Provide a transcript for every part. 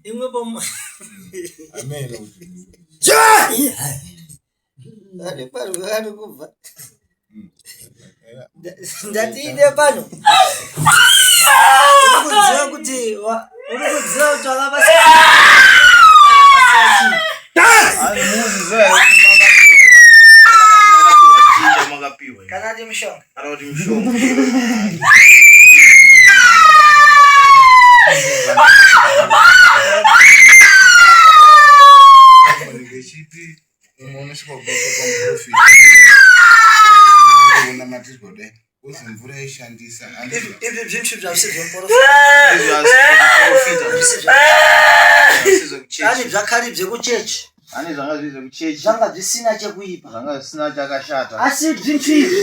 Imwe pomo. Ameno kuti. Ari parwari kubva. Ndati ine pano. Uri kuziva kuti uri kuziva kuti wava kana kuti mushonga. Kana kuti mushonga. Umwe unosvika kubasa pamuprofita unamatirwa kudai uzi mvura yaishandisa izvi zvinhu zvavisi zvemuprofitaani zvakari zvekuchechi ani zvanga zviri zvekuchechi zvanga zvisina chekuipa zvanga zvisina chakashata asi zvinhu izvi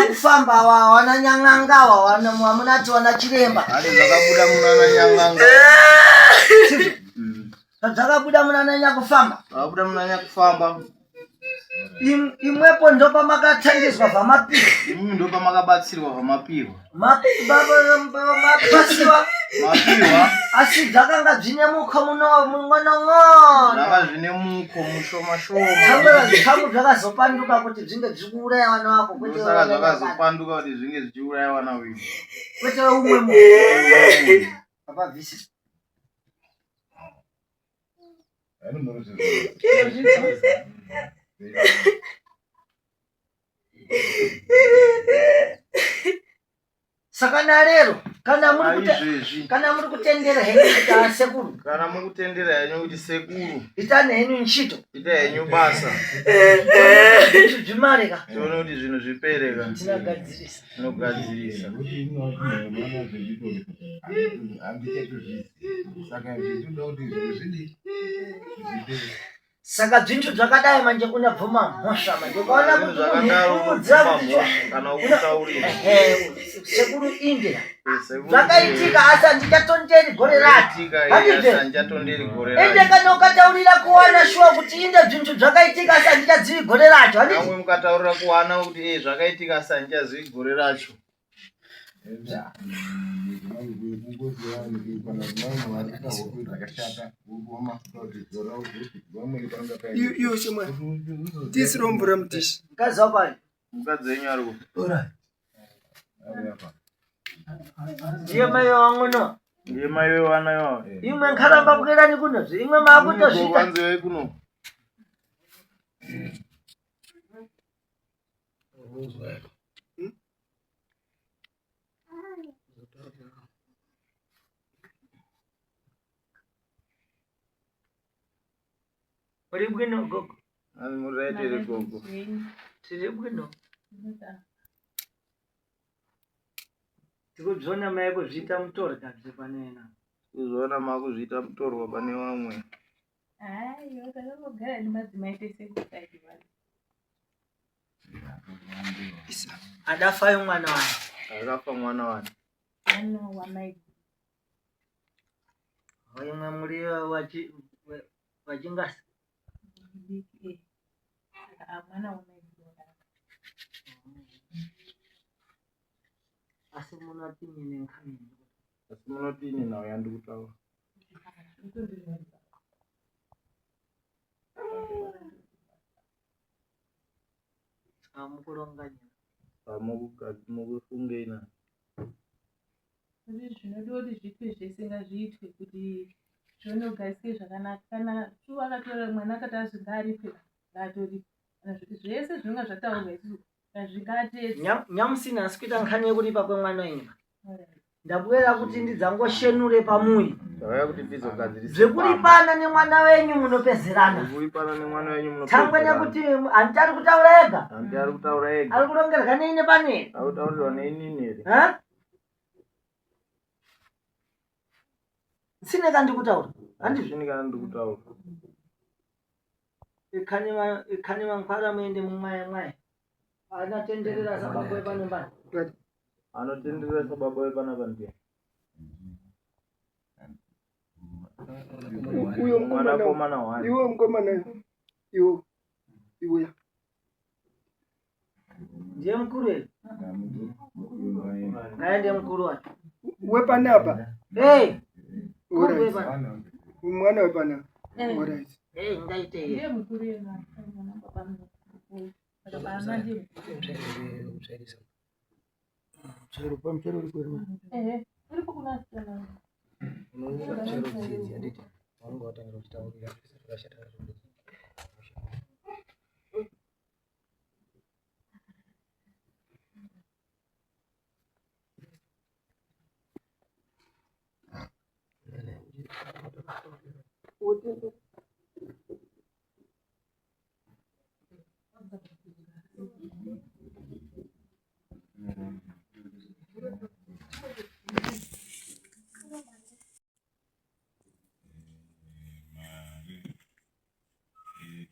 kufamba wana nyan'anga wana wamunati wana chiremba ani zvakabuda munana nyan'anga Zvakabuda muna nyakufamba. Zvakabuda muna nyakufamba. Imwepo ndopamakatangizwa vamapiwa. Imimi ndopamakabatsirwa vamapiwa. Mapasiwa. Mapiwa. Asi zvakanga zvine mukho muno mungonongono. Zvanga zvine mukho mushoma shoma. Zvamwe zvakazopanduka kuti zvinge zvichiuraya vana vako. Saka zvakazopanduka kuti zvinge zvichiuraya vana venyu. Kwete umwe munhu. Papa visi. Saka narero kana muri kute, kana muri kutendera henyu kuti asekuru kana muri kutendera henyu kuti sekuru itani henyu nchito ita henyu basa zvimareka tione kuti zvinhu zvipereka tinogadzirisa tinogadzirisa saka zvinhu zvakadai manje unabvuma mhosva manje ukaona kuti sekuru india zvakaitika asi handichatonderi gore racho ende kana ukataurira kuwana shuwa kuti inde zvinhu zvakaitika asi handichazivi gore racho handiti mukataurira kuwana kuti eh, zvakaitika asi handichazivi gore racho Iyo shemwari tiisiro mvura mudhishi. Mukadzi wako ari? Mukadzi wenyu ari kupi? Ndiye mai wangu no. Ndiye mai wevana iwawa. Imwe nkaramba kuerani kuno imwe maakutozviita. Kwanzi kuno. Uri bwino gogo. Ani muri right here gogo? Tiri bwino. Tikuzviona mai kuzviita mutorwa bze pane ena. Kuzviona makuzviita mutorwa pane vamwe. Hayi, takangogara nemadzimai tese kuside one. Adafayo mwana wani. Akafa mwana wani. Mwana wamai. Imwe muri wachi wachingasi. Mudiki. Ah, mwana wamai. Asi munotini nenkhani. Asi munotini nawo yandikutaura. Mukuronganya. Mukufungei na? Kuti zvinodiwa kuti zviitwe zvese ngazviitwe kuti zvione kugarisike zvakanaka. Kana shuwa akatora mwana akati azvi ngaaripe ngaatoripe. Kana zvese zvinonga zvataurwa isusu Nyamusina asi kuita nkhani yekuripa kwemwana wenyu. Ndabwera kuti ndidzangoshenure pamuyi. Ndauya kuti ndizogadzirisa. Zvekuripana nemwana wenyu munopedzerana. Zvekuripana nemwana wenyu munopedzerana. Tangwe nekuti hanti ari kutaura ega. Hanti ari kutaura ega. Ari kurongerwa neine pane. Ari kutaurirwa neinini here? Ha? Sine kandi kutaura. Handizvo. Sine kana ndikutaura. Ikhani mankhwala muende mumwaye mwaye. Anatenderera sababa wepano pano. Anotenderera sababa wepano pano ndiye. Uyo mukomana wani. Iwe mukomana iwe iwe. Ndiye mukuru here? Ngaende mukuru wacho. Wepanapa. Hey. Alright. Mwana Mwana wepana. Eh. Alright. Eh, ngaite iye. Ndiye mukuru yena mwana baba mukuru. Saka baba ndiye mukuru. Ehe, uripo kuna asikana. Mari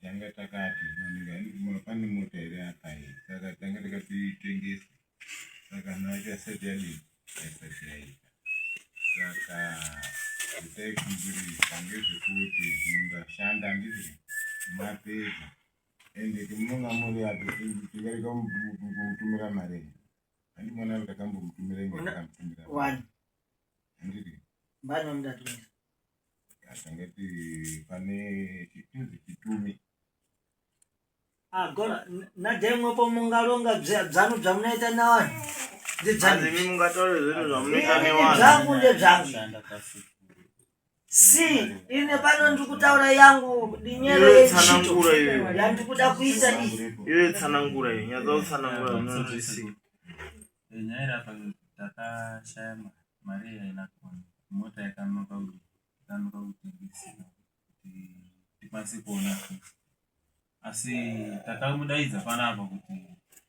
tanga takati maningi pane mota iri apa iyi saka tanga takati itengese saka nacho asati yadii aisati yaita saka zvataikumbirisa ngezvekuti mungashanda handiti mapedza ende munonga muri apo tingarega kumutumira mari iyi handimona kuti takambomutumira inge takamutumira Wani. handiti Mbani wamundatumira. tangati pane chinzi chitumi Ah, gora nadhemwepo mungaronga bzanu bzamunoita navanhu. Ndibzanu. Hanzi imi mungataure zvinhu zvamunoita Ini nevanhu. bzangu ndebzangu. Si ine pano ndikutaura yangu dinyero Iwe yechito tsanangura iwewe. yandikuda kuita iyi. Iwe tsanangura iyo, nyatsa kutsanangura unonzwisisa. Nyaya iri apa takashaya mari yaina kuona mota yakanonoka yakanonoka kutengeseka kuti tikwanise kuona futi asi takamudaidza panapa kuti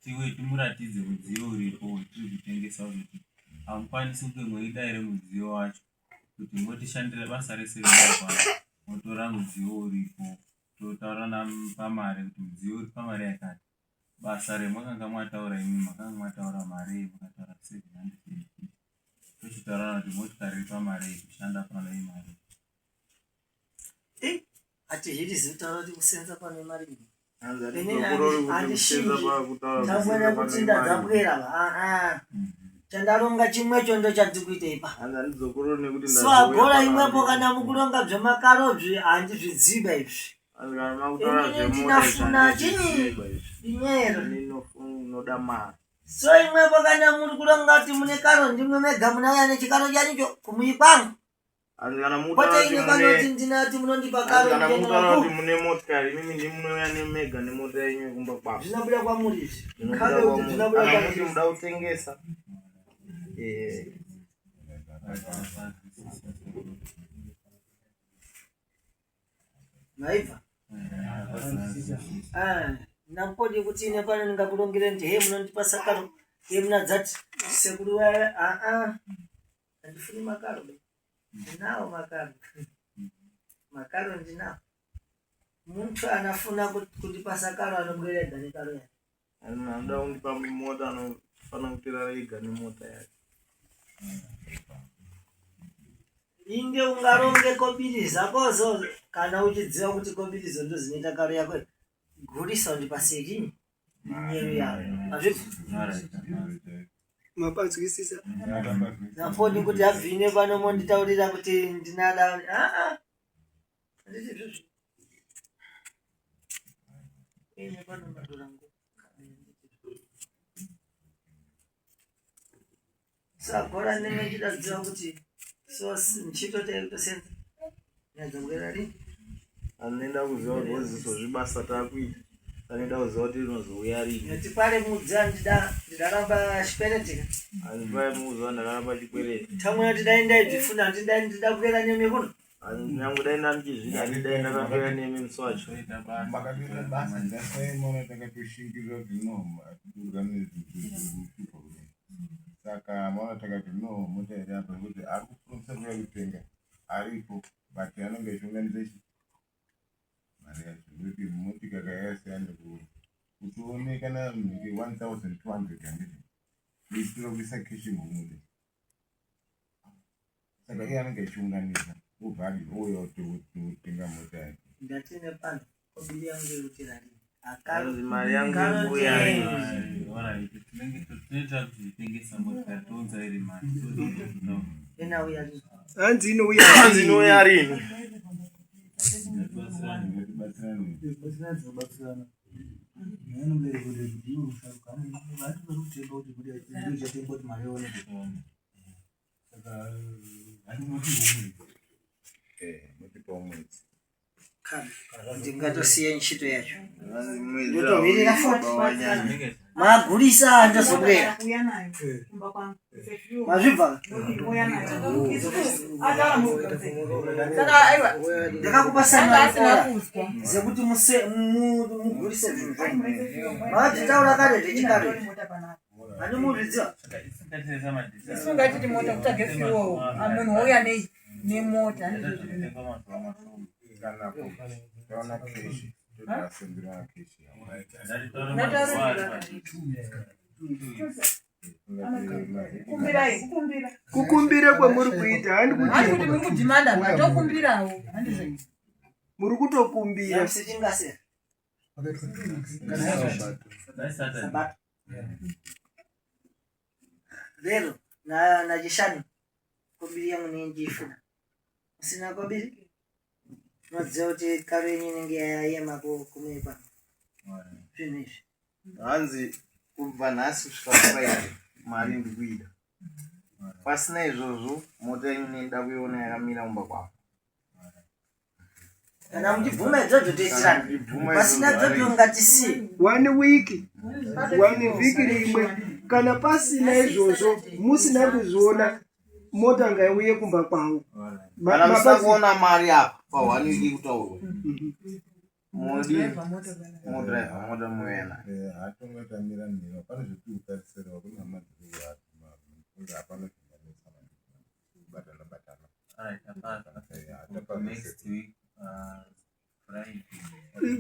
tiwe timuratidze mudziyo uripo wetiri kutengesa kuti hamukwanisi kunge mweida here mudziyo wacho kuti motishandira basa rese riripano motora mudziyo uripo totaurana pamari kuti mudziyo uri pamari yakati basa remakanga mwataura imi makanga mwataura mari mukataura 750 tochitaurana kuti motikari iri pamari kushanda pano imari Eh, hatihirizi kutaura kuti kusenza pano imari iyi. Hanzi Inini hatidzokorori kuti handishingi. kusenza pakutaura Ndabwera kusenza kuti pano imari. ndadzabwera va. Ah, ah. Chandaronga chimwecho ndochandikuita ipa. Hanzi handidzokorori nekuti So ndazouya agora pano imwepo handidi. kana mukuronga zvemakarobzi handizvidziba izvi. Hanzi kana makutaura Inini zvemota izvi ndinafuna chini handizviziva izvi. dinyero. Ini noda mari. So imwepo kana muri kuronga kuti mune karo ndimwe mega munauya nechikaro chanicho kumuyi kwangu. Hanzi kana mukutaura Kwete kuti ine panoti mune ndinati munondipa hanzi karo kana mukutaura kuti ndinoku. mune motikari imimi ndimunouya nemega nemota yenyu yekumba kwako. Zvinobuda kwamuri izvi. Zvinobuda Kave kuti kwamuri. zvinobuda Kana kwamuri. muti muda kutengesa. Eh, Maibva. Ah, napodi kuti ine pano ndingakurongere ndi he munondipa sakaro he munadzati sekuru vaya aa handifuni makaro be ndinawo makaro makaro ndinawo muntu anafuna kundipa sakaro anobwera ega nekaro yake hanzi munhu anoda kundipa mota anofanira kutora ega nemota yake. inge ungaronge kobiri zakozo kana uchidziva kuti kobirizo ndo zinoita karo yako gurisa undipase chinyi nyero yayo azvibva Mapanzwisisa. nafoni kuti abvine pano monditaurira kuti ndinada aa handiti izvozvo ine pano madora ngo sagora ndinenge ndichidadziva kuti so nchitotaikutosenza nyadzabwera rini Anoenda kuziva kuti hoziso zvibasa takuita. Anoenda kuziva kuti rinozouya rini. nekuti pare mudzi andida ndidaramba chikweretika Hanzi pai mukuziva ndakaramba chikwereti. tamwe kuti dai ndaibvifuna handidai ndida kuera nemi kuno Hanzi nyangwe dai ndandichizvida handidai ndakapera nemi musi wacho. toita basa makatoita basa ndasaimona takatoshingirira kuti no hatikurganezvikupa kudai saka maona takati no mota iri apa nekuti ari kupromisa kuya kutenga aripo but anenge achiunganidza chi mari yacho nekuti motika kayasiyana kuti uone kana mhike 1200 handiti kuitira kuisa keshi mumude saka iye anenge achiunganidza obva adi ouya otenga mota yake ndatine pano kobiri yangu yekuti rarini akaro Hanzi mari yangu Karo yekuuya rini. Alright, tinenge tinoita kuti titengesa motikari tounza iri mari. Inauya rini? Hanzi inouya. Hanzi inouya rini? Ngatibatsirane. Motipawo mwedzi. Ndingatosiya ntchito yacho. Hanzi mwedzi Ndotomirira futi. wanyanya. Magurisa ndozobwera. Uya nayo kumba kwangu. Mazvibva? Uya nayo. Saka aiwa Ndakakupa anga asina sanakora kuzwa. zekuti mugurise zvinhu zvenyu. Makatitaura kare zvechikare. Ani muzvidziva? Isu ngatiti mota kutsvage fuel. Munhu wouya nei nemota. Kana taona cash, totasendera cash. Kumbirai, kukumbira. Kukumbira kwamuri kuita handi Handi kuti kuti muri kudhimanda, tokumbirawo. Handizvo. muri kutokumbira. Yamusitingase. Sabato. Lero na nachishanu kobiri yangu nenjifuna. Usina kobiri? Unodziva kuti karo yenyu inenge yayema kumekwa. Zvinhu izvi. Hanzi kubva nhasi kusvika Friday mari ndikuida. Pasina izvozvo mota yenyu nenda kuiona yakamira mumba kwako. Kana muchibvuma idzodzo toitirana. Ndibvuma Pasina izvozvo, dzodzo ngatisiye. One week, one vhiki rimwe. Kana pasina izvozvo, musina kuzviona, mota ngaiuye kumba kwavo. Kana musina kuona mari apa pa one week ikutaurwa, modii? Modriver mota mouya nayo. Hatonga tamira mira pane zvekuti utarisirwa kune hama dziri kuhati hapana zvinganetsa kubatana batana. Next week, Friday.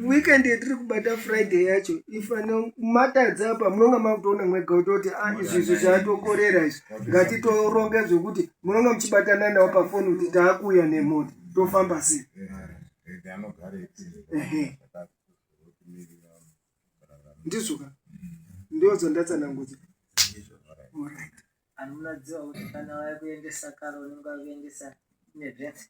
Weekend yetiri kubata Friday yacho ifane matadza apa munonga makutoona mwega kutoti a izvi izvi zvatokorera izvi, ngatitoronge zvekuti munonga muchibatana nawo pafoni kuti taakuuya nemota tofamba sei. Anogara. Ehe. Ndizvo ka, ndo zvondatsanangudza. Alright. Anomunadziwa kuti kana waya kuendesa karo unenge wakuendesa nezvese.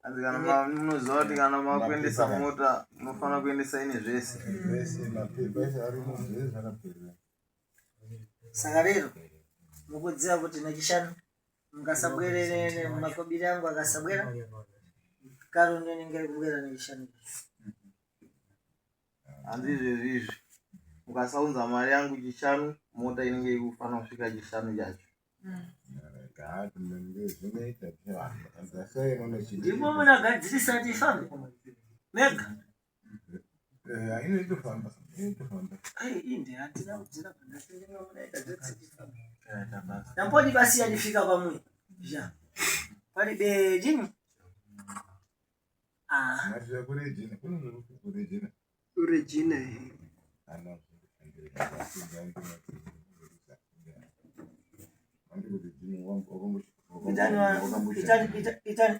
Hanzi kana munoziva kuti kana makuendesa mota munofanira kuendesa ine zvese. Zvese mapepa ese arimo, zvese zvakaperera. Saka rero mukudziva kuti nechishanu mukasabwerere makobiri angu akasabwera karo ndinenge kubwera nechishanu. Hanzi izvezvi izvi mukasaunza mari yangu chishanu, mota inenge ikufanira kusvika chishanu chacho. Zvinoita dzasai. Ndimo munagadzirisa tifambe mega. Inotofamba, inotofamba. Ai, inde hatina kubvira pandasindimwe munaita dzotse tifambe. Namponi basi yandifika pamwe ja palibe chini. Ah, Matira kuRegina, kune kuRegina. Regina here? Ana.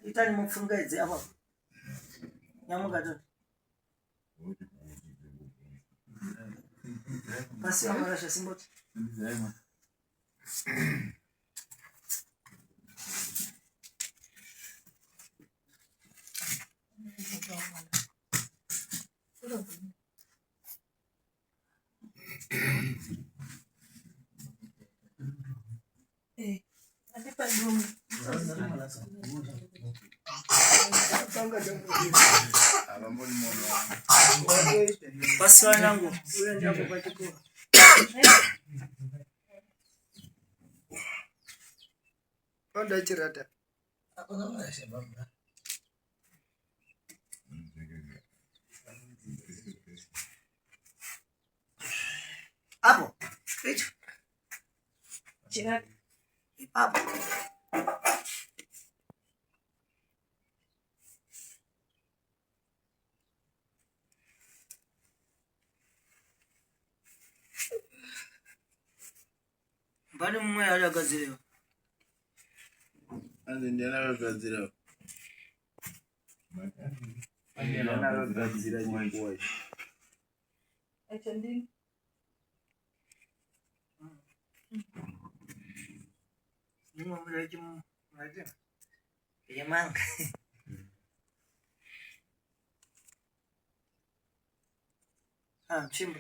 Itani mupfungaidze apo nyamuka to pasi wamarasha simboti. Pasi wanangu uyo ndako pachikoro. Panoda chirata. Apo icho ipapo. Pane mumwe ari agadzirewa. Hanzi ndiani akagadzira? Ndiani akagadzira chikuwa ichi? Icho ndini. Mumwe muna Yemanga. Ah, chimbo.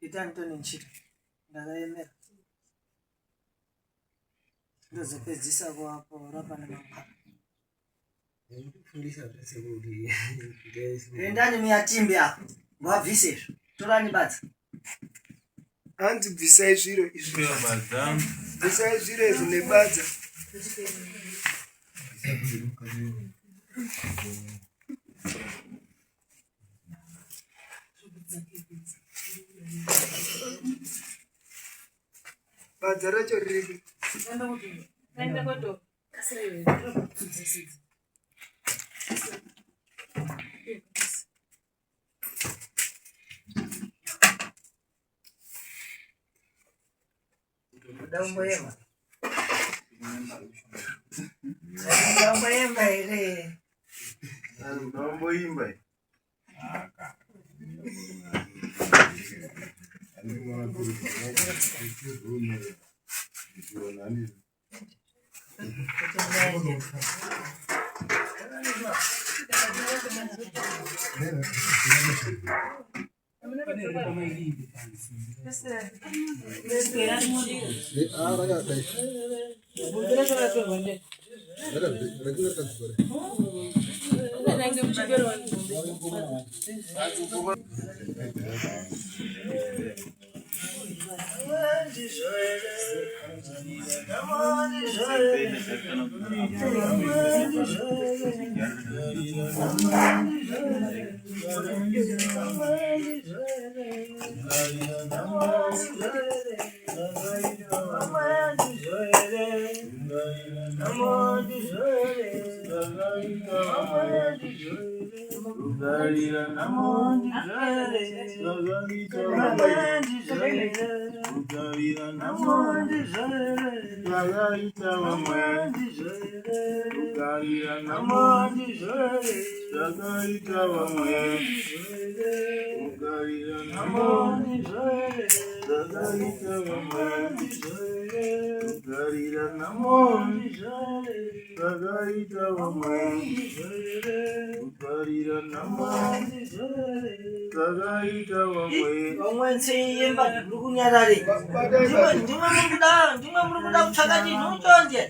Ita Antoni nchito. Ndakaemera. Ndozopedzisa kuwapora pane mangwana. Endani muyatimbe apo. Ngavabvise izvo. Torani badza. Hanzi bvisai zviro izvi. Bvisai zviro izvi nebadza. Badza racho riripi? Damboyema. Damboyema here. Ndamboimba. Vamwe nseiyemba ndiri kunyarare. Ndimwe muri kuda ndimwe muri kuda kutsvaka chinhu chonje.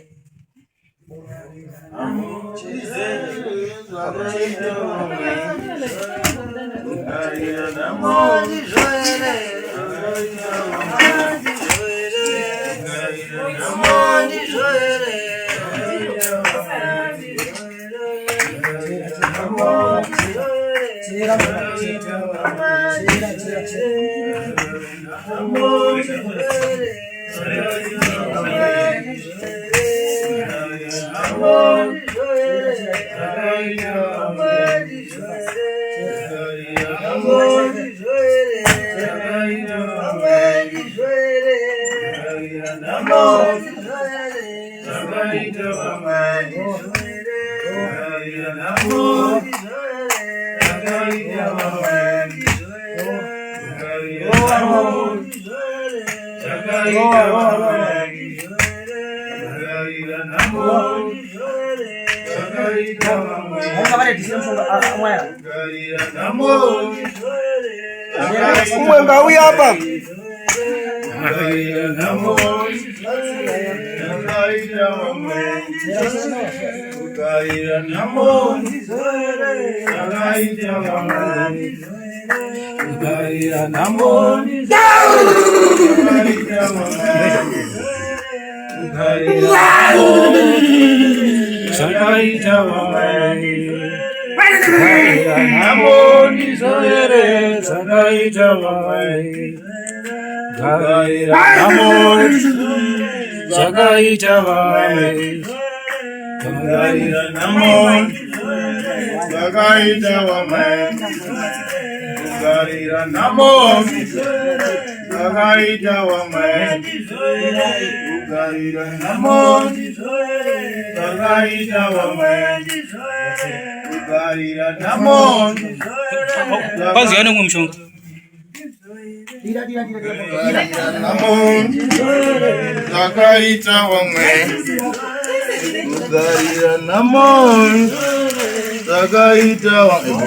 Umwe ngauye apa. Zvakaita vamwe Zvakaita vamwe kugarira nhamo zvakaita vamwe kugarira nhamo zvakaita vamwe kugarira nhamo Kwaziva nemumwe mushonga. Zvakaita vamwe kugarira nhamo zvakaita vamwe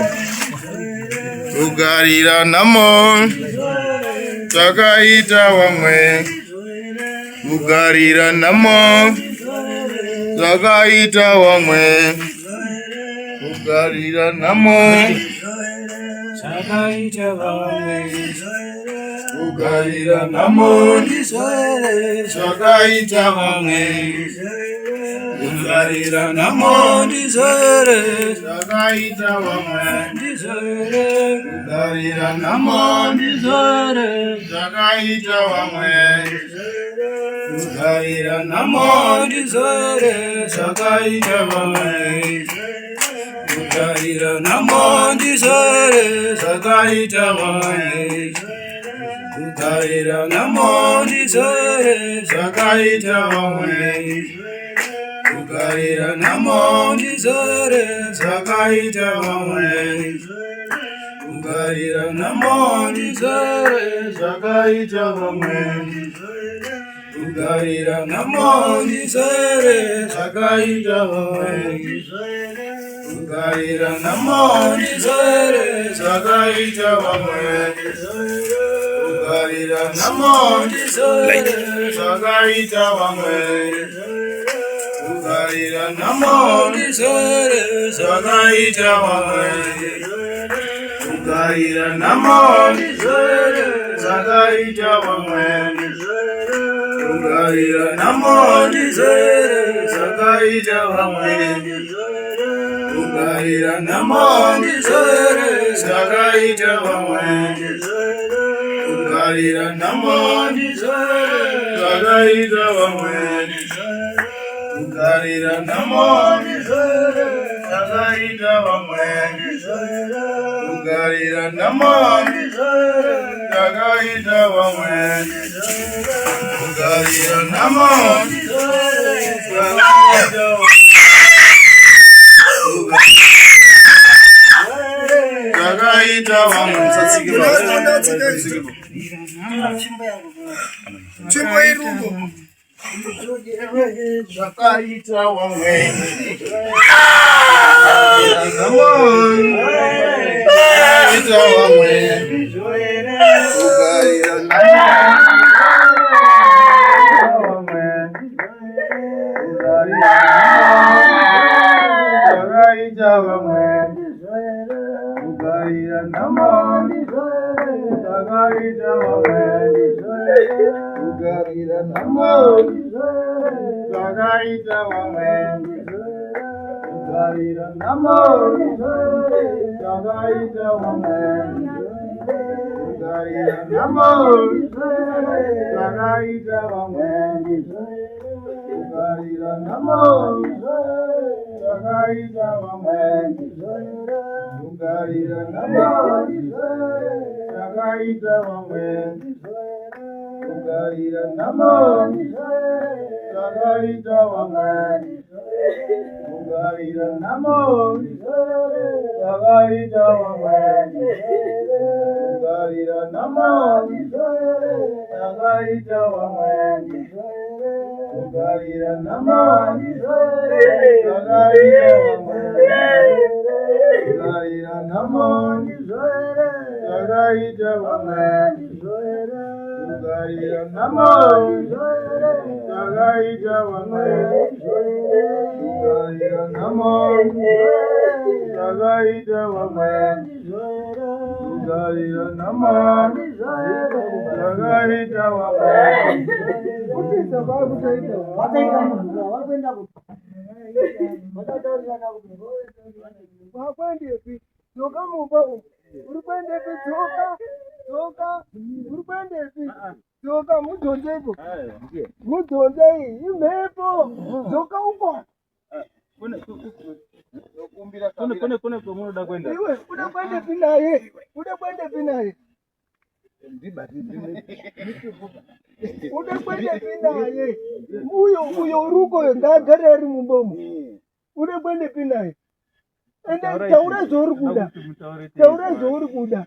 kugarira nhamo zvakaita vamwe kugarira nhamo zvakaita vamwe kugarira nhamo Zvakaita vamwe. Kugarira nhamo zvakaita vamwe kugarira nhamo zvakaita vamwe kugarira nhamo zvakaita vamwe kugarira nhamo zvakaita vamwe kugarira nhamo zvakaita vamwe kugarira nhamo zvakaita vamwe kugarira nhamo zvakaita vamwe kugarira nhamo zvakaita vamwe kugarira nhamo zvakaita vamwe kugarira nhamo zvakaita vamwe kugarira nhamo zvakaita vamwe kugarira nhamo zvakaita vamwe kugarira nhamo zvakaita vamwe kugarira nhamo zvakaita vamwe kugarira nhamo zvakaita vamwe kugarira nhamo zvakaita vamwe kugarira nhamo zvakaita vamwe kugarira nhamo zvakaita vamwe kugarira nhamo zvakaita zvakaita vamwe. Tsvimbo iruko. Zvakaita vamwe zvakaita vamwe kugarira zvakaita vamwe kugarira nhamo zvakaita vamwe kugarira nhamo zvakaita vamwe kugarira nhamo zvakaita vamwe kugarira nhamo zvakaita vamwe kugarira nhamo zvakaita vamwe kugarira nhamo zvakaita vamwe kugarira nhamo zvakaita vamwe kugarira nhamo zvakaita vamwe kugarira nhamo zvakaita vamwe kugarira nhamo zvakaita vamwe kugarira nhamo zvakaita vamwe kugarira nhamo zvakaita vamwe kugarira nhamo zvakaita vamwe kugarira nhamo zvakaita vamwe. Kutiza kwakutoita. Wakaita munhu wakuenda ku Wakataurirana kuti Wakwendepi? Dzoka mumba umu. Uri kuendepi? Dzoka. Dzoka. Uri kuendepi? Dzoka mudhonzepo. Mudhonze iyi imhepo. Dzoka uko. Kune kwamunoda kuenda. Iwe uda kuendepi naye? Uda kuendepi naye? Uda kuendepi naye? Uyo uyo uri uko ngaagare ari mumba umu. Uda kuendepi naye? Ende taura zvauri kuda. Taura zvauri kuda.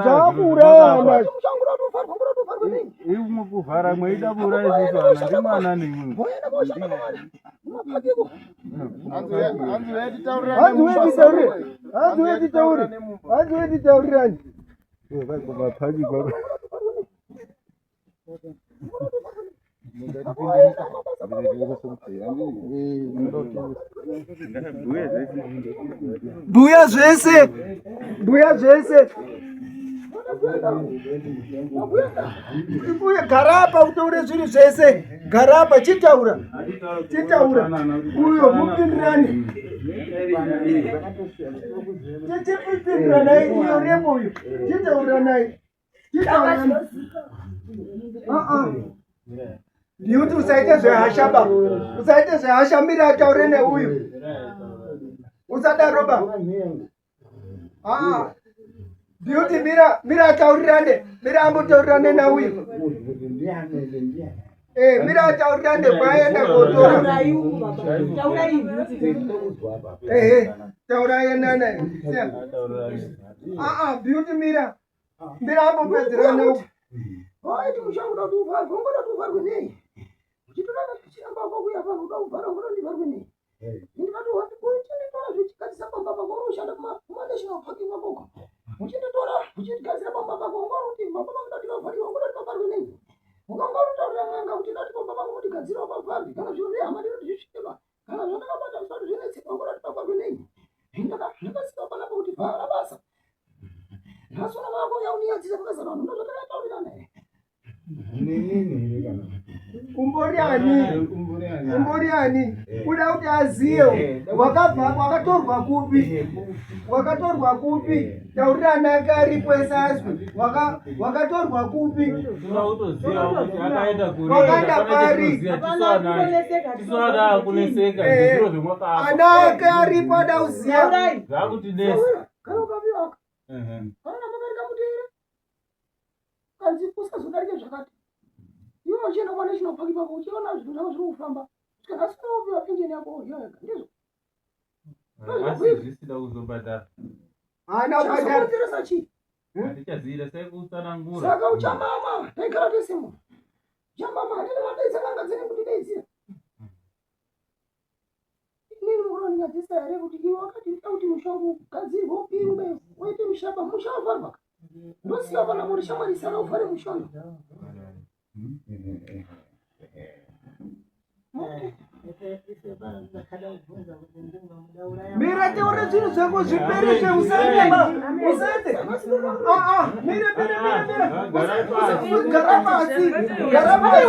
Zvakuuraya imwe kuvhara mweida kuuraya isusu ana ndimwana nemwe hanzi wetitaurire hanzi wetitaure hanzi wetitaurirani Bhuya zvese bhuya zvese uye gara apa utaure zvinhu zvese gara apa chitaura chitaura uyo mupindirane tichipindiranai uyo remo uyo chitauranai chitauranai ndiyuti usaite zvehasha ba usaite zvehasha miri ataure neuyu usadaro ba aa ndiyuti mira mira ataurirane mira ambotaurirane nauyu Eh, mira ataurirane kwaenda kotora ehe taurai nana aa beauty mira mira ambopedzerane uku Waiti mushango kuti uvharwe, ungoda kuti uvharwe nei? Uchitora chiramba kwakuya pano uda kuvhara ungoda kuti uvharwe nei? Ndikati wati uchinditora zvichigadzisa pamba pako uri ushanda kuma kuma national park kwako uko. Uchinditora uchigadzira pamba pako ungoda kuti pamba pako ndati pavhariwe ungoda kuti pavharwe nei? Ukanga uri n'anga kuti ndati pamba pako mutigadzirawo pavharwe kana zviro zvehama ndinoti zvisvike pa kana zvandakabata zvisati zvinetse ungoda kuti pavharwe nei? Ndakasika panapa kuti vhara basa. Nhasi una vako yauninyadzisa pakazara vanhu ndozvatakataurirana here? Umbori ani? Umbori ani? Kuda kuti aziye wakabva wakatorwa kupi? Wakatorwa kupi? Taurirana ake aripo ese azwe. Wakatorwa kupi? Wakaenda pari? Ana ake aripo ada kuziya. Zvakutinesa. Kana ukaviwaka. Kana makadarika muteera. Kanzi usazodarike zvakati. Iwe uchienda kuma national park ipako uchiona zvinhu zvako zviri kufamba. Svika nhasi unopiwa pension yako wodya wega. Ndizvo. Asi zvisina kuzobhadhara. Haana kubhadhara. Chazokonzeresa chii? Hatichaziira sei kutsanangura. Saka uchamama taigara tese muno. Uchamama hatina madaidza n'anga dzene kundidaidzira. Inini munonyadzisa here kuti iwe wakati ndida kuti mushango ugadzirwe upingwe uite mushaba musha wavharwa ndosiya pana kuti shamwari sara uvhare musha uyu. Mira taura zvinhu zvako zvipere zve usanyema usate aa mira mira mira mira gara pasi gara pasi gara pasi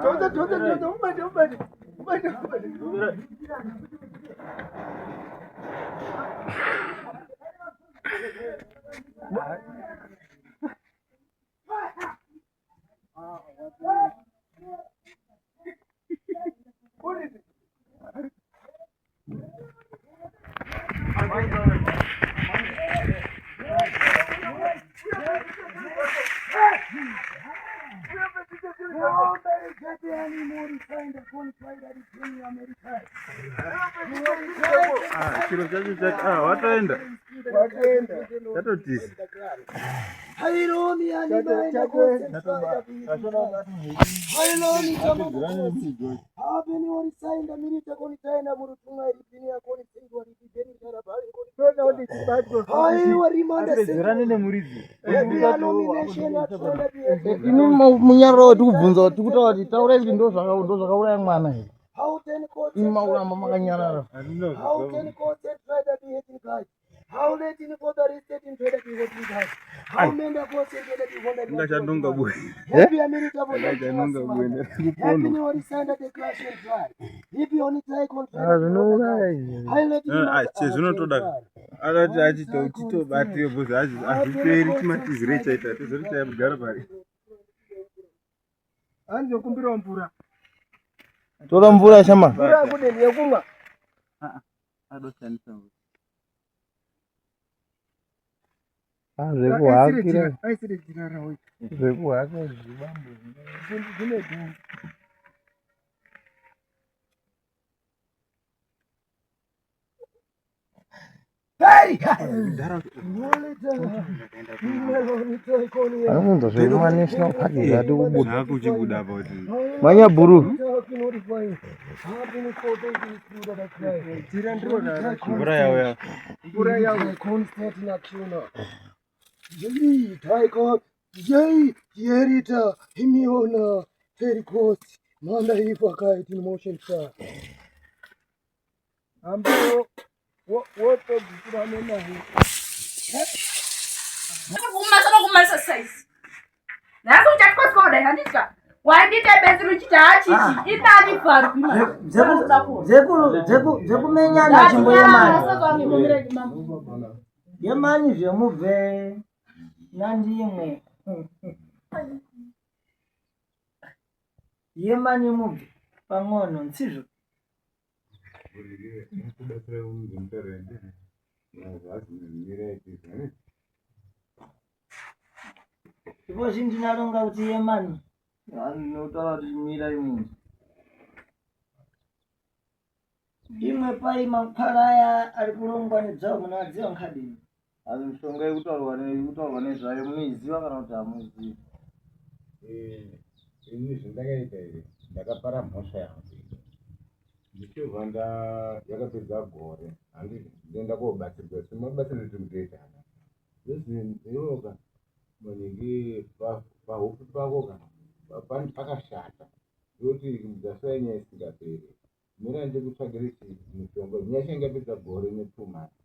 dhonza dhonza dhonza ubate ubate ubate ubate Chiro chacho chati ah watoenda. Chatotiza. Apedzerane nemuridzi. Imi munyararo tikubvunza kuti tikutaura kuti taurai kuti ndozvakauraya mwana here imi makuramba makanyarara Ngachandonga bwe. Ngachandonga bwe. Zvinouraya izvi. Chezvinotoda akati achitobatiwe bcause hazviperi chimatizire chaita tozoti chaigara pari hanzi yokumbirawo mvura. Tora mvura shama. Mvura yakudeni yekumwa. Zvekuhakira. Aisire jira rawo. Zvekuhaka zvibambo. Zvine dhumbu. Anounza zvemanational park zvati kubuda. Zvakuchibuda apa kuti Manya bhuru. Jira ndiro rara. Mvura yauya. Mvura yauya. Yei yerita imiona terikosi manda ipakaiti motion star. Hamba wopedzisirane naye. Kumasa size. Nhasi uchatyoswa kudai handitya. Wandita benzi ruchiti hachichi. Inani bvarwi. Dzekumenyana chimbo yemani. Yemani zvemubve nandimwe. Yemani mubve pang'ono nsizvo. Ipo zvindinaronga kuti yemani. Ndinotaura kuti mirai munhu. Imwe pai makwara aya ari kurongwa nedzavo munoadziva nkadini. Asi mishonga yekutaurwa yekutaurwa nezvayo munoiziva kana kuti hamuizivi? Ini zvandakaita here ndakapara mhosva yangu ndichibva nda yakapedza gore handi ndoenda kobatsirwa semabatsiro tiri kutoita ana ndozi iwoka manenge pahope pako ka pakashata ndokuti ndasaya nyaya isingaperi mira ndikutsvagire mushonga nyaya ingapedza gore netwo months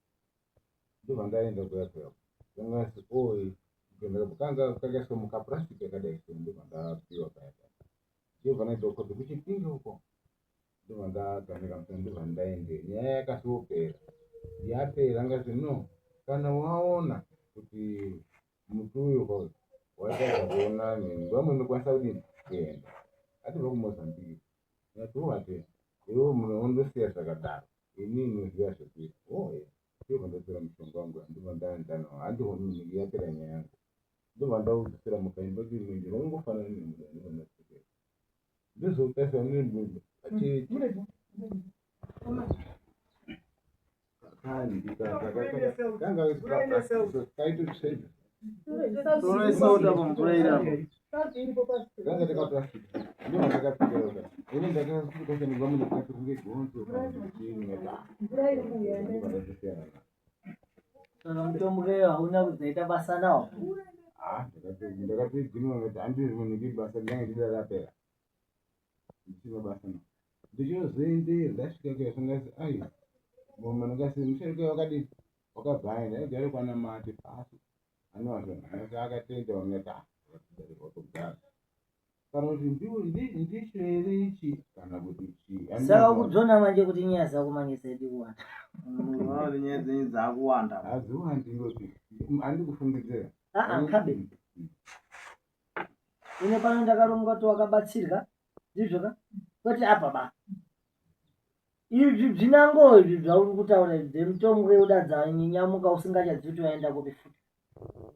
ndobva ndaenda kuya kuya kangasi oi kanga kakaiswa mukapurasitiki kakadai so ndobva ndapiwa paya paya ndobva ndaenda uko kuchipinge uko ndobva ndaganika mushonga ndobva ndaende nyaya yakazopera yapera ngati no kana waona kuti muti uyu waitadza kuona neni vamwe ndokwanisa kudini kuenda atobva kumozambique ndati wate iwe munhu undosiya zvakadaro ini inoziva zvekuita oye ndobva ndatora mushonga wangu ndobva ndaenda nawo handihoni yapera nyaya yangu ndobva ndaudzosera mukaimba kuti vaingofanana nemuda ndobva ndadzokera ndozotarisa Torai sauti apo mvura iri apo. kanga takapurastika ndobva ndakapfekera ini ndakasikutashanirwa munhu kunge gonzo kana kuti chii ndobva ndatosiyana nao Saka mutombo uyo hauna kuzoita basa nawo. Ndakatoidzimwa ngati handizviniki basa ndinenge ndida rapera ndisina basa nao ndichinozoendera ndasvika kuya sangasi ai mumwe ndakasi musharukwa wakadini wakabva aenda aigare kwana mate pasi anowazvona anoti akatenda wangati watogara kana kuti ndicho here ichi kana kuti chii Saka ukudzona manje kuti nyaya dzako manje dzaidi kuwanda. Munoona kuti nyaya dzenyu dzakuwanda. Hadziwandi ngoti handikufungidzira. Aa nkabe. Ine pano ndakaronga kuti wakabatsirwa ndizvo ka kwete apa ba. Izvi zvinango izvi zvauri kutaura izvi dzemitombo yeuda dzanyamuka usingachazivi kuti waenda kupi futi.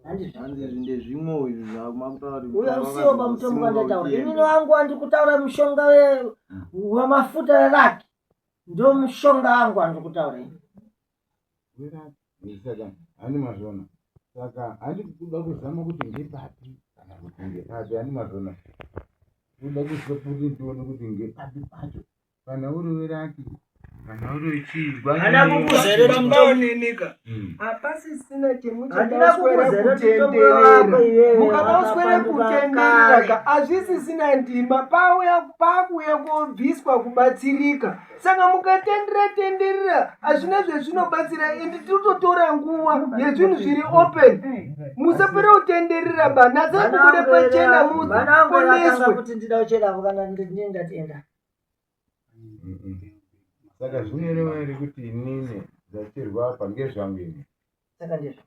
Handizvo. Hanzi izvi ndezvimwewo izvi zvamakutaura kuti Uyo usiwo pamutombo wandataura. Inini wangu wandiri kutaura mushonga wemafuta eraki. Ndo mushonga wangu wandiri kutaura ini. Saka handi mazvona saka handi kuda kuzama kuti ngepapi kana kuti ngepapi handi mazvona kuda kuziva kuti ndione kuti ngepapi pacho kana uri weraki kana uri wechii Hana kukuzerera Pambaonenika. Mm. Hapasisina Handina chemuchadauswera kukuzera mutombo wako kutenderera. iwewe. Mukadauswera wakapanduka kutenderera kare. ka hazvisisina ndima pauya pakuuya kobviswa kubatsirika. Saka mukatendera tenderera hazvina zvezvinobatsira ende tinototora nguva yezvinhu zviri open. Musapera kutenderera ba nhasi kubude pachena Vana vangu vakanga muponeswe. kuti ndida kucherapo kana ndini ndatenda. Saka zvinoreva here kuti inini zvacherwa apa ngezvangu ini Saka ndizvo.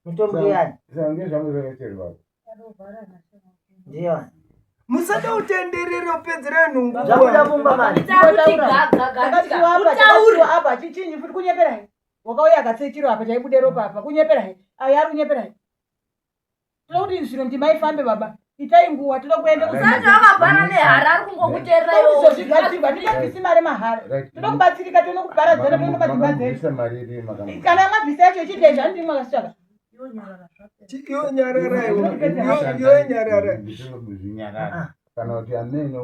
Mutombo yani saka ngezvangu zvakacherwa apa ndiyo. Musada utenderere upedzera nungu. Zvabuda mumba mani. Takatiwa apa chichinyi futi kunyepera he. Wakauya akatse chiro apa chaibude ropa apa kunyepera he. Ayo ari kunyepera he. Toda kuti zviro ndima ifambe baba. Itai nguwa toda kuenda Usati wakabhara nehara ari kungokuteerera iwe. Zvigadzirwa tingabvisi mari mahara. Toda kubatsirika toda kuparadzana toda madzimba dzedu. Makamubvisa mari iri makamubvisa. Kana mabvisa yacho ichiita izvi handiti makasvitsvaka. Iwe nyarara iwe. Iwe nyarara. Zvinyarara. Kana kuti amene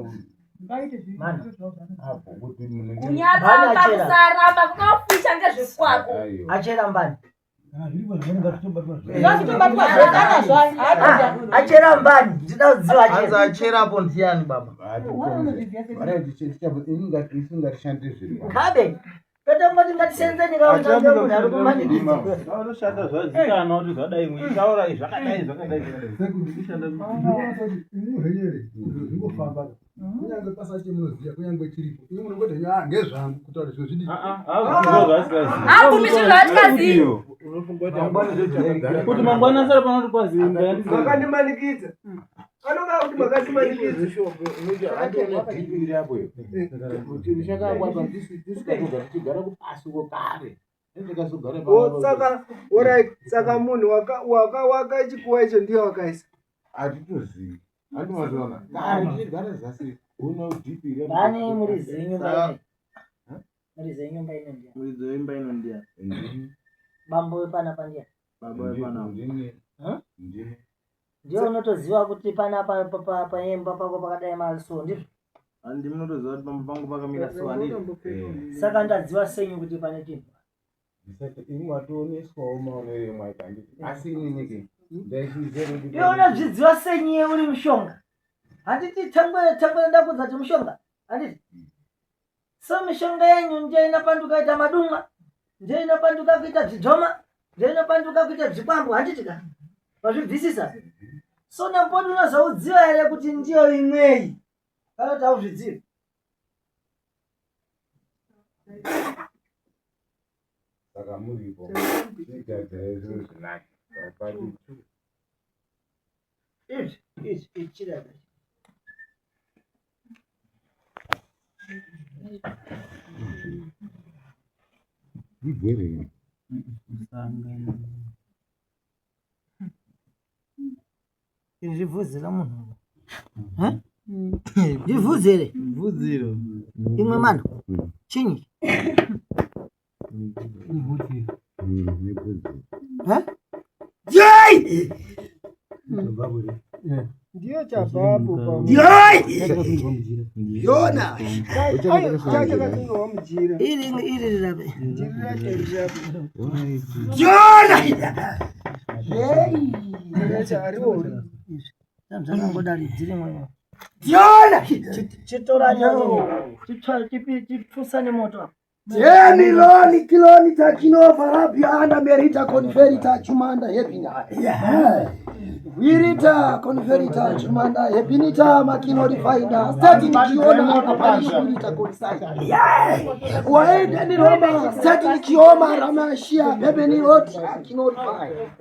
apo kuti munenge Kunyaramba kusaramba kunoficha ngezvekwako. Achera mbani. Zvazvitobatwa zvakana zvayo. Achera mbani. Ndinoda kuziva Hanzi achera. acherapo ndiani baba? Isu ngatishande zviri Kabe. Kwete kungoti ngatisenzeni kaunza munhu ari kumanikidza. Vanoshanda zvazikanwa kuti zvadai muchitaura izvi zvakadai zvakadai muhenyere zvingofamba kunyange pasati munoziva kunyange chiripo imi munongoti nya ngezvangu kutaura zviro zvidii Abvumi zvinhu zvaasikazivi. Kuti mangwana asara panoti kwazi Makandimanikidza. Anonga kuti makandimanikidza. Tichigara kupasi uko kare tikazogara Oh, saka alright, saka munhu waka chikuwa icho ndiye wakaisa. Hatitozivi handimaziona kare tichigara zasi uno dhipi Bani muridzi wenyumba ino. Muridzi wenyumba ino ndiye. Muridzi weimba ino ndiani? Bambo wepanapa ndiye. Baba wepanapa. Ndini. Ndiye unotoziva kuti panapa paimba pako pakadai maso ndizvo. Handi munotoziva kuti pamba pangu pakamira so handiti. Saka ndadziwa senyu kuti pane chinhu. Ndisati ini watooneswawo maonero emwaita handiti asi inini ke ndaizviziva kuti Iwe unozviziva senyi uri mushonga. Handiti tangwe tangwe ndakudza kuti mushonga. Handiti. So mishonga yenyu ndiyo inopanduka kuita madumwa. Ndiyo inopanduka kuita zvidhoma. Ndiyo inopanduka kuita zvikwambo handiti ka. Wazvibvisisa. So nampoti unozoudziva here kuti ndiyo imweyi. Kana kuti hauzvizivi. Saka muripo tigadzirai zviro zvinake pati Izvi izvi izvi chirada. Igwere. Iri rivhuzi ramunhu. Rivhuzi here? Bvudziro. Imwe mano. Chinyi? Yei! Ndiyo chabvapo pa. Yona. Chachakasungirwa mujira. Iri iri rirape. Ndiri racho rirape. Yona. Yei. Racho hariori. Zvakangodari dziri mweyo. Yona. Chitora chipfusa nemoto apa. Emiloni kilonita kinova rabianda merita conferita chumanda hepina. Wirita conferita chumanda hepinita makinori faida. Stati nikiona akaparishirita konsaida. Waende ni Roma stati nikioma ramashia bebe ni oti kinori faida.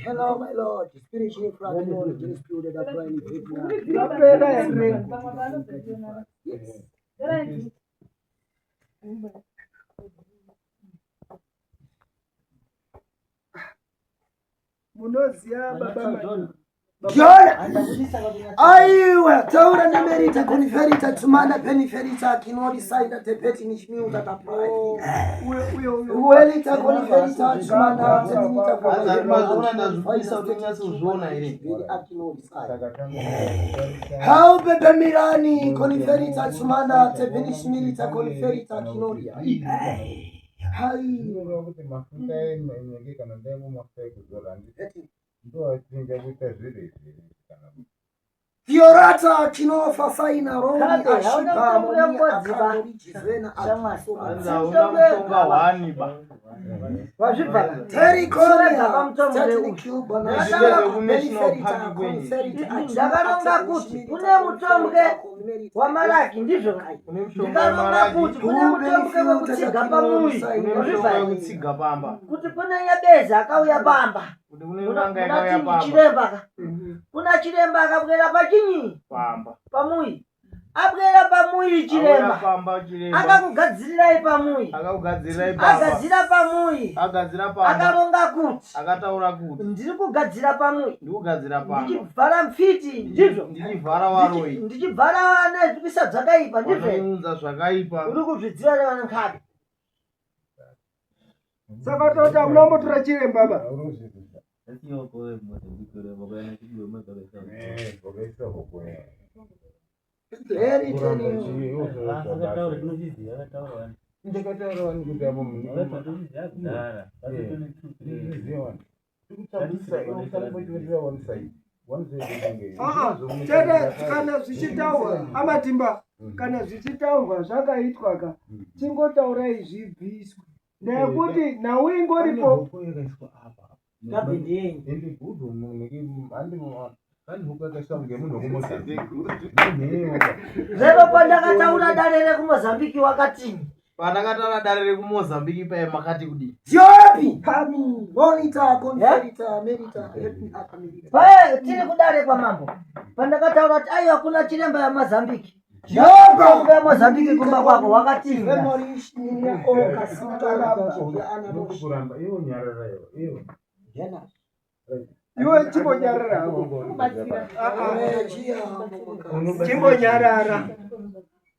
Hello my lord. Spiritually fragile, spirit that Rapera here. Yes. Munoziva baba Yona. Aiwa, taura nemerita koniferita tumanda peniferita kinori saida tepeti nishmiuta taprai. Uyo uyo. Welita koniferita tumanda teminita Hanzi handimazoona ndazvibvisa kuti unyatsozviona here. Hau bebe mirani koniferita tumanda tepenishmirita koniferita kinoria. Hai. Zvinoreva kuti mafuta enyenge kana ndaimwa mafuta ekuzora handiti ndoachinja kuita zviro izvi kana kuti Fiorata kinofa saina roni Kabe, hauna ashiba mutombo moni wembodziba. akanori jizena Shamwari. Hanzi hauna mushonga hwani ba. Wazvibva. Terikoria, Mutombo Statini uyu. Cuba, Zvitezve kuNational Park kwenyu. Ndakaronga kuti kune mutombwe wamaraki ndizvo. Kune mushonga Ndikaronga wemaraki. kuti kune mutombwe wekutsiga pamuyi. Kune mushonga wekutsiga pamba. Kuti kune nyabezi akauya pamba. Kuti kune Kuna n'anga kuna yakauya chinyi pamba. chiremba ka. Kuna chiremba akabwera pachinyi Pamba. pamuyi. Abwera pamuyi Auya chiremba. pamba chiremba. Akakugadzirirai pamuyi. Akakugadzirirai pamba. Agadzira pamuyi. Agadzira pamba. Akaronga kuti Akataura kuti ndiri kugadzira pamuyi. ndikugadzira pamba. Ndichivhara mfiti ndizvo. Ndichivhara varoyi. Ndichivhara vana zvikuisa zvakaipa ndizvo. here? Vanounza zvakaipa. Uri kuzvidziva nevana nkhabe. Saka toti hamuna kumbotora chiremba ba. Very telling. Ndakataura wani kuti apo munhu Ah, chete kana zvichitaurwa amatimba kana zvichitaurwa zvakaitwa ka chingotaurai zvibviswe nekuti nhau ingoripo Rero pandakataura dare rekuMozambiki wakatini? Pandakataura dare rekuMozambiki paye makati kudii? Ziopi! Kami, monitor, conferita, merita, help me up, merita. Paye tiri kudare kwamambo. Pandakataura kuti aiwa kuna chiremba yaMozambiki. Chiremba yaMozambiki kumba kwako wakatini? Iwe chimbonyarara hako. Chimbonyarara.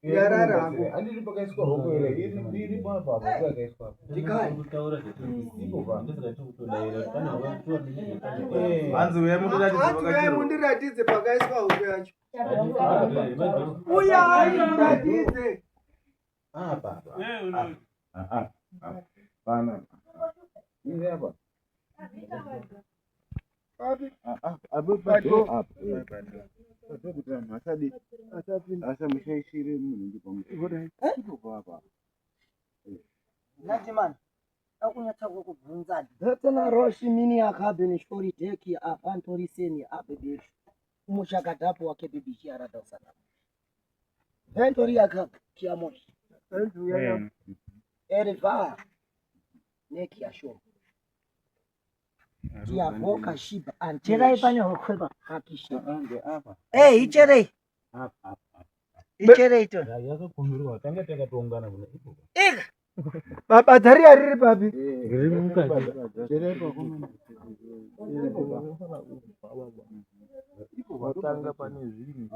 Nyarara hako. Handiri pakaiswa hoko here iripo apa hoko yakaiswa apa. Hanzi uyai mundiratidze Hanzi uyai pakachirwa. mundiratidze pakaiswa huku yacho. Uyai muratidze. Apa apa. Pana. Iri apa. Papi. Apa pado apa. Pado kuti vanhu vasadi asamushaishire munhu ngepamusoro. Ipo apa. Natimani, akunyatsa kukubvunzani. Betena roshi mini akabe nishori deki avantoriseni abebeshu. Umushakadapo wake bibishi arada usana. Ventori aka kiamoshi. Erva neki asho. Kiavoka shiba Cherai pane hoko Hakisha. Eh, icherei. Icherei to. Yakakumbirwa tanga takatoungana kuna ipo. Ika. Badza riya riri papi? Riri mukati. Patanga pane zvinhu.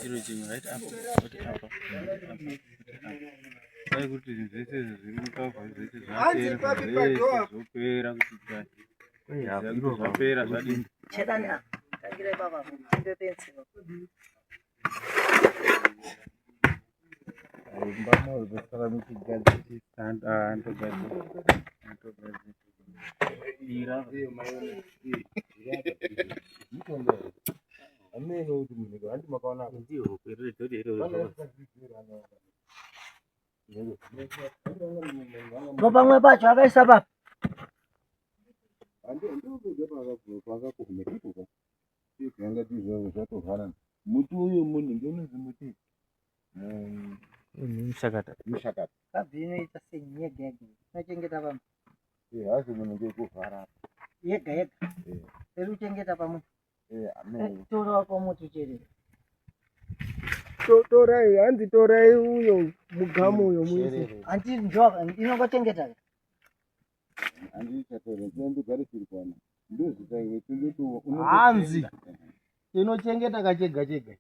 Chiro chimwe right apa, kuti apa, kuti apa, kuti apa. Dai kuti zvinhu zvese izvi zviri mukavha zvese Hanzi zvapera, papi zvese padoor. zvopera kuti dai. Ziya kuti zvapera zvadini. Cherani apa. Tangirai baba. Timbe pensi. Mumba mozosara muchigadzirisa. Ira. Amene kuti munhu handi makaona apa. Ndiyo hoko iri dhodhi iro. Po pamwe pacho akaisa papi. Pakakuhumira ipo pa. Yanga tizvo zvatovharana. Muti uyu munhu ngeunonzi muti. Mushakata. Mushakata. Kabvi inoita senyega yega. Inochengeta pamwe. Eh, hazi munhu ngekuvhara. Yega yega. Eh. Iri kuchengeta pamwe. Eh, amen. Tora wako muti ucherere. Torai, hanzi torai uyo mugamu uyo muise. Hanti njoka inongochengeta. Handichatora tinondogare tiri pano. Ndozvita iwe tindoto Hanzi inochengeta kachega chega.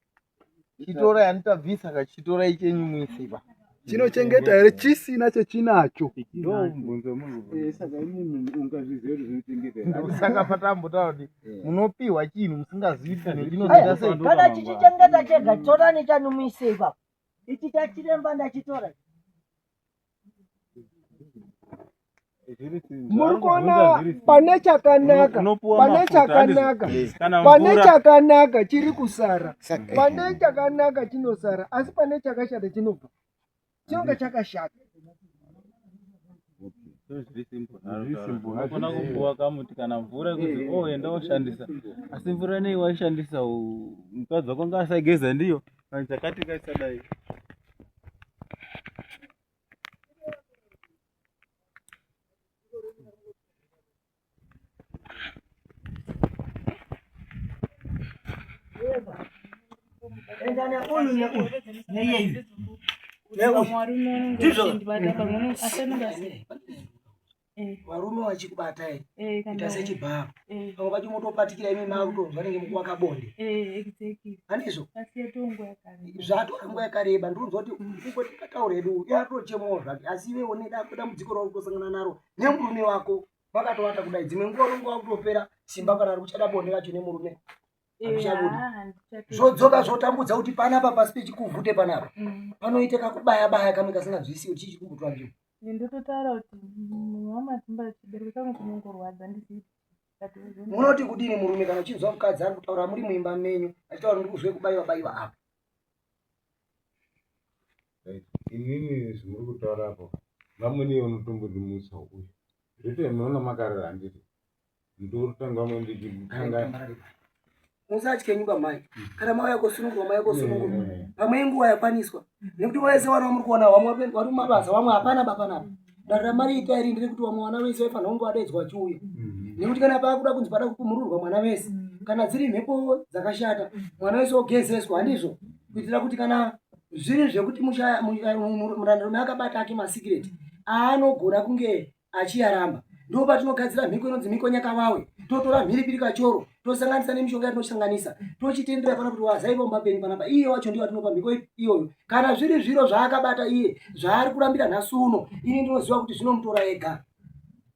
Chitorai handitabvisa kachitorai chenyu muise pa. Chinochengeta here chisina chechinacho. Ndomubvunzo munhu. Saka imimi ungazviziva kuti zvinochengeta here? Saka patambotaura kuti munopiwa chinhu musingazivi kuti chinozoita sei. Kana chichichengeta chega torani chanu muise ipapo. Ichi chachiremba ndachitora. Muri kuona pane chakanaka, Unopuwa pane mafuta, chakanaka, handizvo? Kana pane mvura. chakanaka chiri kusara, pane chakanaka chinosara, asi pane chakashata chinobva. Chinonga chakashata. Zviri simple. Unokona kupuwa kamuti kana mvura yekuti oh enda woshandisa. Asi mvura inei waishandisa mukadzi wako ngaasageza ndiyo. Kana chakati ngaisadai. Enda neuyu neuyu neiyeyu neuyu ndizvo varume vachikubatai kuita sechibharo pamwe pacho motopatikira imi makutonzwa nenge mukuwaka bonde handizvo zvatora nguva yakareba ndinonzwa kuti uko tikataura hedu yatochemawo zvake asi iwe une dambudziko rauri kutosangana naro nemurume wako vakatovata kudai dzimwe nguva unonge wakutopera simba kana rikuchada bonde racho nemurume hazvichabudi zvodzoka zvotambudza kuti panapa pasi pechikuvhute panapa mm. panoita kakubaya baya kamwe kasinganzwisi kuti chii chikumbotora nzvimbo ndototaura kuti munhu wamadzimba chibereko changu chinongorwadza ndisi munoti kudini murume kana uchinzwa mukadzi ari kutaura muri muimba menyu achitaura ndiri kuzwe kubaiwa baiwa apa inini zvimuri kutaura apo vamwene unotombondimutsa uyu zvete munoona makarara handiti ndorutanga vamwe ndichitanga musatye nyumba mhai kana mauya kosunungurwa mauya kosunungurwa pamwe inguva yakwaniswa nekuti wese wana wamuri kuona vamwe vari mumabasa vamwe hapana bapanapa dare ramari ita iri nderekuti vamwe vana vese vaifanira kunge vadaidzwa vachiuya nekuti kana paakuda kunzi pada kupumururwa mwana wese kana dziri mhepo dzakashata mwana wese ogezeswa handizvo kuitira kuti kana zviri zvekuti murandarume akabata ake masikireti aanogona kunge achiyaramba ndo patinogadzira mhiko inonzi mhiko nyakavawe totora mhiripiri kachoro tosanganisa nemishonga yatinosanganisa tochitendera pana kuti wazai pamba penyu panapa iye wacho ndiyo atinopa mhiko iyoyo kana zviri zviro zvaakabata iye zvaari kurambira nhasi uno ini ndinoziva kuti zvinomutora ega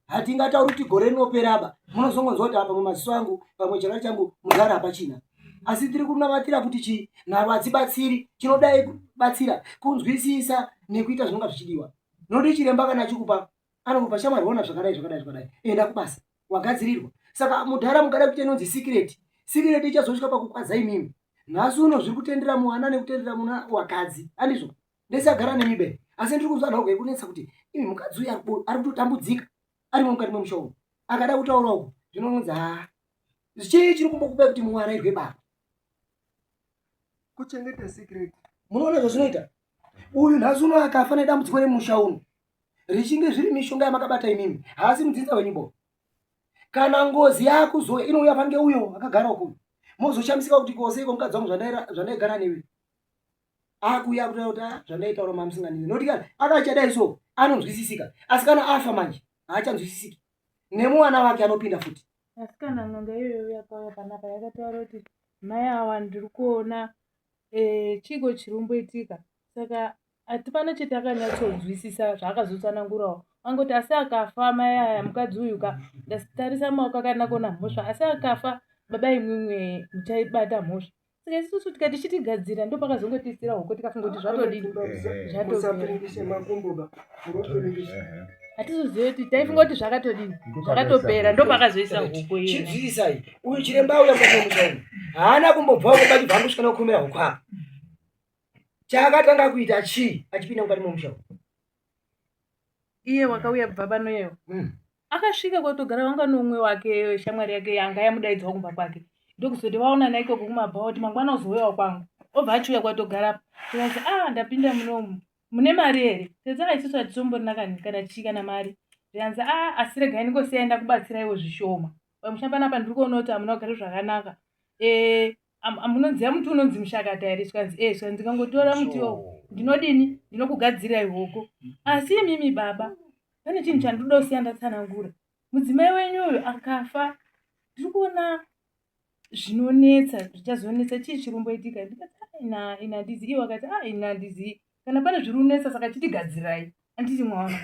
hatingatauri kuti gore rinoperaba munozongonzwa kuti apa mumaziso angu pamwe chakati changu mudhara hapachina asi tiri kunamatira kuti chii nharo hadzibatsiri chinodai kubatsira kunzwisisa nekuita zvinonga zvichidiwa noti chiremba kana achikupa anokupa shamwari ona zvakadai zvakadai zvakadai enda kubasa wagadzirirwa saka mudhara mungada kuita inonzi sikireti sikireti ichazosvika pakukwadza imimi nhasi uno zviri kutendera mwana nekutendera muna wakadzi andizvo ndesagara nemi be asi ndiri kunzwa nhaurwa yekunetsa kuti imi mukadzi uyu ari kutotambudzika arimo mukati memusha umu akada kutaura uku zvinonzi haa chii chiri kumbokupai kuti muwarairwe baba kuchengeta secret munoona zvazvinoita uyu nhasi uno akafa nedambudziko remusha uno richinge zviri mishonga yamakabata imimi haasi mudzinza wenyu bo kana ngozi yakuzouya inouya pange uyo akagara uku mozoshamisika kuti koseiko mukadzi wangu zvandaigara newe akuuya kutaura kuti ah, zvandaitaura mamusinganini nokuti kana akachadai so anonzwisisika asi kana afa manje haachanzwisisiki nemwana wake anopinda futi asi kana n'anga iyoyo yakauya panapa yakataura kuti mai awa ndiri kuona eh, chiiko chiri kumboitika saka hatipana chete akanyatsonzwisisa zvaakazotsanangurawo angoti asi akafa mai aya mukadzi uyu ka ndatarisa maoko akaenda kuona mhosva asi akafa baba imwimwe muchaibata mhosva saka isusu tikati tichitigadzira ndo pakazongotiisira hoko tikafunga kuti zvatodini zvatopiringise makumbo ba muropiringisa hatizozive kuti taifunga kuti zvakatodini zvakatopera ndo pakazoisa hoko iyo chidziisai uyu chiremba auya mukati memusha umu haana kumbobvawo kubachibva angosvika nekukhomera hoko apa chaakatanga kuita chii achipinda mukati memusha umu iye wakauya kubva pano iyeyo mm. akasvika kwatogara vanga noumwe wake shamwari yake yanga yamudaidzawo kumba kwake ndokuzoti vaonana ikoko kumabhawa kuti mangwana uzouyawo kwangu obva achiuya kwatogara tikanzi a ah, ndapinda munomu mune mari here tedza isusu hatitomborina kani kana chii kana mari zvikanzi a ah, asi regai ndingosiya ndakubatsiraiwo zvishoma pamusha panapa ndiri kuona kuti hamuna kugara zvakanaka eh, munoziva muti unonzi mushakata here zvikanzi e zvikanzi ndikangotora muti iwowo ndinodini ndinokugadzirai hoko asi imimi baba pane chinhu chandinoda kusiya ndatsanangura mudzimai wenyu uyu akafa ndiri kuona zvinonetsa zvichazonetsa chii chirumboitika ndikati ah, ina ina handizivi iwo akati ah ina handizivi kana pane zviri kunetsa saka chitigadzirai anditi mwaona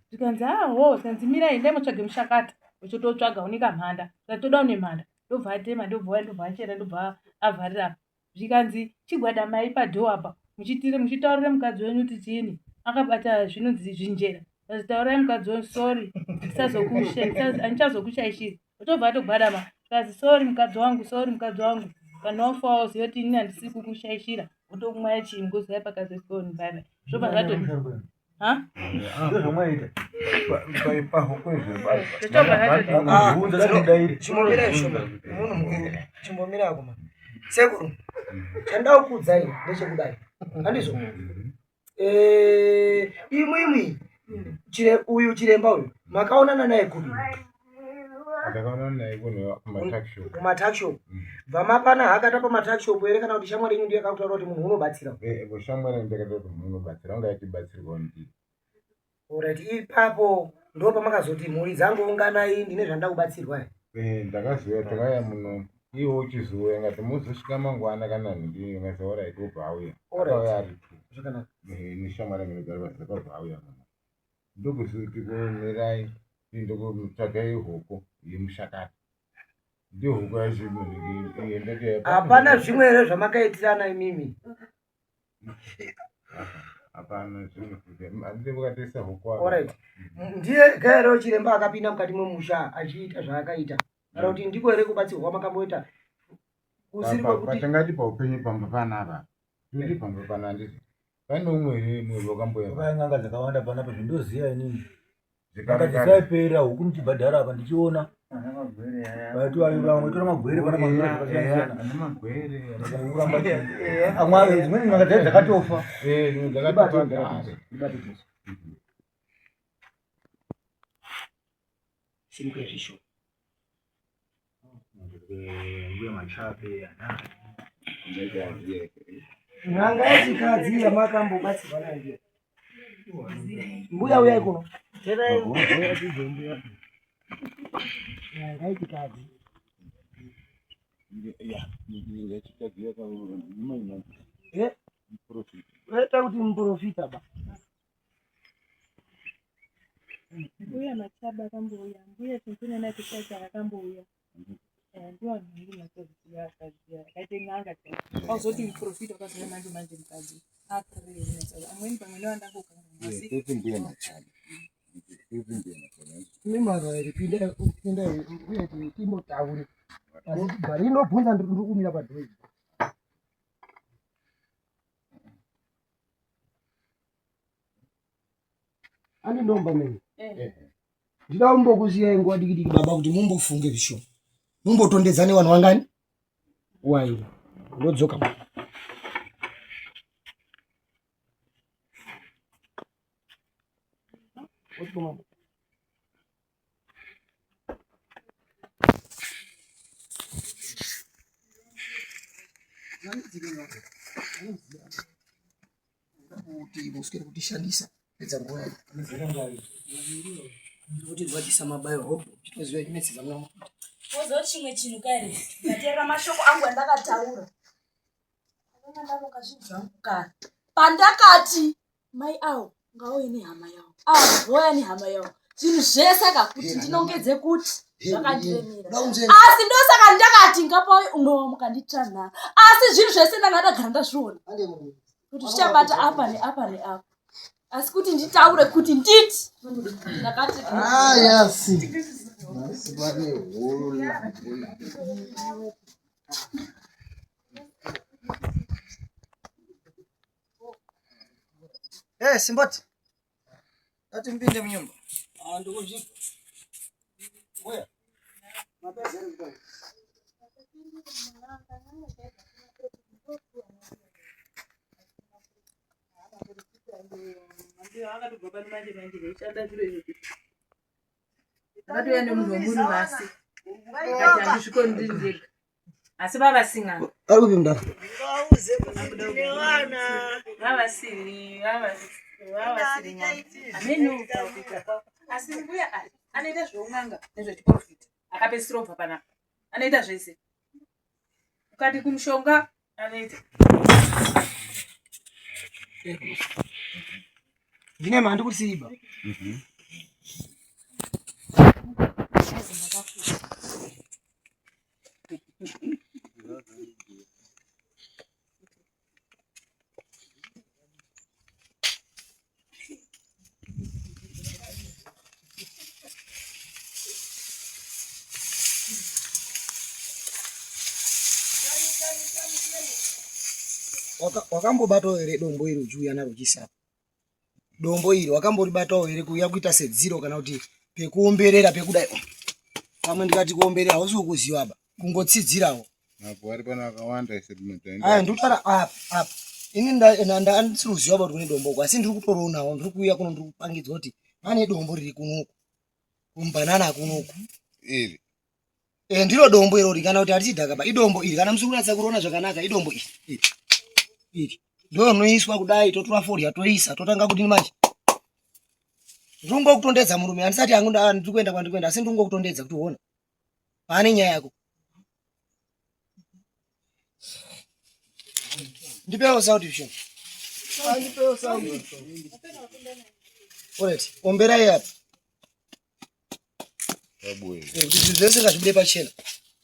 zvikanzi aho ah, zvikanzi mirai endai motsvage mushakata uchototsvaga une kamhanda zvikati toda une mhanda ndobva atema ndobva ndobva achera ndobva avharira apa zvikanzi chigwadamai padhoo apa muchitire muchitaurire mukadzi wenyu kuti chiini akabata zvinonzi zvinjera zvazi taurai mukadzi wenyu sorry andichazokushaishiri otobva atogwadama zvikanzi sorry mukadzi wangu sorry mukadzi wangu kana wafa waziva kuti ini handisi kukushaishira wotomwaya chii mukuzai pakazoiswa bye zvobva zvatodi munhu mukuru chimbomira akoma sekuru chandaa kukuudzai ndechekudai handizvo eh, imwimwi uyu chiremba uyu makaonana naye kupi Ndakaonana naye kuno kumatakshop. Kumatakshop. Bva mapana hakata pamatakshop here kana kuti shamwari yenyu ndiyo yakakutaura kuti munhu unobatsira? Eh, shamwari yangu ndakataura kuti munhu unobatsira, anga achibatsirwa ndiye. Alright, ipapo ndo pamakazoti mhuri dzangu unganai ndine zvandida kubatsirwa here? Eh, ndakazouya takauya muno iwo uchizouya ngati muzosvika mangwana kana ndii ngati alright wobva auya. Alright. Akauya ari two. Zvakanaka. Eh, neshamwari yangu inogara pasi akabva auya muno. Ndokuzoti kumirai ndokutsvagai hoko yemushakati. Ndiyo hoko yacho inonenge ndati Hapana zvimwe here zvamakaitirana imimi? Hapana zvimwe futi. Handiti vakatoisa hoko apa. Alright. Ndiye ega here chiremba akapinda mukati memusha achiita zvaakaita? Kana kuti ndiko here kubatsirwa kwamakamboita? Kusiri kwekuti Patingati paupenyu pamba panapa. Tiri pamba pana handiti. Pane umwe here mwe wakamboya? Kwai n'anga dzakawanda panapa zvindoziva inini. Zvekare N'anga kare. dzisaipera huku muchibhadhara apa ndichiona. Vati vamwe tora magwere pana magwere zvakasiyana siyana. Ane magwere. Kuramba amwe dzimweni n'anga dzai dzakatofa. Eh, dzimwe dzakatofa. Ndibate jesu. Simuka zvisho. Mbuya machape ana. N'anga yechikadzi yamakambobatsirwa nayo ndiyo. Mbuya uyai kuno. Terai. N'anga yechikadzi. Eh? Vaita kuti muprofita ba. Mbuya Machaba akambouya, mbuya Chinchina naChichacha vakambouya. Eh, ndivo vanhu vandinatsoziva vakaziva vakaite n'anga chaidzo. Kwakuzoti muprofita wakazouya manje manje mukadzi atirei amweni pamwe nevandangokanganwa asi Tete mbuya Machaba. Tete mbuya Machaba. Mimara pinda pinda uye timbotaure. Asi gari inobvunza ndiri kumira padhuze. Andindomba mene. Ndida kumbokusiyai nguva diki diki baba kuti mumbofunge zvishoma. Mumbotondedzane vanhu vangani? Waini. Ndodzoka. What's Kuti muswere kutishandisa pedza nguva kuti rwadzisa mabayo hope chitoziva chinetsedza mwana. Woziva chimwe chinhu kare ndateerera mashoko angu andakataura ndakanga ndaronga zvinhu zvangu kare pandakati mai awo ngauye nehama yawo awo vouya nehama yawo zvinhu zvese ka kuti ndinongedze kuti zvakandiremera asi ndosaka ndakati ngapauye umwe wamukandiitira nharo asi zvinhu zvese ndanga ndagara ndazviona kuti zvichabata apa neapa neapa asi kuti nditaure kuti nditi ndakati Ah, yes. Nhasi pane hula. Eh, Simboti. Ati mpinde munyumba. Ah, ndikuzvipa. Mbuya. Mapedza here kutaura? Mbuya vakatobva pano manje manje veishanda zviro izvo. Vakatouya nemunhu wemurume asi akati handisviko ndiri ndega asi vavasin'anga Ari kupi mudara? vavasiri vavasiri n'anga hameno kuita kwako asi mbuya aya anoita zveun'anga nezvechiprofita akapedzisira obva panapa anoita zvese ukati kumushonga anoita Ndine mhandi kusiiba. Wakambobatawo here dombo iri uchiuya naro uchisa? Dombo iri wakamboribatawo here kuuya kuita sedziro kana kuti pekuomberera pekudai? Pamwe ndikati kuomberera hausi kukuziva ba, kungotsidzirawo. Mapo ari pano akawanda ese tinotaenda. Aya ndikutaura apa apa. Ini ndandisiri kuziva kuti kune dombo uko asi ndiri kutoroonawo ndiri kuuya kuno ndiri kupangidzwa kuti pane dombo riri kunoku kumbanana kunoku. Iri. Eh, ndiro dombo irori kana kuti harisi dhaka ba idombo iri kana musiri kunatsa kuriona zvakanaka idombo iri iri iri ndorinoiswa kudai totora fodya toisa totanga kudini manje ndiri murume handisati hangu ndiri kuenda kwandiri kuenda asi ndiri kungokutondedza kuti uone pane nyaya yako ndipewo sauti vishon Andipewo sauti. Alright, omberai apa. Eh, kuti zvinhu zvese ngazvibude pachena.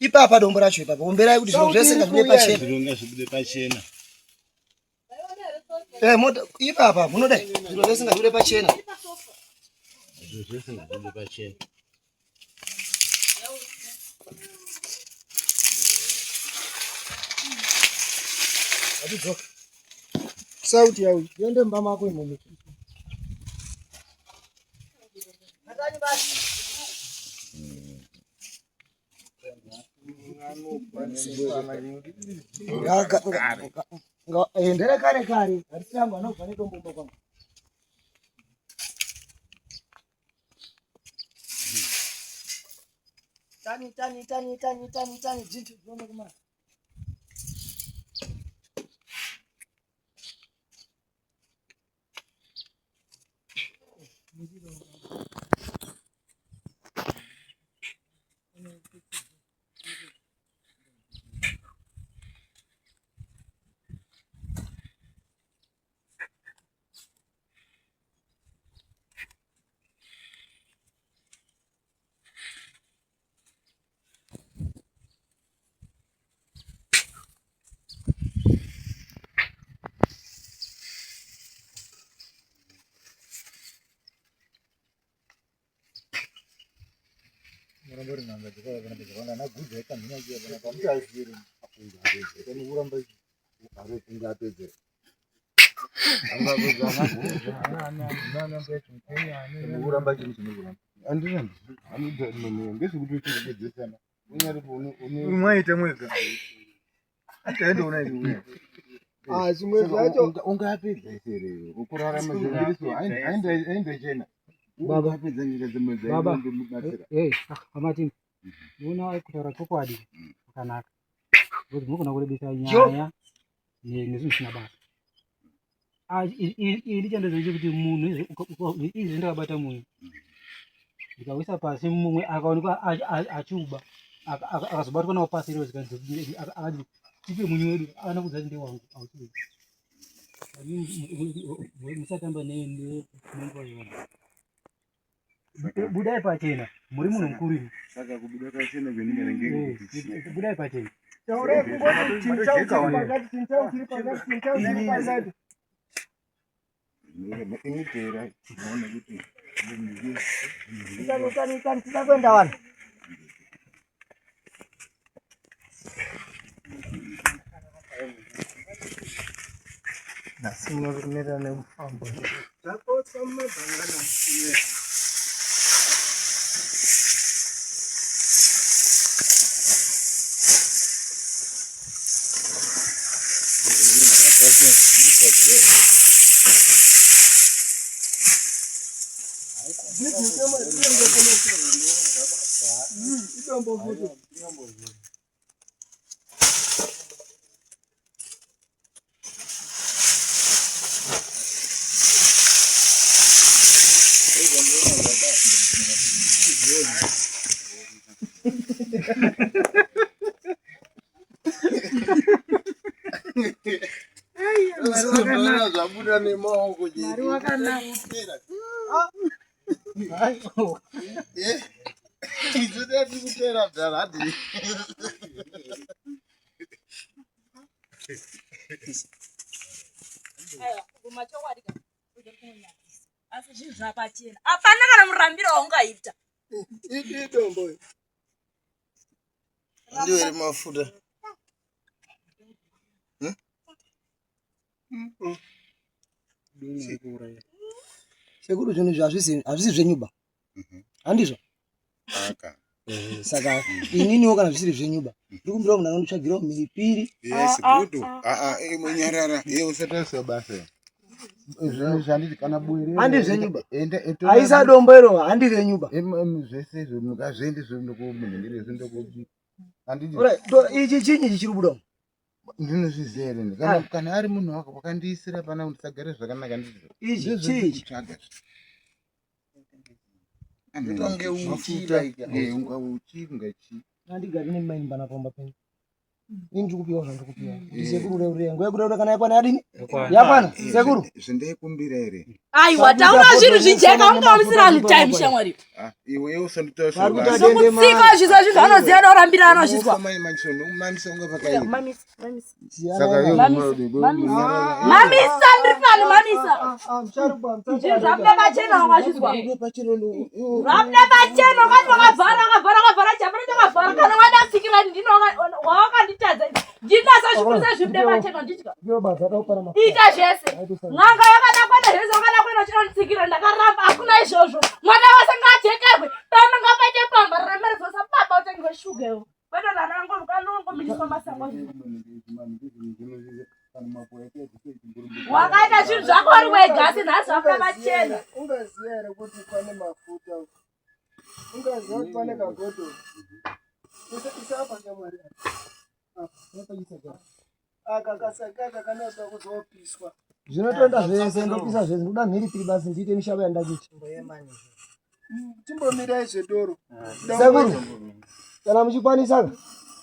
Ipapa dombo racho ipapa. Omberai kuti zvinhu zvese ngazvibude pachena. Zviro ngazvibude pachena. Eh, mota ipapa munodai. Zviro zvese ngazvibude pachena. Zviro zvese ngazvibude pachena. Atidzoka. Sauti yauya. Yende mumba mako imomo. Ndere kare kare harisi yangu anobva nedombo mumba kwangu. Tani tani tani tani tani tani jintu zvione kumana. Mwaita mwega. Ataendoona izvi. Ah, zvimwe zvacho ungapedza here ukurarama zvembiriso aindachena Baba. ungapedza nyika dzimwe Baba. dzaindomubatsira Hey, vaMartin, unoona kutaura chokwadi kwakanaka. Because munogona kurebesa nyaya nezvinhu zvisina basa. Ah, Ini chandoziva chekuti munhu izvi ndakabata munhu ndikawisa pasi mumwe akaonekwa achiuba akazobatwa nawo pasi iro zikanzi akati tipe munyu wedu akana kuziva kuti ndewangu hausiwo. Musatamba nenguva yevanhu. Budai pachena muri munhu mukuru imi. Saka kubuda pachena kwenyika Eh, budai pachena. Taurai kungoti chinhu changu chiri pakati, chinhu changu chiri pakati, chinhu changu chiri pakati. Initera tinoona kuti Itani itani itani tida kuenda vanhu. Nhasi munorimira nemufambo. Zvakotsa mumabhanana. Idombo futi. Zvabuda nemaoko Mwari wakanaka. Isu tati kutera bharadhi. Aiwa, kuguma chokwadi ka kuda kunonyadzisa asi zvinhu zvapachena hapana kana murambiro waungaita Idombo. Ndiwo iri mafuta. Sekuru zvinhu izvi hazvisi zvenyu ba. Handizvo? Aka. Eh, saka ininiwo kana zvisiri zvenyu ba. Ndiri kumbirawo munhu anonditsvagirawo mhiripiri. Yes, good. Ah ah, munyarara. Iye usatarisa basa. Zvinhu zvanditi kana buwe Handi zvenyuba. Haisa dombo iro handi renyuba. Zvese izvo mukazviende zvindokumunhengere zvindokupi. Handiti. Alright, to ichi chinyi chichiri kubuda umu? Ndinozviziva here kana kana ari munhu wakandiisira pana kuti ndisagare zvakanaka ndizvo. Ichi chii ichi? Kutsvaga. Kutonge uchi like. Eh, unga uchi unga chi. Handigari nemaini pana pamba penyu. Ini ndiri kupiwa zvandiri kupiwa. Kuti sekuru reurei. Nguva yekureura kana yakwana yadini? Yakwana, sekuru. Zvindaikumbira here? Aiwa, taura zvinhu zvijeka ungaomisira vanhu time shamwari. Ah, iwe usanditaura Vari kuita Sokutsika zviswa zvinhu anoziva norambira anozviswa. Mamisa unga pakaipa. Mamisa, mamisa. Saka iwe Mamisa ndiri pano mamisa. Zvinhu zvabuda pachena wazvizwa. Zvabuda pachena wakati wakavhara wakavhara wakavhara chapana chakavhara kana wada tsikira ndino wawakanditadza. Ndinasa zvikurisa zvibude pachena nditya. Ita zvese. N'anga yakada kuenda zvese wakada kuenda chinonditsikira ndakaramba hakuna izvozvo. Mwana wese ngaajekerwe. Pano ngapaite pamba remeredzwa sababa utengerwe shuga iwo. Kwete vana vangu vanongomiriswa masango. Wakaita zvinhu zvako uri wega asi nhasi wabuda pachena. Ungaziva here kuti pane mafuta? Ungaziva kuti pane kabhodhoro? Isa apa shamwari. Apa, unopaisa gari. Aka kasaka aka kanoda kuzopiswa. Zvinotonda zvese, ndopisa zvese, ndoda mhiripiri basi ndiite mishava yandakuita. Chimbomirai zvedoro. Sekuru, kana muchikwanisa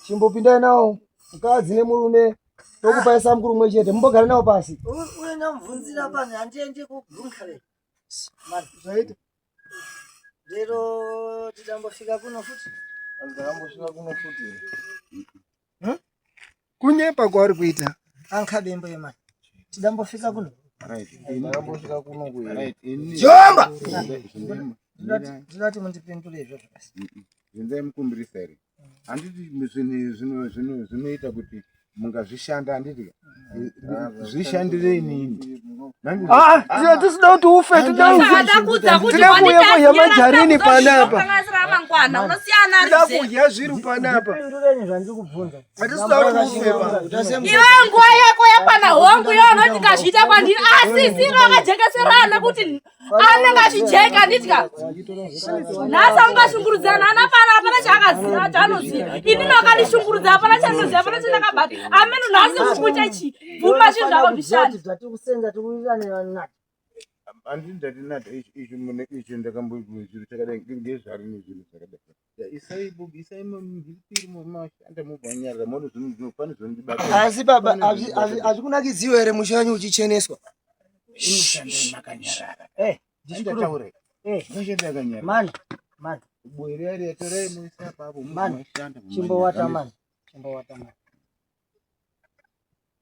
chimbopindai nawo mukadzi nemurume tokupai samukuru umwe chete mumbogare nawo pasi. Uye ndamubvunzira pano handiendi kugunkare. Zvaita. Lero tidambofika kuno futi. Ndakambosvika kuno futi here? Kunyepa kwauri kuita. Ankabembo yemani. Tidambofika kuno. Ndakambosvika kuno kuhere? Jomba! Ndinoti mundipindure izvozvo basi. Zvindaimukumbirisa here? Handiti zvinhu zvinoita kuti mungazvishanda handiti zvishandirei inini. Ah, tisida kuti ufe, Ndakudza kuti tida kuuya kudya majarini panapa. Kanganisira mangwana unosiyana Tida kudya zviri panapa. Pindureni zvandiri kubvunza. Hatisida kuti ufe pa. Iwe nguva yako yakwana hongu iwe unoti ngazviita kwandiri asi siro akajekeserana kuti anenge achijeka nditya nhasi aungashungurudzana ana pana hapana chaakaziva chaanoziva inini wakandishungurudza hapana chandinoziva hapana chandakabata amene nhasi kukuita chii bvuma zvinhu zvako zvishande Zvatiri kusenza tiri kuwirirana nacho. Handiti ndati nacho ichi mune ichi ndakambo chiro chakadai ngezvari nezvinhu zvakadai. Isai isai mhiripiri mashanda mobva nyarara maona zvinhu pane zvinondibata. Asi baba hazvikunakidziwo here musha wenyu uchicheneswa? Inoshandai makanyarara. Eh, Handataure. Eh, Inoshanda yakanyarara. mani, mani. Buwe riya torai muise apapo Mani, mashanda. chimbowata mani. Chimbowata mani.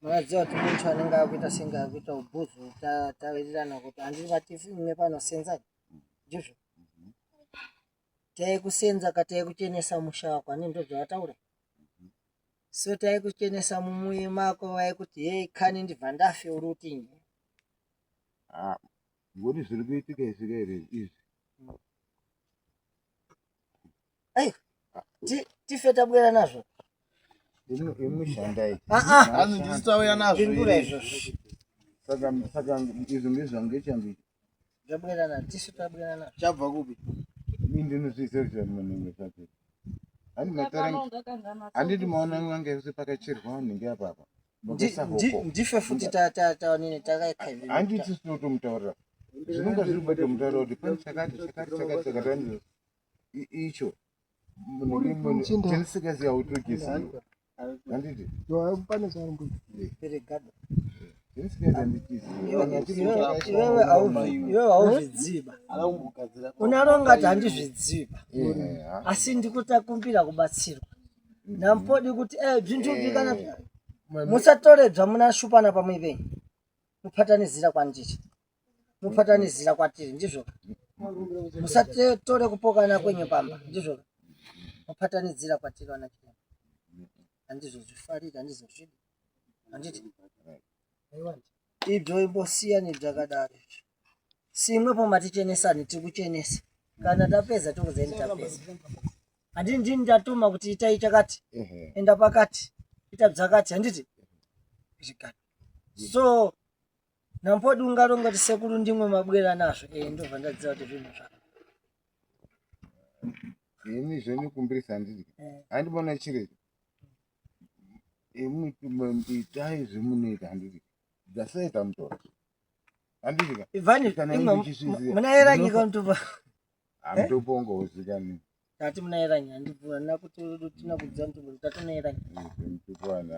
Munoziva kuti muntu anenge akuita senge akuita ubhuzu tawirirana kuti handiri vatifime panosenza ndizvo taikusenza ka taikuchenesa musha wako ani ndo zvavataura so taikuchenesa mumuyi mako vaikuti hei kani ndibva ndafe uri utinyi Ah, ngoti zviri kuitika izvi here izvi. Ai, tife tabwera nazvo Imushandai. Ah, ah. Hanzi ndisu tauya nazvo Pindura here? izvozvo Saka saka izvi ngezvangu ngechangu ichi. tabwera nazvo tisu tabwera nazvo Chabva kupi? Ini ndinozviziva kuti munhu zvake. Handi matara handiti maona ange ese pakacherwa nhingi apa apa. Makaisa hoko. Ndife futi taonini takaika Handiti tisu totomutaurira. Zvinonga zviri kubatomutaurira kuti pane chakati chakati chakati chakati handiti icho. Tinisikaziya utochiziva. Handiti? Pane zvaari peregado Tinisikaziya ndichiziva. Iwewe hauzvidziva unaronga kuti handizvidziva asi ndikutakumbira kubatsirwa nampodi kuti zvintupi kana musatoredzwa munashupana pamwe penyu muphatanizira kwandiri muphatanizira kwatiri ndizvo musatore kupokana kwenyu pamba ndizvo muphatanidzira kwatiri vana chiremba handizozvifariri handizozvidi handiti ibvo imbosiyani zvakadaro izvo simwepo matichenesani tiri kuchenesa kana tapedza tokuzaini tapedza handini ndini ndatuma kuti itai chakati enda pakati ita bzakati handiti zvikati so Nampodi ungaronga kuti sekuru ndimwe mabwera nazvo eh ndobva ndadziva kuti zvinhu zvako. Ini zvonikumbirisa handidi. Handibona chiri. Imi itai zvemunoita handidi. Dzasaita mutora. Handidi ka. Ivani Kana imwe imi chizviziva. munaera nyika mutupa. Hamutopo ungouzikani. Tati munaera nyika handibvura nakuti tina kudziva mutupo tati munaera nyika. Mutupo vanhu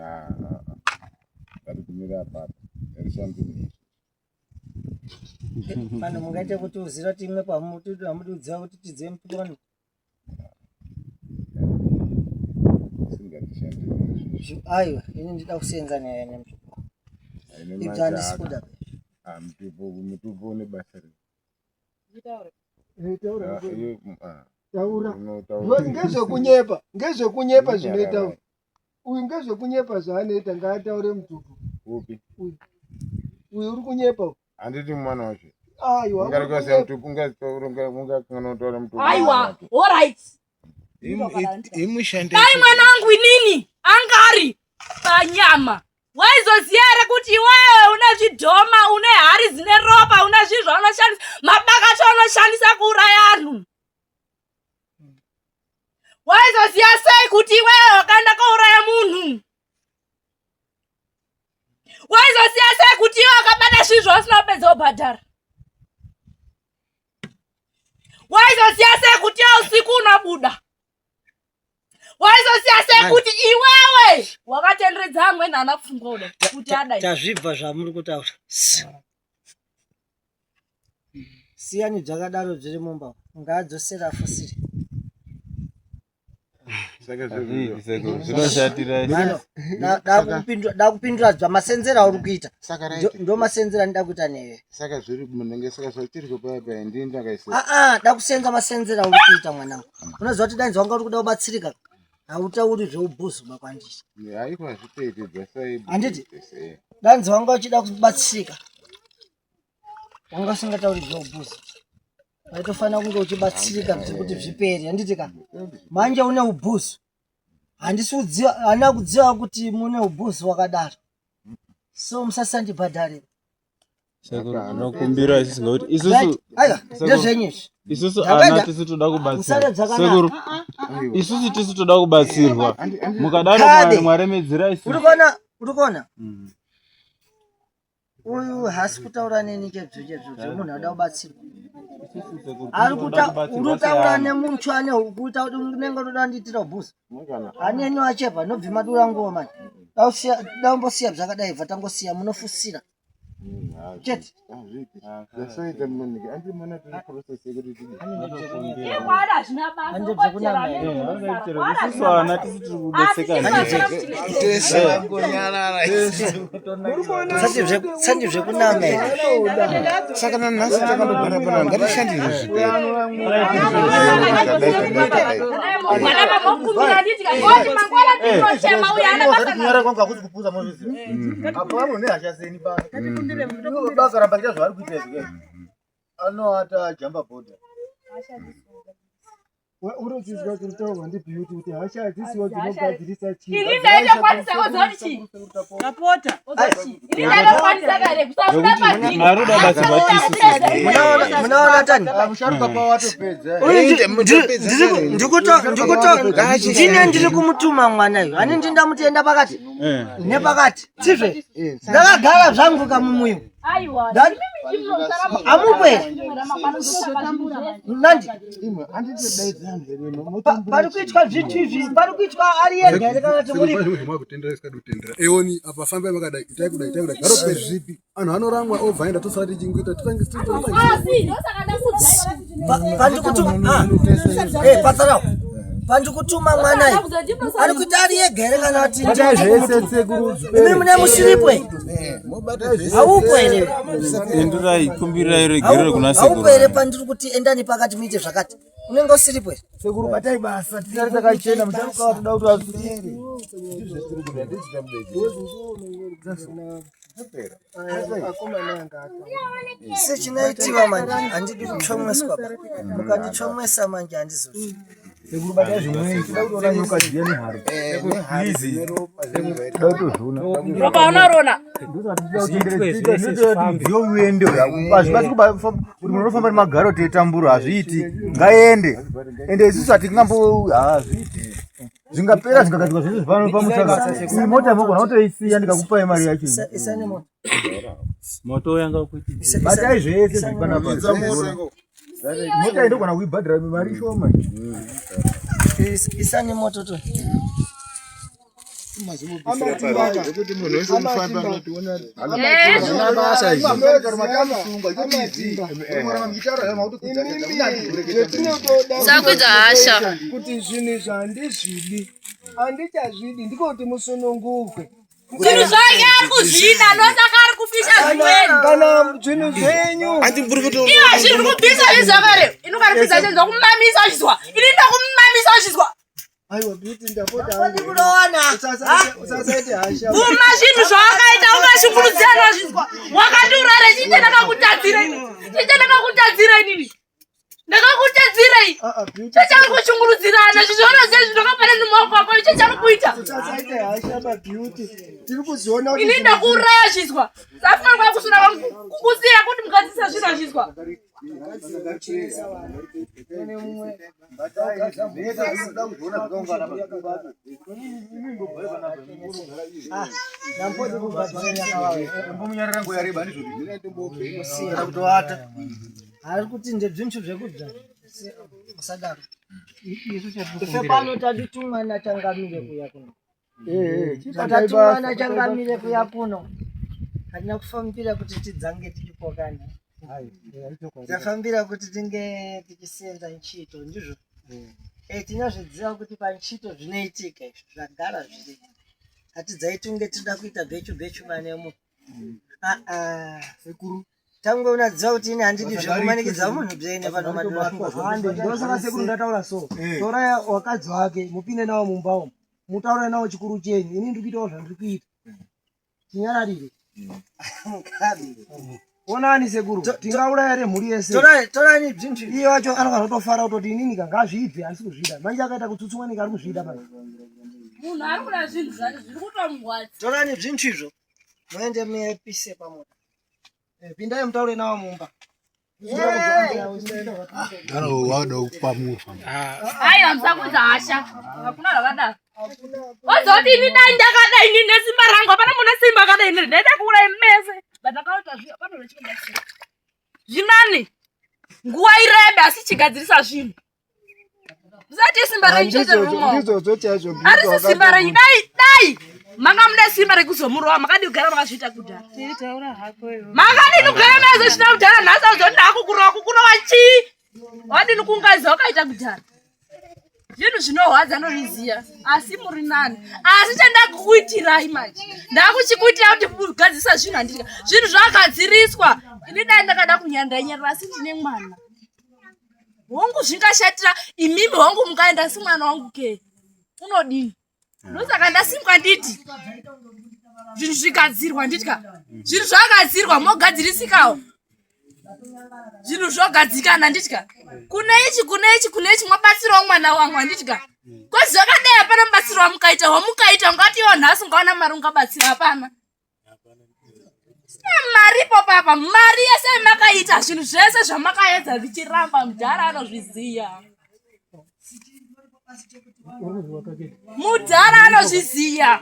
ngatikumira apapa. Ngatishande neizvi. Vanhu mungaite kuti uziva kuti imwe pamuti hamudi kudziva kuti tidzive mutupo vanhu. Singatishande neizvi. Aiwa ini ndida kusenza nyaya nemutupo. Haine Ibva handisi mashaka. kuda. Ah, mutupo mutupo une basa rei? Eh, taura Ah, hako. iyo, ah, Taura. unotaura. Because ngezvekunyepa, ngezvekunyepa zvinoita Nyarara. uyu. Uyu ngezvekunyepa zvaanoita ngaataure mutupo. Upi? Uyu. Uyu uri kunyepa uyu. Handiti mwana wacho. Aiwa. uri Ungarikuwa kunyepa. mutupo ungakanganwa mutupo. Aiwa, alright. Imushande. Dai mwana wangu inini anga ari panyama waizoziva here kuti iwewe une zvidhoma une hari dzine ropa une zvinhu zvaunoshandisa mabakacho aunoshandisa kuuraya anhu waizoziva sei kuti iwewe wakaenda kouraya munhu waizoziva sei kuti iwe wakabata zvinhu zvausina kupedza kubhadhara waizoziva sei kuti iwe usiku unobuda waizoziva sei kuti iwewe wakatenderedza amweni ana pfungwa uda kuti adai Tazvibva zvamuri kutaura. Siyani zvakadaro zviri mumba. Ngaadzosere afusire. Saka Zvinoshatira Mano, dakupindura zvamasenzera auri kuita. Saka right. Ndo masenzera andida kuita newe. Saka zviri munenge saka zvatiri kupaya paya ndini ndakaisa. Aa, dakusenza masenzera auri kuita mwanangu. Unoziva kuti danzi wanga uri kuda kubatsirika. Hautauri zveubhuzu makwandiri. Haikwa zvitoite dzasai. Handiti? Danzi wanga uchida kubatsirika. Wanga usingatauri zveubhuzu. Waitofanira kunge uchibatsirika kuti zvipere, handiti ka? Manje une ubhuzu. Handisi kudziva, handina kudziva kuti mune ubhuzu wakadaro. So musasandibhadharira. Sekuru, tinokumbira isusu ngekuti isusu Right. Aiwa, Sekuru, ndezvenyu izvi. isusu Ndakaenda. ana tisu toda Musare kubatsirwa dzakanaka. sekuru isusu tisu toda kubatsirwa mukadaro Kade. mwari mwaremedzera isusu Uri kuona, uri kuona? Uyu haasi kutaura neni chebzo chebzo zvemunhu anoda kubatsirwa. Ari kuta uri kutaura nemuntu ane kuita kuti unenge unoda kundiitira ubhuzu. Aneni wachepa nobvima dura nguva manje. Dausiya daumbosiya zvakadai bva tangosiya munofusira. Chete. Dzasaita munhu andi mona tiri process yekuti tidi. Ikwada hazvina basa Handibve ungochera kunama. amene unosara. isusu ana tisu tiri kubetsekana Sandi zvekunama here. Saka nanhasi takandogara panapa ngatishandire zvipere. Mwana mamokumbira handiti ka ngoti mangwana ndinochema uyo ana basa kunyara kwangu hakusi kupuza mozviziva apo vamwe nehasha seni pano basa ramba riita zvavari kuita izvi anoata jamba bhodha Urozvizwa zviri kutaurwa ndiBeauty kuti hasha hadzisiwo dzinogadzirisa chinhu. Ini ndaitokwanisa kuziva kuti chii Tapota. Ini ndaitokwanisa kare kusabuda padini Mwari uda batsirwa tisu sekuru. Munaona munaona tani? musharuka pawatopedza Uyu ndine ndiri kumutuma mwana uyu ani ndindamuti enda pakati nepakati sizve ndakagara zvangu kamumuyu aiwa Ndani? Amupo here? Nandi pari kuitwa zvinhu izvi pari kuitwa ari yega here kana kuti muri mwakutendera isikadi kutendera eoni apa fambai makadai itai kudai itai kudai garo zvipi anhu anoramwa obva aenda tosara tichingoita titange asi ndosaka ndakudzai pandikutuma patsarawo pandikutuma mwana uyu ari kuita ari yega here kana kuti Batai zvese sekuru imi mune musiripo here haupo here Endurai kumbirai regerero kuna haupo sekuru here pandiri kuti endani pakati muite zvakati unenge usiripo here sekuru batai basa tisare takachena musharuka watoda kuti asiri sechinoitiwa manje handidi kutsvomweswa ba mukanditsvomwesa manje handizozvi Sekuru batai zvimwe tida kutoona nyoka dziya nehari. Please. Tida kutozviona. Ropa unorona. Mudziyo uende hazvibasi kuti munhu unofamba nemagaro teitambura hazviiti ngaende ende isusu hatingambo hazviiti zvingapera zvikagadzirwa zvese zvipano pamusaka iyi mota mogona kutoisiya ndikakupai mari yacho Isani moto. Moto yanga kuti batai zvese zviri panapa mota iyi ndogona kuibhadhara mari shoma Isani moto to. Zvekuti munhu wese unofamba anotiona hazvina basa izvi Sakwidza hasha. Kuti zvinhu izvi handizvidi. Handichazvidi ndiko kuti musunungurwe. Zvinhu zvake ari kuzvida ndosaka ari kubisa zvimweni. Kana zvinhu zvenyu. Iwe zviri kubisa zvizvakare. Inokaripisa chenzo kumamisa uchizwa. Ini ndokumamisa uchizwa. Aiwa beauty ndapota. Kurowana. Usasaite hasha. Bvuma zvinhu zvawakaita ungashungurudzira nozvizwa. Wakandiuraya chiite ndakakutadzira inini. Chiite ndakakutadzira inini. Ndakakutadzira iyi. Chichari kushungurudzirana zvichiona sei zvinokafanana nemaoko ako icho chari kuita. Usasaite hasha ba beauty. Tiri kuziona kuti Ini ndakuuraya zvizwa. Safanirwa kusura kukusiya kuti mukadzisa zvinhu azvizwa. Ari kuti ndezvinhu zvekudya. Usadaro. Ife pano taditumwa nachangamire kuya kuno. Tatatumwa nachangamire kuya kuno. Hatina kufambira kuti tidzange tichipokana. Tafambira kuti tinge tichisenza nchito ndizvo. Eh, tinozviziva kuti panchito zvinoitika izvi zvagara zviripo. Hatidzaitunge tinoda kuita bhechu bhechu manemo. Ah ah. Sekuru. Tangwe unaziva kuti ini handidi zvekumanikidza munhu dzvene pano Hande, ndosaka sekuru ndataura so. Torai wakadzi wake mupinde nawo mumba umu. Mutaure nawo chikuru chenyu. Ini ndiri kuitawo zvandiri kuita. Tinyararire. Onani sekuru, tingauraya here mhuri yese? Torani zvinhu. Iye wacho anokwanisa kutofara kutoti inini ka ngazviibve handisi kuzvida. Manje akaita kutsutsumwa nenge ari kuzvida pano. Munhu ari kuda zvinhu zvake zviri kutomugwadza. Torani zvinhu izvo. Muende muyepise pamoto. Pindai mutaure nawo mumba. Wada kupamufa. Aiwa musakudza hasha. Hakuna zvakadaro. Wazoti ini dai ndakadai ini nesimba rangu hapana mune simba akadai ini ndaida kuuraya mese. But ndakaita zviya hapana zvachinobatsira. Zvinani nguva irebe asi chigadzirisa zvinhu. Musati simba renyu chete riri mumaoko. Ndizvozvo chaizvo. Harisi simba renyu dai dai manga mune simba rekuzomurova makadii kugara makazviita kudhara. Makadini kugara mazozvita kudhara nhasi azoti ndakukurova kukurova chii? Wadini kungazi wakaita kudhara? Zvinhu zvinorwadza ndozviziva asi muri nani. Asi chandakukuitirai manje ndakuchikuitira kuti mugadzirisa zvinhu handika. Zvinhu zvagadziriswa. Ini dai ndakada kunyandanyarira asi ndine mwana. Hongu zvingashatira imimi hongu mukaenda asi mwana wangu ke unodini? Ndosaka ndasimuka nditi zvinhu zvigadzirwa nditya zvinhu zvagadzirwa mogadzirisikawo zvinhu zvogadzikana nditya kune ichi kune ichi kune ichi mwabatsirawo mwana wangu handitya kozi zvakadai hapana mubatsiro wamukaita wamukaita ungati iwo nhasi ungaona mari ungabatsira hapana mari ipo papa mari yese yamakaita zvinhu zvese zvamakaedza zvichiramba mudhara anozviziya mudhara anozviziya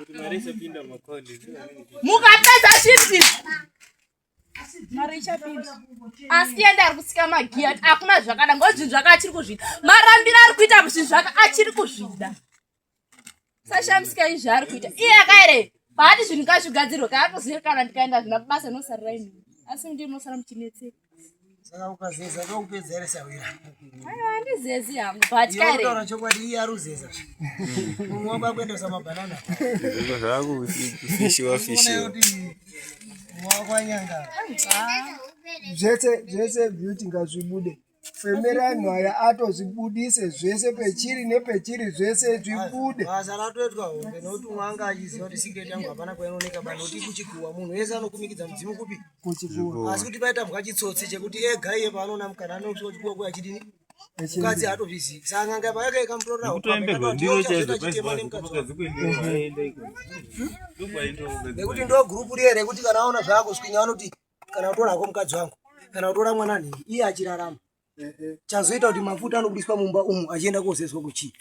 mukapedza zvinhu izvi mari ichapinda asi iye ndi ari kutsika magiya ati hakuna zvakada ngo zvinhu zvake achiri kuzvida marambiro ari kuita zvinhu zvake achiri kuzvida sashamisika izvi zvaari kuita iye akaere paati zvinhu ngazvigadzirwe kaatozive kana ndikaenda zvina basa inosarira ini asi ndiye munosara muchinetseka Saka ukazeza ndokupedza here sawira. Aiwa handizezi hangu but Iwe kaere kutaura chokwadi iye ari kuzeza. Mumwe wako akuendesa mabhanana. Zvinhu zvakufishiwa fishiwa. Mumwe wako anyangara. Zvese zvese beauty ngazvibude. Femera anhu aya atozvibudise zvese pechiri nepechiri zvese zvibude. Basa ratoitwa hombe nokuti umwe anga achiziva kuti secret yangu hapana kwainooneka ba nokuti kuchikuwa munhu wese anokumikidza mudzimu kupi kuchikuwa asi kuti paita mbwa chitsotsi chekuti ega iye paanoona mukana anosvika kuchikuwa kuya achidini. Mukadzi haatozvizivi. Saka n'anga payaka ikamutorera Nekutoemberwa ndiro chaidzo kwaenda iko. Nekuti ndo gurupu riye rekuti kana aona zvaakuswinya vanoti kana kutora hako mukadzi wangu kana kutora mwana nhingi iye achirarama. Chazoita kuti mafuta anobudiswa mumba umu achienda kozezwa kuchii.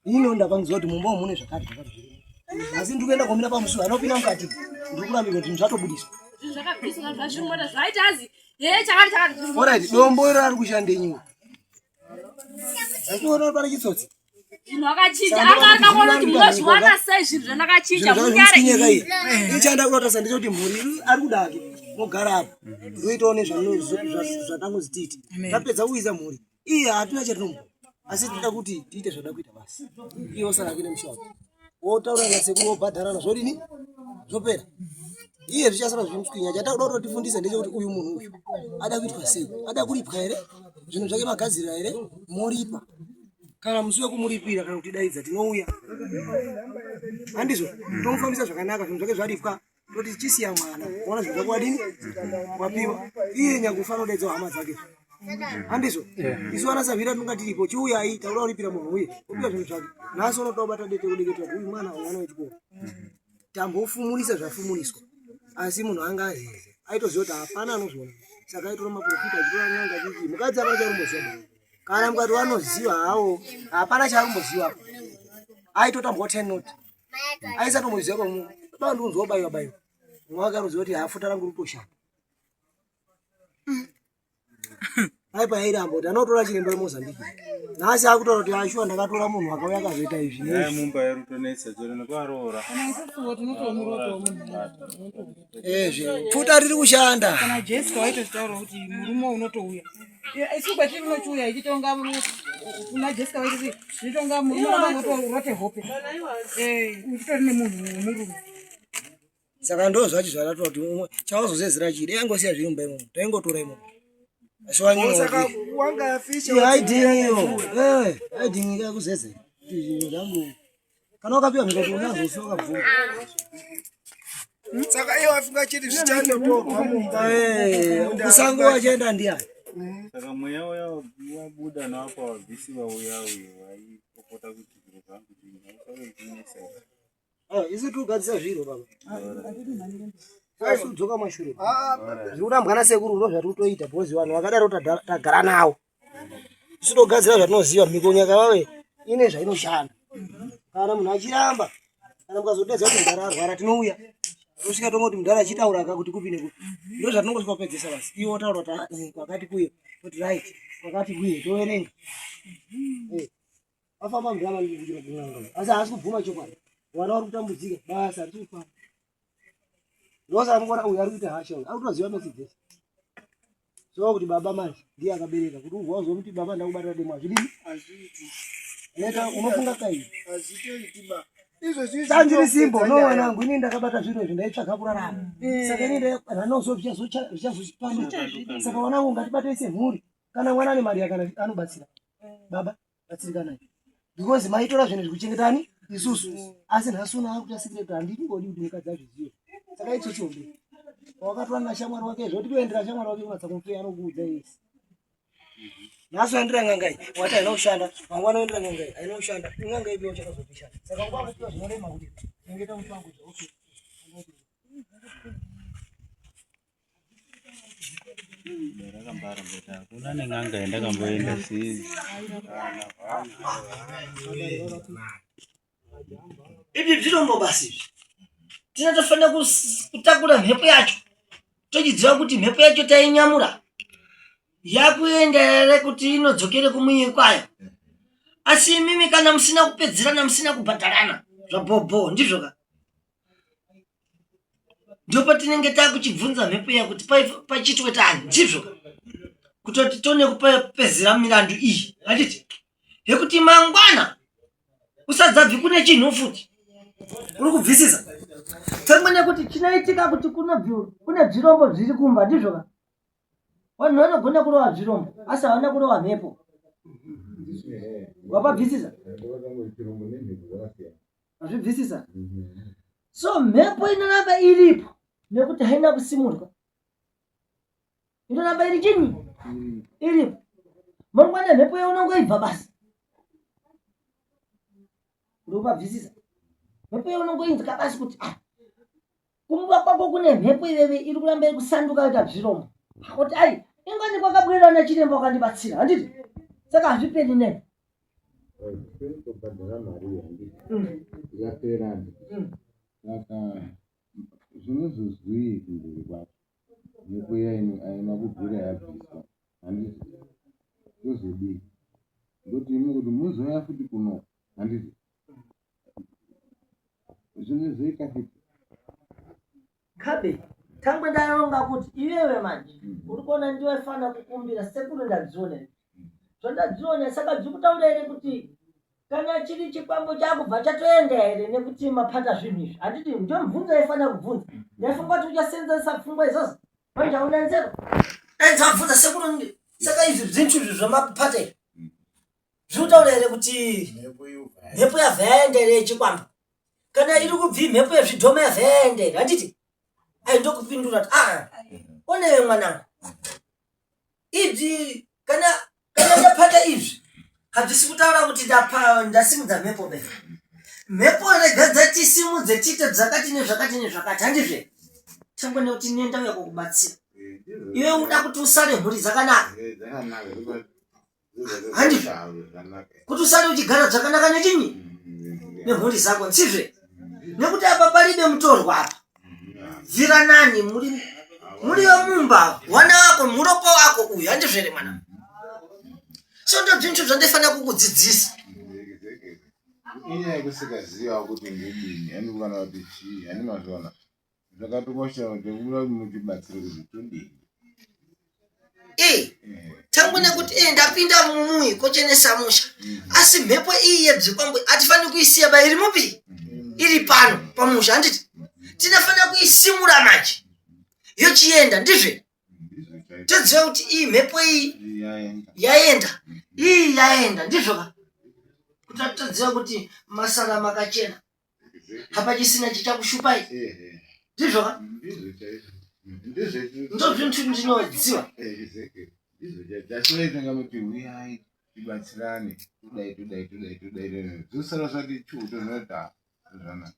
Ini ndakanzwa kuti mumba umu mune zvakati zvakati zvirimo. Asi ndiri kuenda komira pamusuwo anopinda mukati. Ndiri kurambirwa kuti zvatobudiswa. Zvinhu zvakabviswa zvazvimota zvaita azi hee chakati chakati. Alright, dombo iro ari kushandenyiwa. Asi unoona kuti pane chitsotsi. Zvinhu akachinja anga ari kakuona kuti munozviwana sei zvinhu zvandakachinja munyare iyi. Ichanda kunotarisa ndechekuti mhuri ari kudake mogara apa. Ndoitawo nezvatangozi tiite. Tapedza kuisa mhuri. Iye hatina chatinomupa. Asi tinoda kuti tiite zvada kuita basi. Iye osara ake nemusha wake. Wotaura nasekuru wobhadharana zvodini? Zvopera. Iye zvichasara zvichimuswinya. Chatakuda kuti tifundise ndechekuti uyu munhu uyu ada kuitwa sei? Ada kuripwa here? Zvinhu zvake magadzirira here? Moripa. Kana musi wekumuripira kana kutidaidza tinouya. Handizvo? Tomufambisa zvakanaka zvinhu zvake zvaripwa. Toti chisiya mwana. Ona zvinhu zvako wadini? Wapiwa. Iye nyakufa anodaidza hama dzake. Handizvo? Isu ana Savira tinonga tiripo. Chiuyai taura kuripira munhu uye. Opiwa zvinhu zvake. Nhasi unoda kubata dete kudeketera kuti uyu mwana mwana wechikoro. Tambofumurisa zvafumuriswa. Asi munhu anga azeze. Aitoziva kuti hapana anozviona. Saka aitora maprofita achitora n'anga chichi. Mukadzi hapana chaarumboziva. Kana mukati wanoziva hawo hapana chaarumboziva. Aitotambwa 10 not. Aisatomboziva pamu. Baba ndikunzwa baiwa baiwa. Mumwe wake anoziva kuti hafuta rangu rikutoshanda. Aipa airamba kuti anotora chiremba weMozambique. Nhasi akutaura kuti ashuwa ndakatora munhu akauya akazoita izvi Nyaya neizvi. mumba yerutonetsa chero nekuvaroora. Kana isusuwo tinotomurotawo munhu. Ezve pfuta riri kushanda. Kana Jessica waitotaura kuti murume unotouya. Isu kwatiri unochiuya ichitonga kuna Jessica waitoti zvinotonga murume unotorote hope. Eh, uchitori nemunhu wemurume. Saka ndo zvacho zvatatora kuti umwe chawazozezera chii dai angosiya zviri mumba imomo taingotora imomo. Asi wanyora Saka kuti wanga afisha iyo hiding iyo eh hiding ikakuzezera kuti zvinhu zvangu kana wakapiwa mhiko kuti unazosi wakabvuma. Saka iye wafunga chiti zvichandotorwa mumba. Eh, kusango wachienda ndiani? Saka mweya uya wabuda napo wabvisi vauya uyo vaipopota kuti zviro zvangu zvinhu zvinetsa. Ah, isu tiri kugadzisa zviro baba. Asi kudzoka mashure. Zviri kurambwa nasekuru ndo zvatiri kutoita because vanhu vakadaro tagara navo. Isu togadzira zvatinoziva mhiko nyakavave ine zvainoshanda. Kana munhu achiramba kana mukazodedza kuti mudhara arwara tinouya tosvika tongoti mudhara achitaura ka kuti kupi nekupi ndo zvatinongosvika kupedzesa basi iwe wotaura kuti ah, eh, kwakati kuye toti right kwakati kuye toverenga eh. Afamba mudhara ndikuchira kun'anga uyu. Asi haasi kubvuma chokwadi. Mwana wari kutambudzika basa harisi kufamba. Ndosaka mukuona uyu ari kuita hasha uyu. Ari kutoziva message dzese. So kuti baba manje ndiye akabereka kuti ubva wazomuti baba ndakubata demo hazvidini? Hazviiti. Unoita unofunga kai? Hazvitoiti ba. Izvozvi Sanziri simbo no mwanangu ini ndakabata zviro izvi ndaitsvaga kurarama. Saka ini ndanozo zvichazochipanduka. Saka wanangu ngatibate semhuri. Kana mwana ane mari yakana anobatsira. Baba batsirikanai because maitora zvinhu zvikuchengetani isusu asi nhasi uno akuita secret handingodi kuti mukadzi azvizive saka itsotsi hombe wakatora nashamwari wake zvoti kuendera shamwari wake kunatsa kumufeya anokuudza yese nhasi waendera n'anga iyi wati haina kushanda mangwana oendera n'anga iyi haina kushanda in'anga ipi uchakazotishanda saka nguva kupiwa zvinorema kuti chengeta mupango okay Rakambara but hakuna nen'anga yandakamboenda sei. Izvi zvirombo basi izvi. Tinotofanira kutakura mhepo yacho tochiziva kuti mhepo yacho tainyamura yakuenda here kuti inodzokere kumuye kwayo. Asi imimi kana musina kupedzerana musina kubhadharana zvabhobho ndizvo ka? Ndopatinenge takuchibvunza mhepo iya kuti pachitwe tani ndizvo ka kutoti tione kupedzera mirandu iyi handiti yekuti mangwana usadzabvi kune chinhu futi uri kubvisisa pamwe nekuti chinoitika kuti kune zvirombo zviri kumba ndizvo ka vanhu vanogona kurova zvirombo asi havana kurova mhepo wapabvisisa Mazvibvisisa? So mhepo inoramba iripo nekuti haina kusimurwa. Inoramba iri chinyi? Iripo. Mangwana mhepo yaunongoibva basi. Ndopabvisisa. Mhepo yaunongoinzwa basi kuti ah kumba kwako kune mhepo iveve iri kuramba iri kusanduka yoita zvirombo. Kuti ai ingani kwakabwira ana chiremba wakandibatsira handiti? Saka hazviperi nei. Tobhadhara mari handiti? Yapera handiti? Saka zvinozozwii kumberi kwacho? Mhepo iya haina kubvira yabviswa handiti? Tozodii? Ngokuti imi kuti muzouya futi kuno handiti? Zvinozoita futi. Kabe, tangwe ndaronga kuti iwewe manje uri kuona ndiwe fana kukumbira sekuru ndadziona Zvandadziona saka dziri kutaura here kuti kana chiri chikwambo chakubva chatoenda here nekuti mapata zvinhu izvi handiti ndiyo mubvunzo yaifanira kubvunza ndaifunga kuti uchasenzesa pfungwa idzodzo manje hauna nzero dai dzabvunza sekuru saka izvi zvinhu izvi zvamapata izvi zviri kutaura here kuti mhepo yabva yaenda here yechikwambo kana iri kubvi mhepo yezvidhoma yabva yaenda here handiti ai ndokupindura kuti aa onewe mwanangu Izvi kana kana ndapata izvi hazvisi kutaura kuti ndapa ndasimudza mhepo be. Mhepo regadza tisimudze tiite zvakati nezvakati nezvakati handizve? Changwe nekuti nenda uya kukubatsira. Iwe uda kuti usare mhuri dzakanaka. Handizvo? Kuti usare uchigara zvakanaka nechinyi? Nemhuri dzako nsizve? Nekuti apa paribe mutorwa apa. Bviranani muri muri vemumba wana wako muropa wako uyu handizvo here mwana so ndo zvinhu zvandifanira kukudzidzisa inyaya yekusikaziva kuti ndidini ani kana kuti chii ani mazviona zvakatokosha kuti kuda kuti mutibatsire kuti todini e tangu nekuti e ndapinda mumuyi kochenesa musha asi mhepo iyi yebzikwambo hatifaniri kuisiya ba iri mupi iri pano pamusha handiti tinofanira kuisimura manje yochienda ndizve toziva kuti iyi mhepo iyi yaenda iyi yaenda ndizvo ka kuti toziva kuti masara makachena hapachisina chichakushupai ndizvo ka ndozvinhu ndinoziva ndazvoitangamuti huyai tibatsirane tudai tudai tudai tudai dzosara zvati chuutonota zvanaka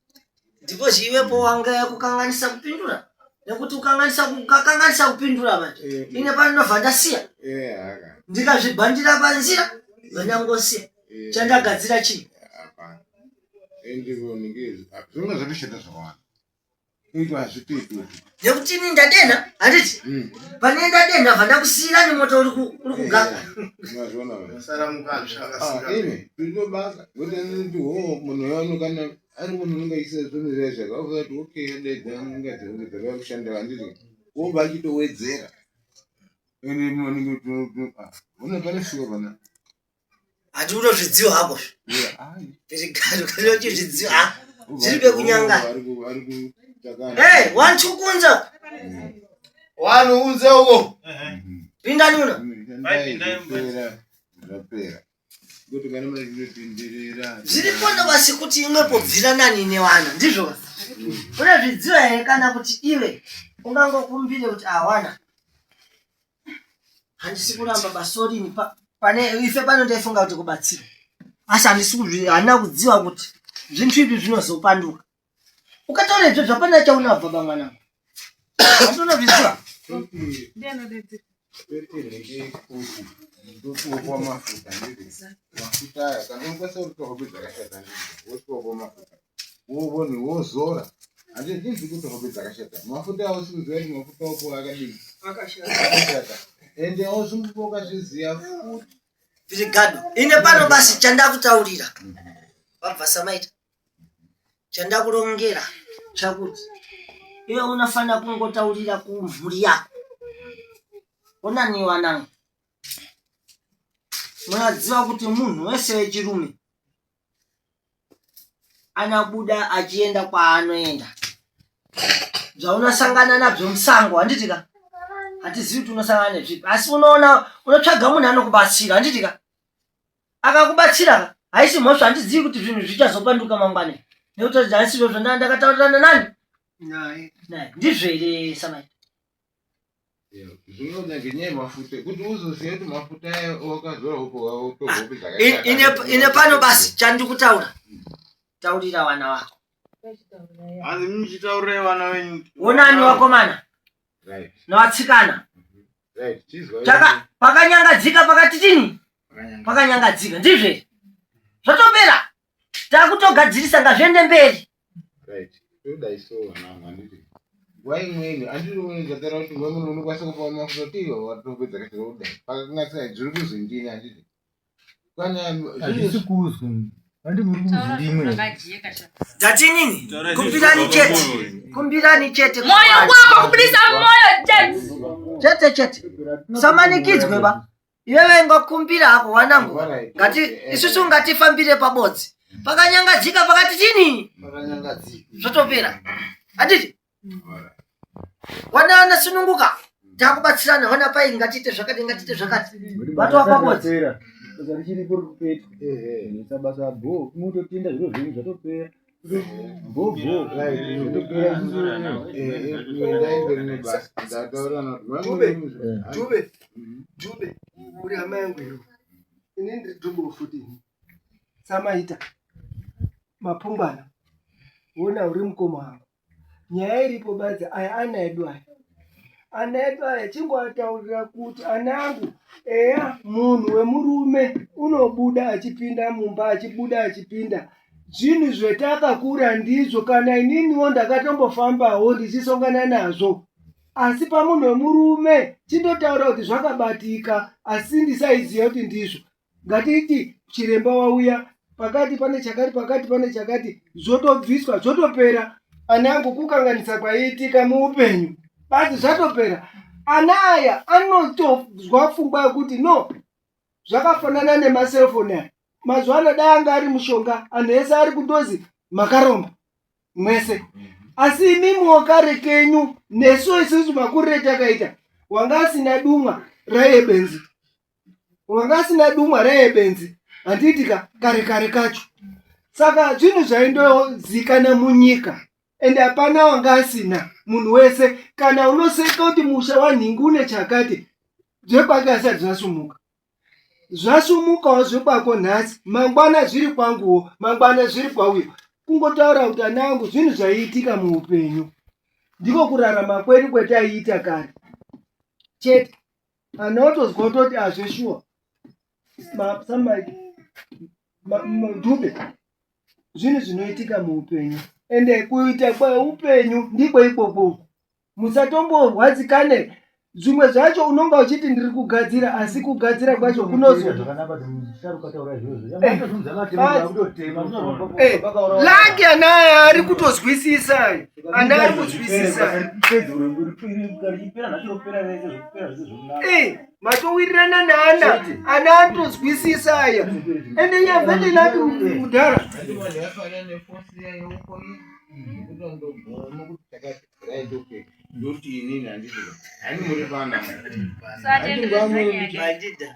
ndipo zvivepo wanga yakukanganisa kupindura nekuti ukanganisa ukakanganisa kupindura manje ine pandinobva ndasiya ndikazvibhandira panzira vandangosiya chandagadzira chii zvinonga zvatoshata zvakawanda kuitwa hazvitoitwi nekuti ini ndadenha handiti pane ndadenha bva ndakusiyirani moto uri kugaka ini tino basa kuti anoti ho munhu yano kana ari munhu unenge achiisa zvinhu zviya zvakavuya kuti okay adaidza unga dzinenge dzakauya kushandira handiti wobva achitowedzera ende munenge une pane shuwa pana hati unozvidziwa hako zvichizvidziwa zviri pekunyanga hey wanchukunza wanu unze uko pindani uno zviripondo basi kuti imwepo bvira nani newana ndizvo unozvidziva here kana kuti iwe ungangokumbire kuti awana handisi kuramba basorini pane ife pano ndaifunga kuti kubatsira asi handisi handina kudziva kuti zvinhu izvi zvinozopanduka ukataura izvo zvapana chaunabva ba mwanangu handinozviziva mafuta aya kana unokwanisa kutora hope dzakashata wotora mafuta wovoni wozora handizvinzi kuti hope dzakashata mafuta awo sikuziva kuti mafuta opo akadini akashata ende ausunguka ukazviziva futi Brigado ine pano basi chandakutaurira vabva samaita chandakurongera chakuti iwe unofanira kungotaurira kumhuri yako onani wanangu munaziva kuti munhu wese wechirume anabuda achienda kwaanoenda zvaunosangana nabyo musango handiti ka hatizivi kuti unosangana nezvipi asi unoona unotsvaga munhu anokubatsira handiti ka akakubatsira ka haisi mhosva handizivi kuti zvinhu zvichazopanduka mangwana nekuti haisi zvozvo ndakataurirana nani naye ndizvo here samaita Zvinoda ngenyaya yemafuta kuti uzoziva kuti mafuta aya wakazora hope hope hope Ine pano basi chandiri kutaura. Taurira vana vako. Hanzi muchitaurirai vana venyu. Wonani wakomana Right. navatsikana. Right. Chizwa. Chaka pakanyangadzika pakati chini? Pakanyangadzika ndizvo here? Zvatopera. Takutogadzirisa ngazviende mberi. Right. Todai so vanangu handiti. Nguva imweni handiti ndataura kuti nguva imweni unokwanisa kupa mafuta kuti iwe watopedza kachiro kudai. Pakangatsa zviri kuzwi ndini handiti. Kana Hazvisi kuzwi. Handi muri kuzwi ndimwe. Tatinini? Kumbirani chete. Kumbirani chete. Moyo wako kubudisa moyo chete. Chete chete. Samanikidzwe ba. Iwewe ingokumbira hako wanangu. Ngati isusu ngatifambire pabodzi. Pakanyangadzika pakati chini? Pakanyangadzika. Zvotopera. Handiti? Wana anasununguka. Takubatsirana wana pai ngatiite zvakati ngatiite zvakati. Batwa pabodzi. Basa richiripo riri kupetwa. Esa basa bho. Munototenda zviro zvenyu zvatopera. Bho bho. Zvatopera. Dube, Dube, Dube, uri hama yangu iwe. Ini ndiri Dube futi ini. Samaita, mapungwana, wona uri mukoma wangu. Nyaya iripo badzi aya ana edu aya. Ana edu aya chingoataurira kuti ana angu eya munhu wemurume unobuda achipinda mumba achibuda achipinda zvinhu zvetakakura ndizvo kana ininiwo ndakatombofambawo ndichisongana nazvo asi pamunhu wemurume chindotaura kuti zvakabatika asi ndisaiziva kuti ndizvo ngatiti chiremba wauya pakati pane chakati pakati pane chakati zvotobviswa zvotopera ana angu kukanganisa kwaiitika muupenyu basi zvatopera ana aya anotozwa pfungwa yekuti no zvakafanana nemaselfoni aya mazuva ano dai anga ari mushonga anhu ese ari kundozi makaromba mwese asi imimiwo kare kenyu nesu isusu makurire takaita wanga asina dumwa raiye benzi wanga asina dumwa raiye benzi handiti ka kare kare kacho saka zvinhu zvaindozikana munyika ende hapana wanga asina munhu wese kana unoseka kuti musha wanhingi une chakati zvekwake asati zvasumuka zvasumukawo zvekwako nhasi mangwana zviri kwanguwo mangwana zviri kwauyo kungotaura kuti ana angu zvinhu zvaiitika muupenyu ndiko kurarama kwedu kwetaiita kare chete ana otozwa kutoti azveshuwa dube zvinhu zvinoitika muupenyu ende kuita kweupenyu ndiko ikoko musatomborwadzikane zvimwe zvacho unonga uchiti ndiri kugadzira asi kugadzira kwacho kunozo laki anaya ari kutozwisisa ana ari kuzwisisa matowirirana naana ana atozwisisa aya ende nyavhendelaki mudhara Right, okay. Ndoti inini handiti hani muri pana.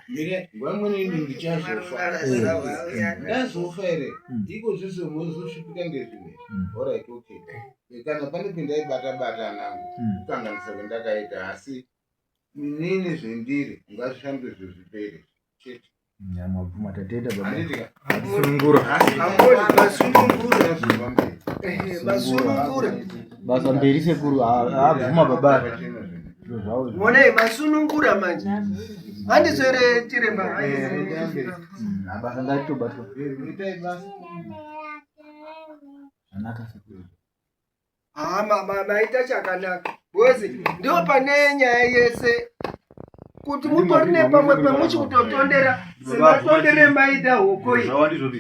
Mire, nguva imweni ini ndichazofa. Ndazofa here? Iko zvese mozosvipika ngezvimwe. Alright, okay. Kana pane pendaibata bata nangu, kukanganisa kwendakaita asi inini zvendiri ngazvishandwe zvo zvipere. Chete. Nyama bvuma tateta baba. Handiti Sunungura. Masunungura. Basa mberi sekuru abvuma baba. Zviro zvavo zvi- Monei masunungura manje. Handizvo here chiremba? Basa ngaritobatwa. Zvanaka sekuru. Haa maita chakanaka because ndipo pane nyaya yese kuti mutori nepamwe pemuchi kutotondera sematondere maita hoko iyi. Zvawandizvo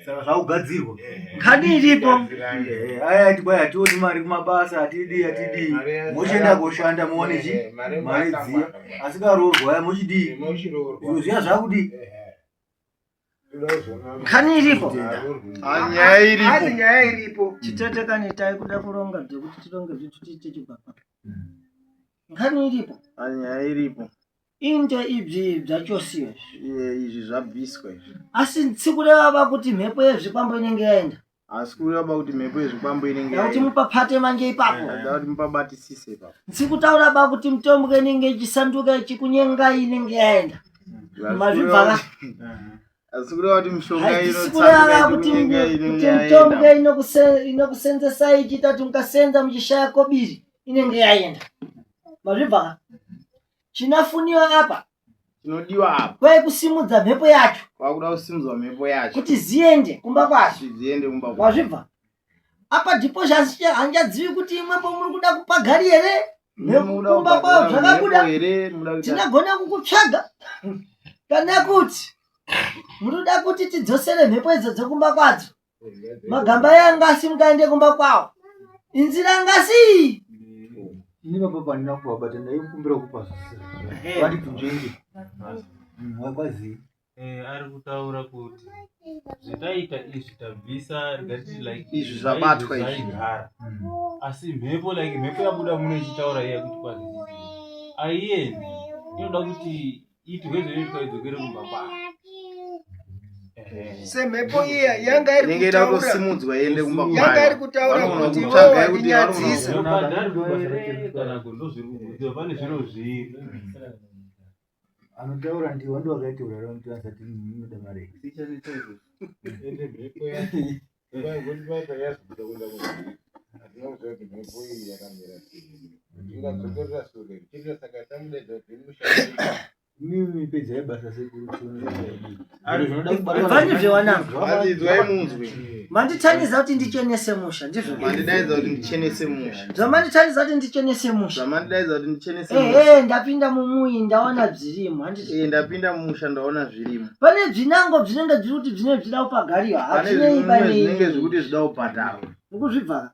saka zvakugadzirwa. Kani iripo. Aya ati kwai hationi mari kumabasa hatidii hatidii mochienda koshanda muone chi mari dziya asi karoorwa aya mochidii zviro zviya zvakudii Kani iripo. Nyaya iripo. Asi nyaya iripo. Chitete kani tai kuda kuronga zvekuti tironge zvetu tiite chigwapa. Kani iripo. Nyaya iripo. Inte ibvi zvachosiwa. Izvi zvabviswa izvi. Asi tsikureva kuti mhepo yezvikwambo inenge yaenda. Asi kureva kuti mhepo yezvikwambo inenge Kuti mupapate manje ipapo. Da kuti mupabatisise ipapo. Ndikutaura ba kuti mitombo inenge ichisanduka ichikunyengai inenge yaenda. Mazvibva ka? Asi kureva kuti mishonga Haisikureva kuti inotsanduka kuti inenge mitombo yaenda. inokusenzesai ichiita kuti mukasenza muchishaya kobiri inenge yaenda. Mazvibva ka? Chinafuniwa apa Chinodiwa apa kwai kusimudza mhepo yacho kwakuda kusimudzwa mhepo yacho kuti ziende kumba kwacho. kuti dziende kumba kwacho. Mazvibva? Apa ndipo handichazivi kuti imwepo muri kuda kupagari here Munoda kumba kwao kubhadhara zvakabuda mhepo here munoda kuita tinagona kukutsvaga kana kuti munoda kuti tidzosere mhepo idzo dzekumba kwadzo magamba aya asi mukaende kumba kwawo inzira ngasi Ini baba pandina kuvabata ndaikumbira kupa vati tunzvenge wakwazii Ari kutaura kuti zvataita izvi tabvisa ngatiti like Izvi zvabatwa izvi. zvaigara asi mhepo like mhepo yabuda muno ichitaura iya kuti kwazi aiendi inoda kuti iitwe zvinoitwa idzokere kumba kwayo. Ehe. Semhepo iya yanga iri inenge ida kutaura kutosimudzwa iende kumba yanga iri kwayo. kutaura Vanogona kuti iwewe kutsvaga kuti vanogona wandinyadzisa. Zvobhadharwa here kana kuti ndozviri kubvunziwa pane zviro zviri anotaura ndiwo ndo akaita urara kuti asati munoda mari Ende mhepo yacho kwaingoti paipa yazobuda kuenda kuzvii hatina kuziva kuti mhepo iyi yakamira sei ingadzokerera sure chete saka tamudaidza kuti mushandi Mimi pedzai basa sekuru Ibvani zvewanangu. Vanzwai munzwe. Manditaniza kuti ndichenese musha ndizvo. Mandidaidza kuti ndichenese musha. Zvamanditanidza kuti ndichenese musha. Zvamandidaidza kuti ndichenese musha. Ehe, ndapinda mumuyi ndaona zvirimo handiti. Eh, ndapinda mumusha ndaona zvirimo. Pane zvinango zvinenge zviri kuti zvinenge zvida kupagariwa. Pane Hazvinei zvimwe pane zvinenge zvikuti zvida kubhadharwa. Mukuzvibva.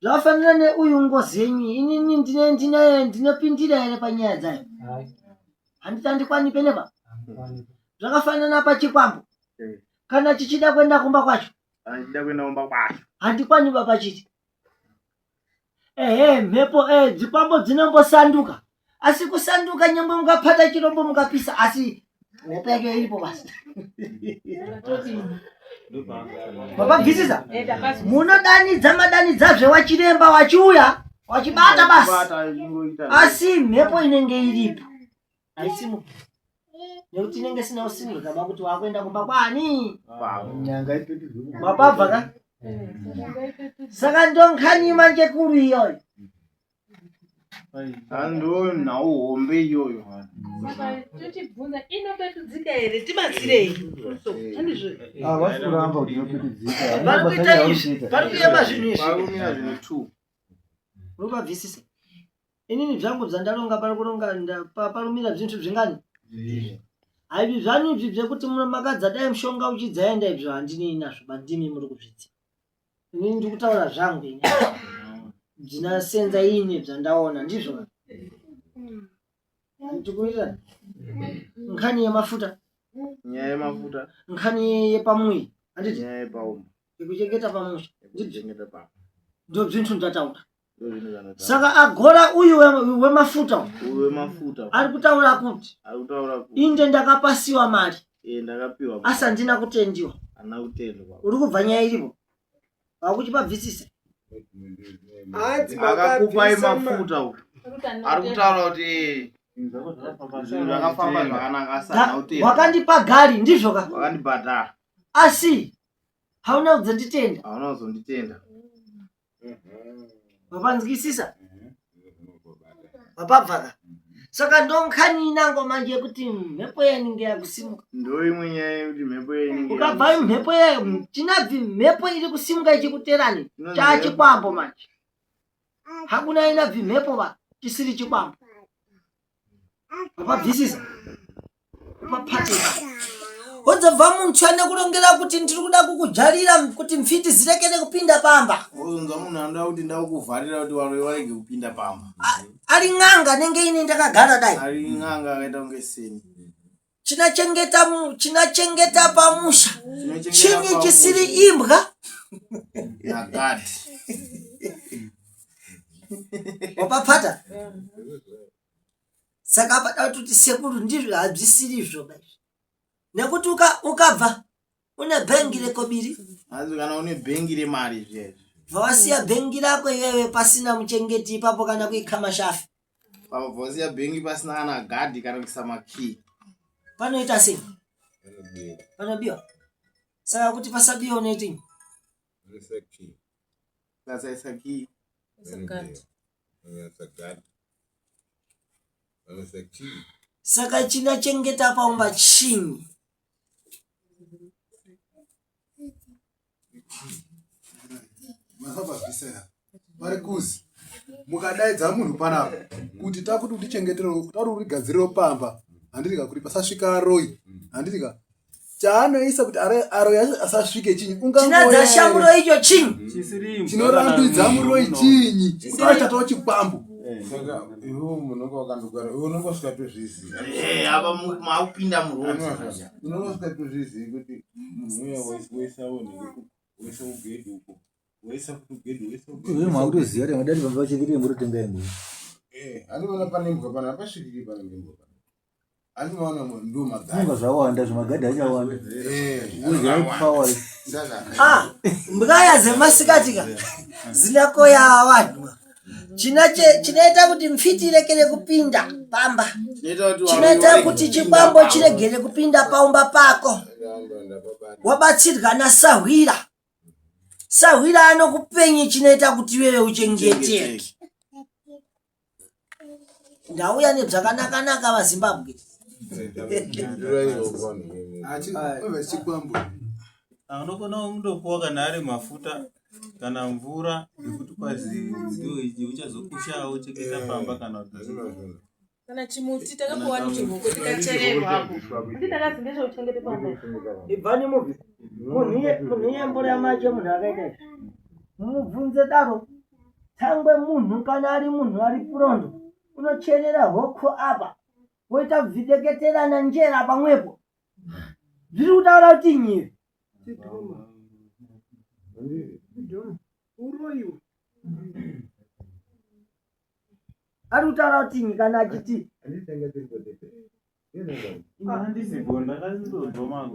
Zvakafanana neuyu ngozi yenyu inini ndine ndine ndinopindira here panyaya dzayo. Handiti handikwani penepa. Zvakafanana pachikwambo. Kana chichida kuenda kumba kwacho. Kana chichida kuenda kumba kwacho. Handikwani baba chiti. Ehe, mhepo dzikwambo dzinombosanduka. Asi kusanduka nyangwe mukapata chirombo mukapisa asi mhepo yacho iripo basi. Mapabvisisa? Munodanidza madanidzazve wachiremba wachiuya wachibata basi. Asi mhepo inenge iripo haisimuki nekuti inenge isina kusimuka ba kuti wakuenda kumba kwani Nyanga ipetudzwe. mapabva ka saka ndonkhani manje kuru iyoyo Ndo nhau hombe iyoyo. Saka tochibvunza inopetudzika here tibatsirei handizvo Havasi kuramba kuti inopetudzika. Vari kuita izvi, vari kuyema zvinhu izvi. Vari kumira zvinhu two. Unobabvisisa inini zvangu zvandaronga pari kuronga parumira zvinhu zvingani haivi zvanu izvi zvekuti makadza dai mushonga uchidzaenda izvo handinei nazvo bandimi muri kuzvidzi inini ndiri kutaura zvangu ini dzinasenza ini zvandaona ndizvo tikuwirirana nkhani yemafuta Nyaya yemafuta. nkhani yepamuviri handiti Nyaya yepaumba. yekuchengeta pamusha Yekuchengeta pamba. ndo zvinhu zvataura Ndo zvinhu zvanotaura. saka agora uyu wemafuta uyu Uyu wemafuta. ari kutaura kuti Ari kutaura kuti inde ndakapasiwa mari eh ndakapiwa. asi handina kutendiwa Handina kutendwa. uri kubva nyaya iripo vakuchipabvisisa Hanzi Akakupai makabvisa mafuta uyu. Ari kutaura kuti eh, zvinhu zvakafamba zvakanaka asi handina kutendwa. wakandipa gari ndizvo ka Wakandibhadhara. asi hauna kuzonditenda Hauna kuzonditenda. wapanzwisisa wapabva ka saka ndonkhani inango manje yekuti mhepo yainenge yakusimuka Ndo imwe nyaya yekuti mhepo inenge ukabva mhepo yayo chinabvi mhepo iri kusimuka ichikuterani chachikwambo manje hakuna inabvi mhepo va chisiri chikwambo wapabvisisa upapatira wodzobva munhu ane kurongera kuti ndiri kuda kukujarira kuti mfiti zirekere kupinda pamba Wozonzwa munhu anoda kuti ndakukuvharira kuti varoyi varege kupinda pamba. ari n'anga nenge ini ndakagara dai Ari n'anga akaita kunge seni. chinachengeta chinachengeta pamusha Chinochengetera chinyi pamusha. chisiri imbwa Nagadhi. wapapata saka apada kuti sekuru ndizvo hazvisirizvo ba izvi nekuti ukabva Une bhengi rekobiri. Hanzi kana une bhengi remari zviya izvi. Bva wasiya bhengi rako iwewe pasina muchengeti ipapo kana kuikama shafi. Pabva wasiya bhengi pasina kana gadhi kana kuisa makii. Panoita sei? Panobiwa. Saka kuti pasabiwa unoitei? Ukasaisa kii. Saka chinachengeta paumba chinyi? Masabhabvisera vari kuzi mukadaidza munhu panapa kuti takuti utichengetere takuti urigadziriro pamba handiti ka kuti pasasvika aroi handiti ka chaanoisa kuti aroi acho asasvike chinyi Chinadza muroi icho chinyi? Chinorambidza muroi chinyi kuti achatawo chikwambo. Saka iwe munonga wakandogara, iwe unonga usingatozvizivi. Eh, apa makupinda muroad. Unonga usingatozvizivi kuti munhu uya woisawo nhingi, woisa kugedhi uko, woisa futi kugedhi, woisa kugedhi. Iwe makutoziva kuti madati baba vachengete mbototenga imbwa. Eh, andinoona pane imbwa pana, hapasvikiki pane imbwa pana. Andinoona ndo magadhi. Zvinonga zvawanda zvimagadhi achawanda. Eh, Wezera power. Saka Ah, mbwaya dzemasikati ka zinakoya vanhu. Chinoita kuti mfiti irekere kupinda pamba. Chinoita kuti chikwambo chiregere kupinda paumba pako. Wabatsirwa nasahwira. Sahwira anokupenyi chinoita kuti iwewe uchengeteke. Ndauya nezvakanaka-naka vaZimbabwe. Chikwambo. Unokona kundopuwa kana ari mafuta kana mvura yekuti kwazi ndiyo ichi uchazokushawo uchengeta pamba kana kuti Kana chimuti takapuwa nechihoko tikachererwa apo. Kuti takazi ngezveuchengete pamba. Ibvani mubvi. Munhu iye mbura yamache munhu akaita izvi. Mumubvunze daro. Tangwe munhu kana ari munhu ari purondo unocherera hoko apa woita bvideketerana njera pamwepo. Zviri kutaura kuti nyiri. Uroyiwa. Ari kutaura kuti nyi kana achiti Handisipo ndakazondobva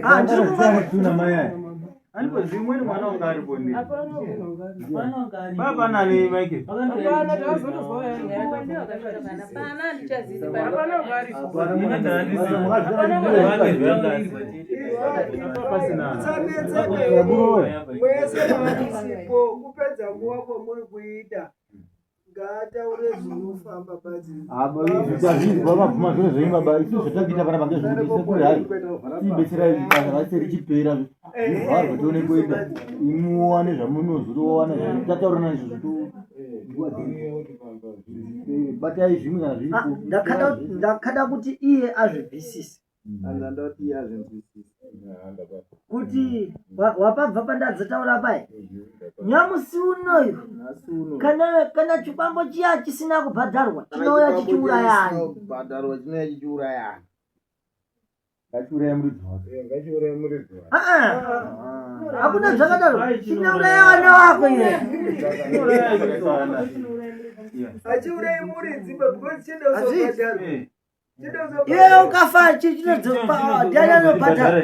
Ah, ndiri kumva- Andipo zimweni mwana wanga aripo ndi. Baba nani Michael? Pana handichazivi. Mwese maandisipo kupedza nguva kwamuri kuita ngaataure zvinofamba badzi. Tazvinzwa mabvuma zviro zvenyu baba isu zvatakuita panapa ngezvekuti sekuri hai tibetserai basa rase richipera zvivharwe tione kuenda imuwane zvamunozotowana tataurana izvo nguva batai zvimwe kana Ah, zviripo ndakada kuti iye azvibvisise kuti wapabva pandadzotaura pai nyamusi unoyu kana chikwambo chiya chisina kubhadharwa chinouya chichiurayani. Kubhadharwa chinouya chichiurayani. Ngachiuraya muridzi wake. Ngachiuraya muridzi wake. Ah, hakuna zvakadaro, chinouraya vana vako iwe. Achiurai muridzi because chenda uzobhadharwa. Iwe ukafa chinozopa ndiani anobhadhara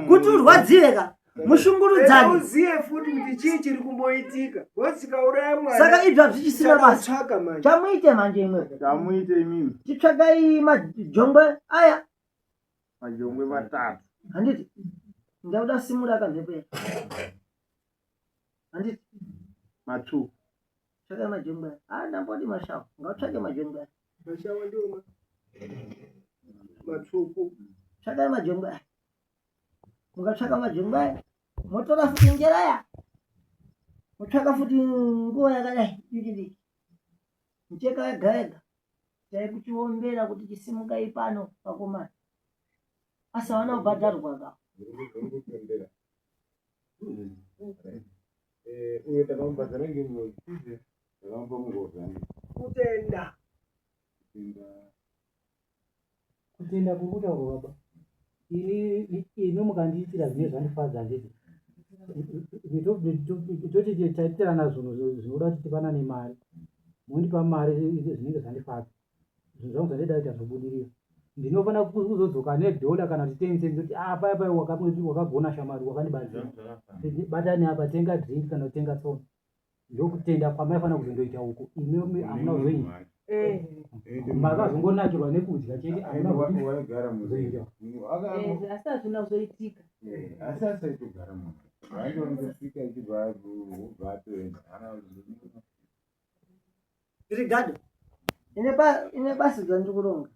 kuti urwadziwe ka mushungurudzani. Uziye futi kuti chii chiri kumboitika. Because chikauraya mwana. Saka ibva zvichisina basa. Tsvaka manje. Chamuite manje imwe. Chamuite imimi. Chitsvakai majongwe aya. Majongwe matatu. Handiti ndakuda simura kamhepo ya. Handiti matsvuku. Tsvakai majongwe aya. Ah, ndamboti mashawa. Ngautsvake majongwe aya. Mashawa ndiwo matsvuku. Tsvakai majongwe aya. Mukatsvaka majongwe aya motora futi njera ya. Motsvaka futi nguo yakadai diki diki. Mucheka wega wega. Tai kuchiombera kuti chisimukai pano vakomana. Asi havana kubhadharwa ka. Uyo takamubhadhara ngemwoyo, takamupa mungozva. Kutenda. Kutenda kuri kutaurwa baba, ini imi mukandiitira zvine zvandifadza handiti toti taitirana zvinhu zvinoda kuti tipanane mari, mondipa mari zvinenge zvandifadza, zvinhu zvangu zvandida kuita zvobudirira. Ndinofanira kuzodzoka nedhola kana kuti ten cents kuti ah paya paya wakagona shamari wakandibatsira. Batani apa tenga drink kana kutenga tsono. Ndokutenda kwamaifanira kuzondoita uko. Imi hamuna kuzoita. Makazongonakirwa nekudya chete hamuna kuzoita. Asi hazvina kuzoitika. Asi asaitogara munhu. Vaindongosvika ichibva obva atoenda. Brigado. Ine ine basa dzandiri kuronga.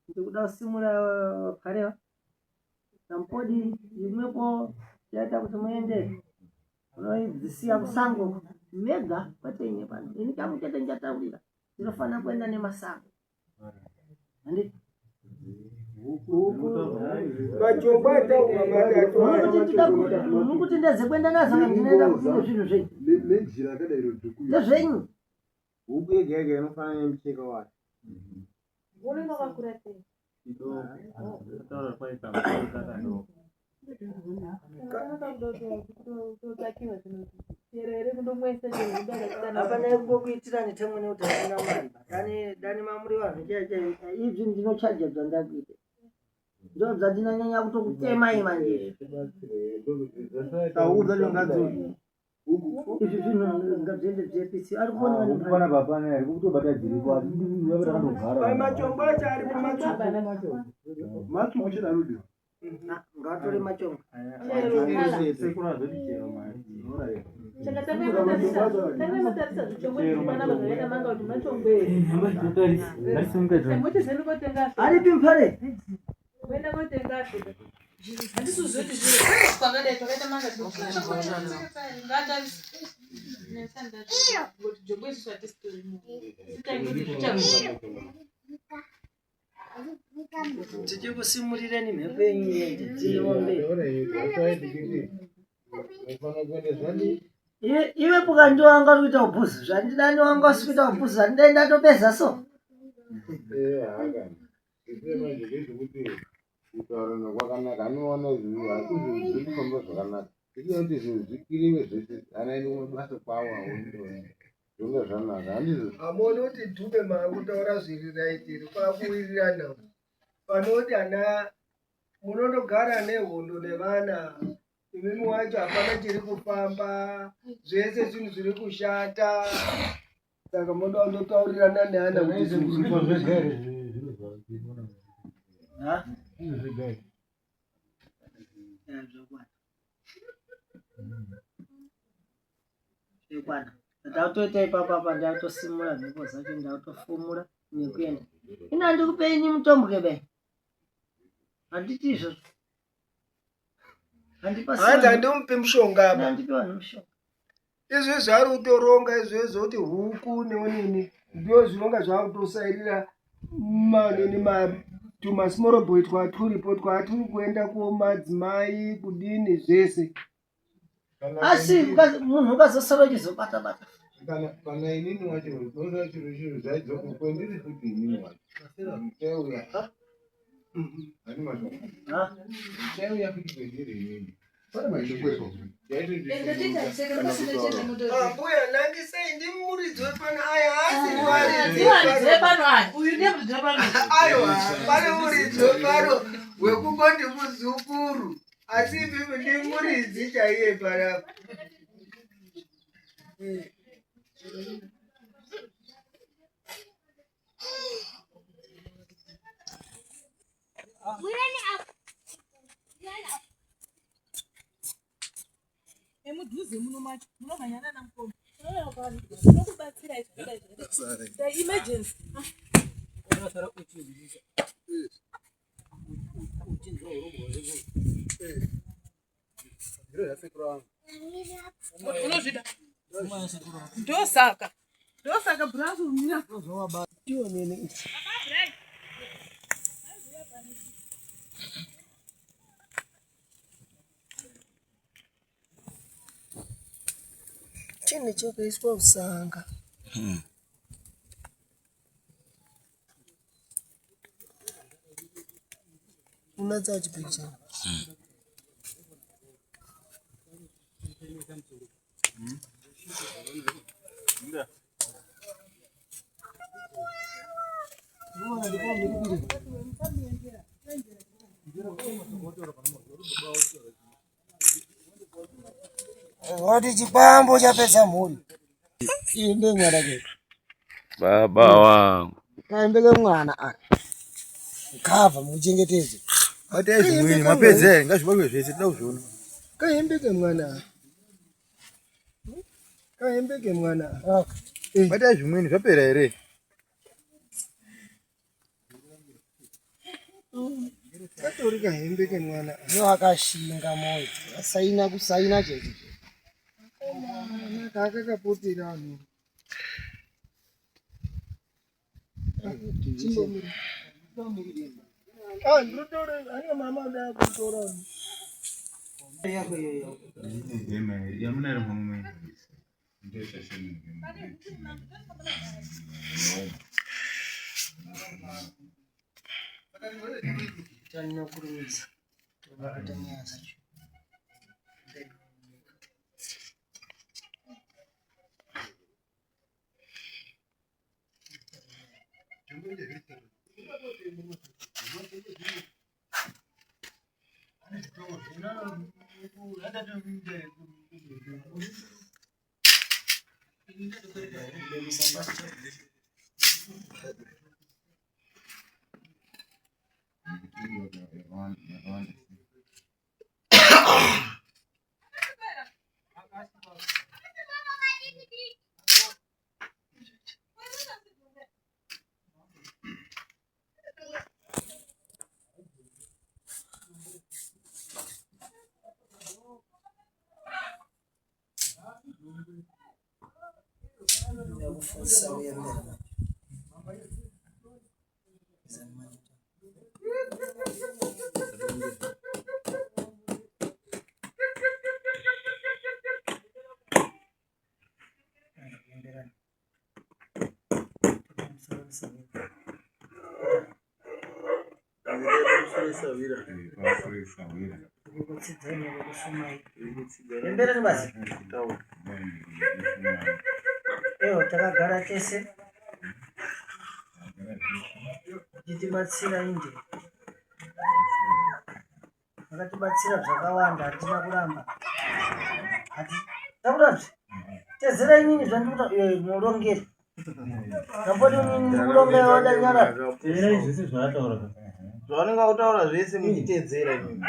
Ndikuda kusimura parewa. Nampodi imwepo yaita kuti muende unoidzisiya kusango mega kwete ine pano. Ini changu chete ndichataurira. Ndinofanira kuenda nemasango. Handiti? Majongwe ataurwa matatu. Mukuti ndeze kuenda nazo kana ndinoenda kuno zvinhu zvenyu. Nenjira yakadai dhuku. Ndezvenyu. Huku yega yega inofanana nemucheka wayo. Unenge wakakura sei? Hapana kungokuitira netemwe nekuti hakuna mari. Dani dani mamuri vanhu chai chai izvi ndinochaja zvandakuita. Ndo zvandinonyanya kutokutemai manje. Saudza chongadzi. Izvi zvinhu ngazviende zviepisi. Ari kuoneka Huku panapa hapana here kutobata dziripo Pai machombo acho aripo matsvuku. Matsvuku chete anodiwa. Ngaatore machombo. Sekuru azoti chero mari. Aripi mpare? Tichikusimurireni mhepo yenyu iende tiombe. Iwe puka ndiwo wanga uri kuita ubhuzu zvandidani wanga usi kuita ubhuzu zvandidai ndatopedza so. Manje ndezvekuti kutaurana kwakanaka anoona zvinhu asi zvinhu zviri kufamba zvakanaka tinoda kuti zvinhu zvikiriwe zvese anaende kumabasa kwavo aondoenda zvinonga zvanaka handizvo. Hamuoni kuti Dube maakutaura zviri right here kwakuwirirana panoti ana munondogara nehondo nevana imimi wacho hapana chiri kufamba zvese zvinhu zviri kushata saka moda kundotaurirana neana kuti zvinhu zvifambe. Zvekwana. Ndatoita ipapo apa ndatosimura mhepo dzacho ndatofumura nekuenda. Ini handikupei ini mutombo ke Handiti izvozvo. Hanzi handimupi mushonga apa. Handipi vanhu mushonga. Izvezvi ari kutoronga izvezvi kuti huku neonini ndio zvinonga zvakutosairira manini tumasmall boy twaturipo twaturi kuenda kumadzimai kudini zvese. Asi munhu ukazosara uchizobata bata. Kana inini wacho unoda chiro chiro zvaidzoka kwendiri futi inini wacho muchauya ani mashoko muchauya futi kwendiri inini. Mbuya nangisei ndimuridzi wepano aya haasi. Aiwa, pane muridzi wepano wekungoti muzukuru, asi imimi ndimuridzi chaiye panapa. Emudhuze muno macho munomhanyana namukoma unokubatsira izvo emergency. Unozvida ndosaka ndosaka bhurazi Tionene. Chinhu chakaiswa usanga. Unatsa chipicture. Wati chikwambo chapedza mhuri. Iende mwana ke. Baba wangu. Kaende ke mwana aka. Kava muchengetedze. Batai zvimweni mapedza here ngazvibatwe zvese toda kuzviona. Kahembe kemwana aka. Kahembe kemwana aka. Batai zvimweni zvapera here? Katori kahembe kemwana aka. Akashinga moyo. Asaina kusaina chete. Naka akakapotera anhu. Chimbomira. Ah, ndinotora anga mama da kutora. Tanokurumidza tobata nyaya dzacho. Ndakufundisa kuyembera manje. Emberani basi. Ewo takagara tese tichibatsira inde makatibatsira zvakawanda hatina kuramba takurambye tezera inini zvandikuta murongere ndamboti inini ndikurongera wadanyara Teerai zvese zvaataura. Zvavanenge vakutaura zvese muchiteedzera imi.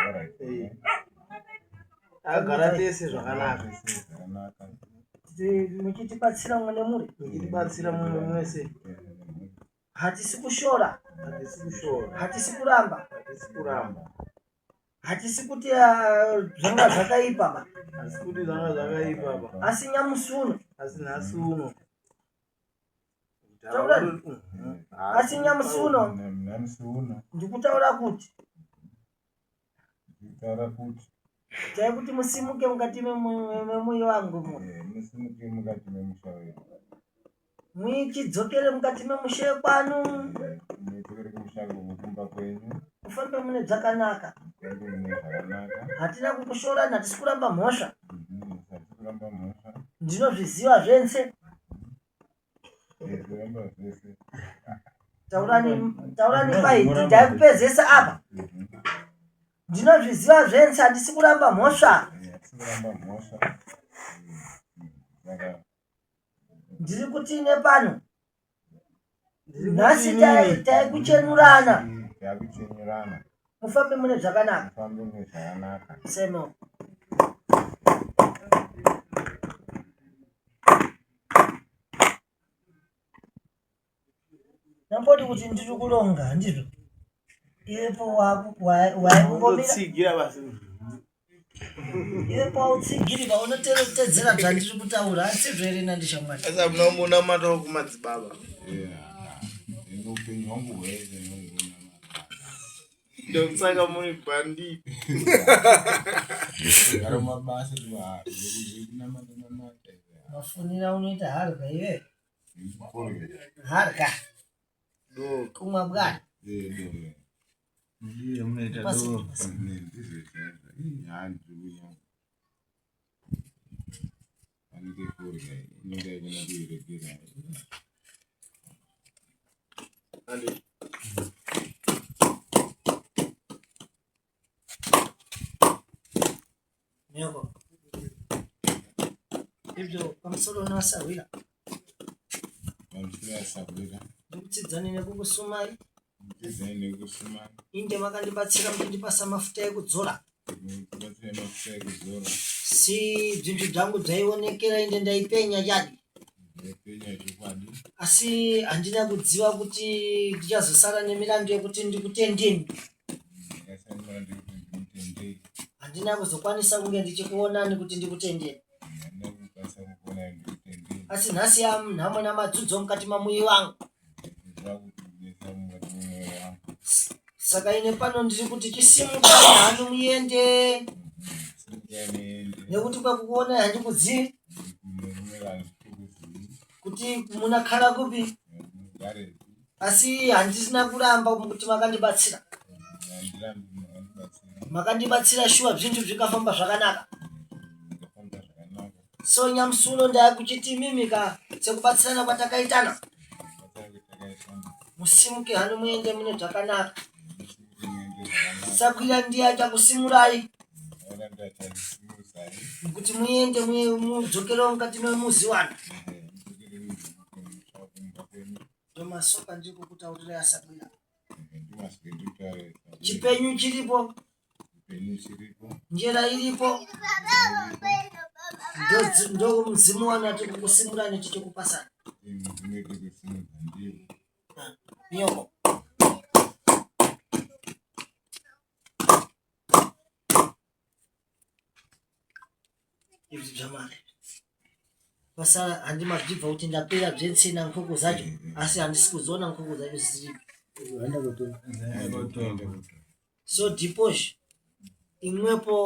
Takagara tese zvakanaka. Muchitibatsira mwe nemuri. Muchitibatsira mumwe mwese. Hatisi kushora. Hatisi kushora. Hatisi kuramba. Hatisi kuramba. Hatisi kuti ah, zvanga zvakaipa ba. Hatisi kuti zvanga zvakaipa ba. Asi nyamusi uno. Asi nhasi uno. Taura. Asi nyamusi uno. Nyamusi uno. Ndikutaura kuti. Ndikutaura kuti. Tai kuti musimuke mukati memoyo wangu muno. Musimuke mukati memusha wenyu. Muchidzokere mukati memusha wekwanu. Mudzokere kumusha kumba kwenyu. Mufambe mune zvakanaka. Mufambe mune zvakanaka. Hatina kukushorani, hatisi kuramba mhosva. Hatisi kuramba mhosva. Ndinozviziva zvense. Kuramba zvese. Taurani, taurani pai, ndaikupedzesa apa. Ndinozviziva zvense, handisi kuramba mhosva. Hatisi kuramba mhosva. Saka Ndiri kuti nepano. Nhasi taikuchenurana. Takuchenurana. Mufambe mune zvakanaka. Mufambe mune zvakanaka. Semo. Ndamboti kuti ndiri kuronga handizvo. Iwepo waikungomira. basi. Iwepo wautsigiri paunotedzera zvandiri kutaura asi zvere nandishamwari. Asi hamuna kumbonamatawo kumadzibaba. Yeah. Upenyu hwangu hwese Ndokusaka muri bandit. Gara mabasa kunamata namata. Mafunira unoita harga iwe. Harga. Kumwa bwana. Ndiye munoita Pasi, doro. pasi. Nyoko. Ibyo pamusoro unasahwira. Pamusoro asahwira. Ndikutsidzani nekukusumai. Ndikutsidzani nekukusumai. Inde makandibatsira muchindipasa mafuta ekudzora. Muchibatsira mafuta ekudzora. Si zvinhu zvangu zvaionekera inde ndaipenya chadi. Ndaipenya chokwadi. Asi handina kudziva kuti ndichazosara nemilandu yekuti ndikutendeni. Handina kuzokwanisa kunge ndichikuonani kuti ndikutendeni. Asi nhasi yanhamo namadzudzo mukati mamuyi wangu. Saka ine pano ndiri kuti chisimukai hanu muende nekuti kwekukuonai handikuzivi kuti munakhala kupi asi handisina kuramba kuti makandibatsira makandibatsira shuwa zvinhu zvikafamba zvakanaka so nyamusi uno ndakuchiti imimi ka sekubatsirana kwatakaitana musimuke hanu muende mune zvakanaka sakwira ndiye achakusimurai kuti muende mudzokerewo mukati memuzi wanu ndomasoka ndiri kukutaurirai asabwira chipenyu chiripo njera iripo ndo mudzimu wanu ati kukusimurani tichikupasana miyoko izvi zvamari pasara handimabvibva kuti ndapera zvese nankoko dzacho asi handisi kuzoona nkoko dzacho zisiripo so deposh imwepo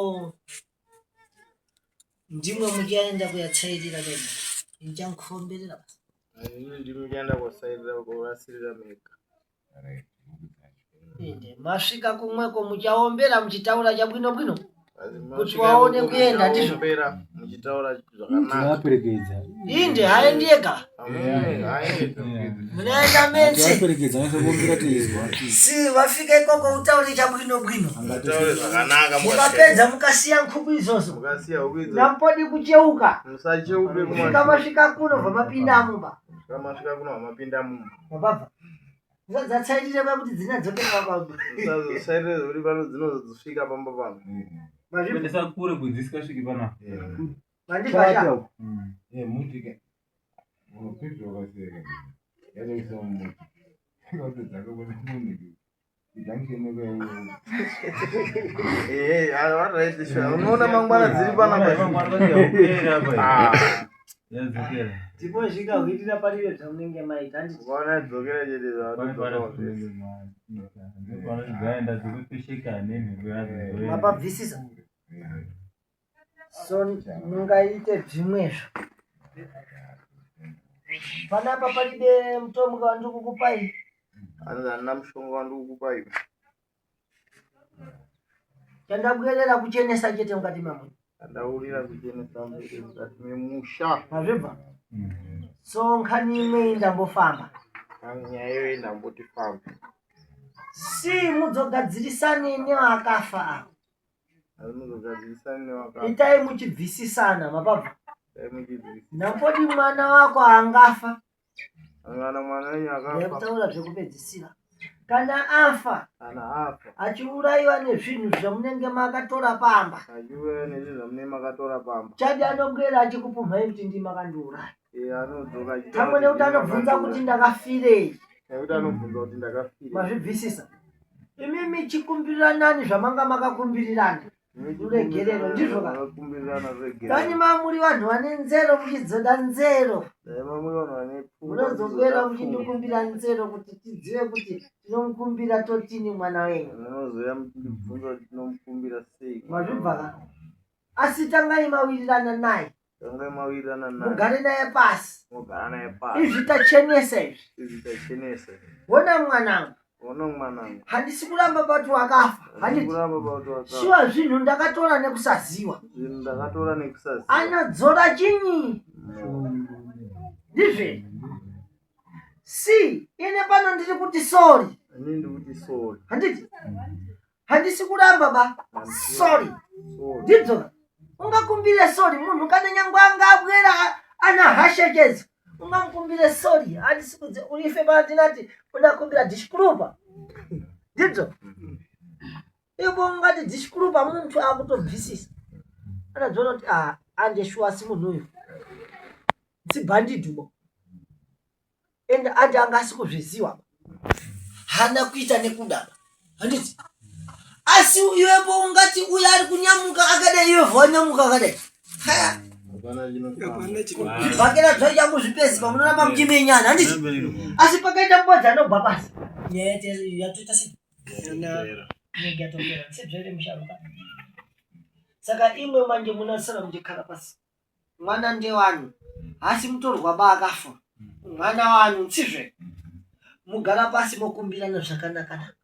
ndimwe muchaenda kuyatsairira mega ndichankhomberera basi ndimi muchaenda kosairira korasirira mega Ende masvika kumweko muchaombera muchitaura chabwino bwino kuti waone kuenda ndizvo muchitaura zvakanaka Tinovaperekedza. inde haendi ega munaenda mense Tinovaperekedza nekuombera teizwa. si vafika ikoko utaure chabwino bwino mutaure zvakanaka mukapedza mukasiya nkhuku izozo mukasiya huku idzo nampodi kucheuka musacheuke kusvika masvika kuno vamapinda mumba kusvika masvika kuno vamapinda mumba mababva dzatsairire kwa kuti dzinadzokera pamba musazosairire zvekuti pano dzinozosvika pamba pano Kuendesa kure kudzisikasviki panapa. Mandibasha. Ehe, alright, sure. Unoona mangwana dziri panapa. Yadzokera. Tipo zvikahwirira parive zvamunenge maita handiti Ukaona dzokera chete zvatodzokawo zvese. Dzaenda dzikupishika nemhepo yadzo. Mapabvisisa. So mungaite zvimwezvo. Panapa paribe mutombo wandiri kukupai. Hanzi handina mushonga wandiri kukupai. Chandabwerera kuchenesa chete mukati memunhu. Chandaurira kuchenesa mberi mukati memusha. Mazvibva? So nkhani imwe ndambofamba. Nyaya iyoyi ndamboti fambe. Si mudzogadzirisane nevakafa ava. Asi muzogadzirisane nevakafa. Itai muchibvisisana mapabva. Itai muchibvisisana. Ndamboti mwana wako angafa. Kana mwana wenyu akafa. Ndakutaura zvekupedzisira. Kana afa. Kana afa. Achiurayiwa nezvinhu zvamunenge makatora pamba. Achiuraiwa nezvinhu zvamunenge makatora pamba. Chadi anobwera achikupumhai kuti ndimi makandiuraya. Eh, anodzoka achitaura Pamwe nekuti kuti ndimi anobvunza kuti makandiuraya. ndakafirei. Nekuti anobvunza kuti ndakafirei. Mazvibvisisa. Imimi chikumbiriranani zvamanga makakumbirirana. Ruregerero ndizvo ka. Makakumbirirana ruregerero. Dani mamuri vanhu vane nzero muchidzoda nzero. Dai mamuri vanhu vane pfungwa Munozobwera muchidzoda pfungwa. muchindikumbira nzero kuti tizive kuti tinomukumbira totini mwana wenyu. Munozouya muchindibvunza kuti tinomukumbira sei. Mazvibva ka. Asi tangai mawirirana naye. Tangai mawirirana naye. Mugare naye pasi. Mugara naye pasi. Izvi tachenesa izvi. Izvi tachenesa. Hona mwanangu. Hona mwanangu. Handisi kuramba pati wakafa. Handisi kuramba pati wakafa. Shuwa zvinhu ndakatora nekusaziwa. Zvinhu ndakatora nekusaziwa. Anodzora chinyi? Ndizve. Si, ine pano ndiri kuti sorry. Ini ndiri kuti sorry. Handiti? Handisi kuramba ba. Sorry. Ndizvo. Ungakumbire sori munhu kana nyangwe anga abwera ana hasha chedzo ungamukumbire sori handisi kudzi urife patinati unakumbira dhishikurupa ndizvo ipo ungati dhishikurupa muntu akutobvisisa anadziona kuti ah, andeshuwa asi munhu uyu dzibhandidhubo ende andi anga asi kuzviziwa haana kuita nekuda handiti asi iwepo ungati uyo ari kunyamuka akadai iwe vwanyamuka akadai haya zvibhakera zvaita muzvipezi pamunoramba muchimenyana handiti asi pakaita mbodza anobva pasi nyaya yatoita sei inenge yatopera sezvairi musharuka saka imwe manje munosara muchikara pasi mwana ndewani hasi mutorwa ba akafa mwana wani sizve mugara pasi mokumbirana zvakanaka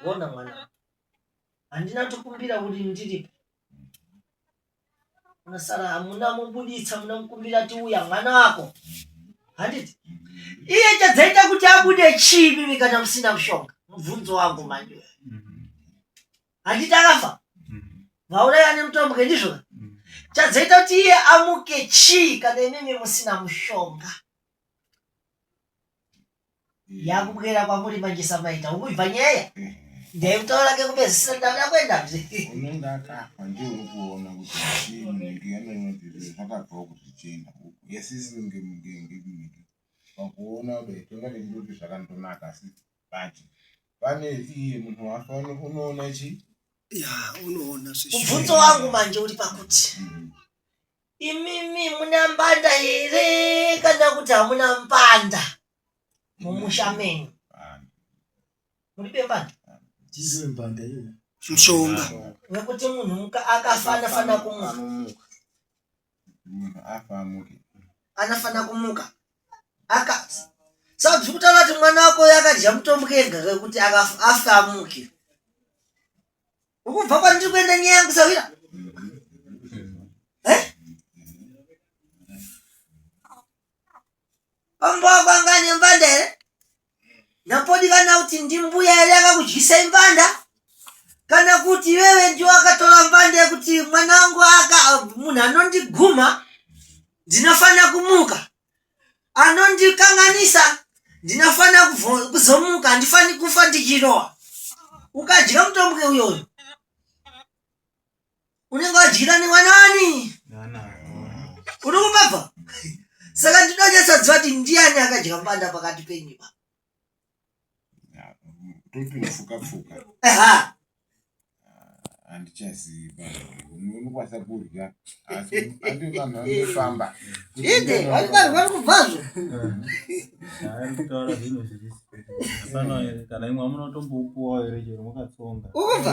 wona mwana handina tokumbira kuti ndiripo unasara hamuna mubuditsa muna mukumbira tiuya mwana wako handiti iye chadzaita kuti abude chii mimi kana musina mushonga mubvunzo wangu manje handiti akafa vauraya nemutombo ndizvo chadzaita kuti iye amuke chii kana imimi musina mushonga yakubwera kwamuri manje samaita ukubva nyaya ndaikutaura kekupedzisira ndauda kuenda mze unenge akafa ndiye uri kuona kuti chii munenge yanonyoti zvakabvawo kuzvichena yesisi nge pakuona kudai tonga techindoti zvakandonaka asi but pane iye munhu wafa unoona chi ya unoona mubvunzo wangu manje uri pakuti imimi muna mbanda here kana kuti hamuna mbanda mumusha menyu muri bembanda Tizive mbanda iyo. Mushonga. Nekuti munhu akafa anofana kumuka. Munhu afa amuke. Anofana kumuka. Aka saka zviri kutaura kuti mwana wako uyo akadya mutombo ega kekuti afa amuke. Ukubva kwandiri kuenda nyaya yangu sawira? Eh? Pamba wako anga ane mbanda here? Napodi kana kuti ndimbuya here akakudyisa imbanda? Kana kuti iwewe ndiwe akatora mbanda yekuti mwana wangu aka munhu anondigumha ndinofanira kumuka anondikanganisa ndinofanira kuzomuka handifani kufa ndichirowa ukadya mutombo uyoyo unenge wadyira nemwana wani uri kubabva saka ndinonyatsoziva kuti ndiani akadya mbanda pakati penyu pa toti unofuka pfuka eha handichaziva unokwanisa kurya asi andi vanhu vanofamba inde vanhu vari kubvazvo kutaura zvinhu zviri hapana here kana imwe amunotombopuwawo here chero makatsonga ukubva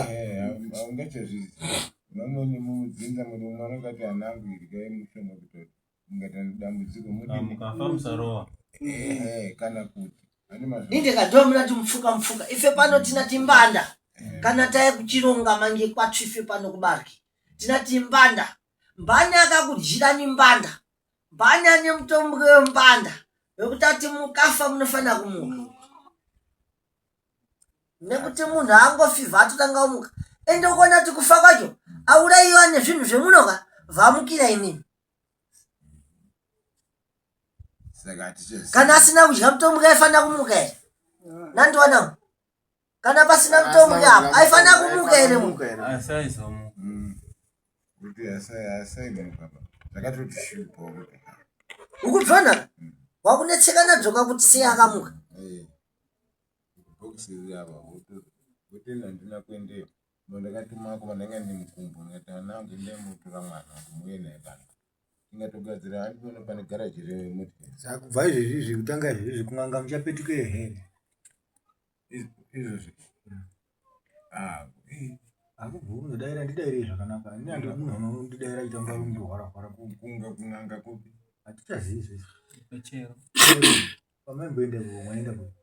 haungachazviziva vamweni mudzinza muri umwe anongati anangu iryai mushonga kutoti mungaita dambudziko mukafa musarowa kana kuti inde kadoo munati mupfuka mupfuka ife pano tina timbanda kana taye kuchironga manje kwathu ife pano kubarki tina timbanda mbani akakudyirani mbanda mbani ane mutombo wembanda wekuti ati mukafa munofanira kumuka nekuti munhu angofivha atotanga kumuka ende ukuona kuti kufa kwacho auraiwa nezvinhu zvemunoka vamukira imimi kana asina kudya mutombo aifanira kumuka here nandiwanangu kana pasina mutombo apo aifanira kumuka here munhu asi aizomuka kuti asaimuka zvakatoti shupa kuti ukubvana wakunetsekana dzoka kuti sei akamuka bhokisi riri apa wotenda ndina kuendeyo ndakatuma ko ndanga ndine mukumbo ndikati anangu endai motora mwana wangu muuye naye pano tingatogadzira handipona pane garaji remotikari Saka kubva izvezvi izvi kutanga izvezvi kun'anga muchapetuke here? Izvozvi. Ah, Akubva unodaira ndidairei zvakanaka. Ini handi munhu anondidaira achiita kunga undirwara rwara. Kunga kun'anga kupi? Hatichazivi izvezvi. Chero. Pamaimboenda ikoko mwaenda kupi?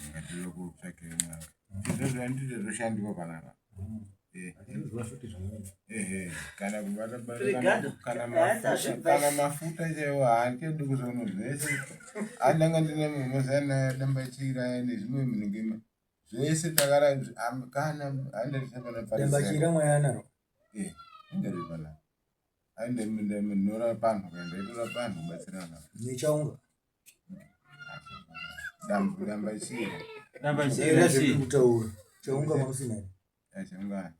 Ngatiro kutsvake n'anga. Izvozvo handizvo zvoshandiwa panapa. Ehe, kana kubata bata kana mafuta kana mafuta chaiwo haachadi kuzoona zvese. Andanga ndine munozana damba chira nezvimwe munenge zvese takara kana handatisapana Damba chira mwaya naro. Eh. Inge riri panapa. Ai ndinorapa anhu kuenda itorapa anhu kubatsirana. Nechaunga. Damba damba chii? Damba chii? Era zviri kutaura. Chaunga mamusina here? Eh, chaunga.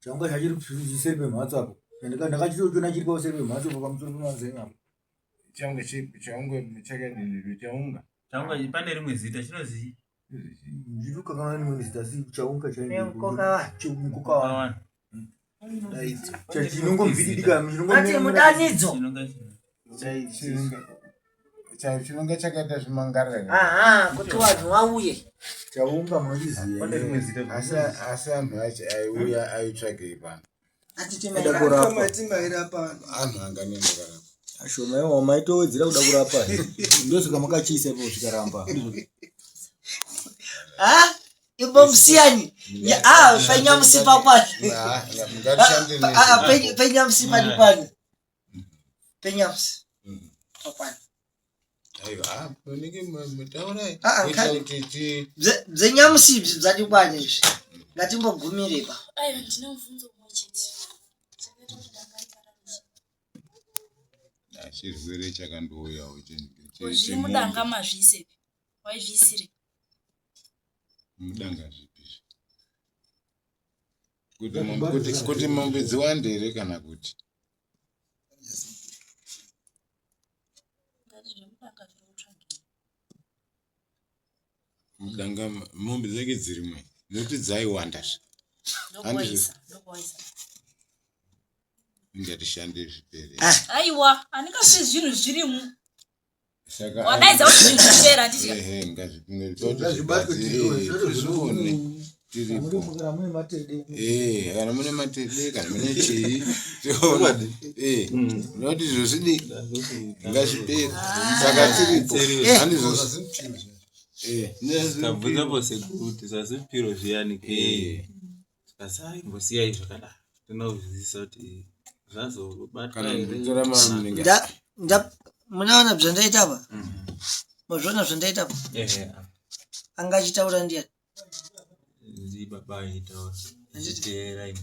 Chaunga chachiri kuseri pemhatso apo. Ndakachitochiona chiri pauseri pemhatso apo pamusoro pemazen'e apo. Chaunga chii? Chaunga chakadini? Chaunga. Chaunga pane rimwe zita chinozi Ndiri kukanganwa rimwe zita asi chaunga chainge. Mukoka Mukoka Chinongomvididika Ati mudanidzo. Chinonga chakaita zvimangarara. Aha, kuti vanhu vauye. Chaunga munochiziva. Asi asi anhu acho aiuya aitsvagei pano. Aida kurapwa. Mati mairapa anhu. Anhu anganene karapa. Ashoma iwo maitowedzera kuda kurapa. Ndosaka makachiisa ipo zvikaramba. Ha? Imbomusiyani. Ah, penyamusi pakwani. Ngatishande Ah, penyamusi padikwani. Penyamusi pakwani. Aiwa, munenge mutaurai. Ah, ah, Kuita kani. kuti ti Bzenyamusi ibzi bzadikwani izvi. Ngatimbogumire pa. Aiwa, ndine mubvunzo mumwe chete. Chakaita kuti danga riparare. Ah, chirwere chakandouyawo Ko zviri mudanga mazviisepi? Waizviisire? Mudanga zvipi izvi? Kuti mombe kuti kuti mombe dziwande here kana kuti Ngati zvemudanga zviri kutsvagei. mudanga mombe dzake dzirimwe nekuti dzaiwanda zve. Ndokuwaisa, ndokuwaisa. Ngatishande zvipere. Aiwa, andingasiyi zvinhu zvirimo. Saka Wadaidza kuti zvinhu zvipere, handiti? Ehe, ngazvipinge Ngazvibatwe tizvione tiripo. Kana mune matede. Eh, kana mune matede kana mune chii tiona. Eh, noti zvozvidi ngazvipere. Saka tiripo. Handizvo. Eh, tabvunzapo sekuru kuti sasipiro zviyani ke tikasaimbosiyai zvakadaro tinozwisisa kuti zvazobatwa Kana here kutora maningi. Nda nda munaona zvandaita apa? Mazviona zvandaita apa? Ehe, Anga achitaura ndiani? ndibaba aitaura ndichiteera ini.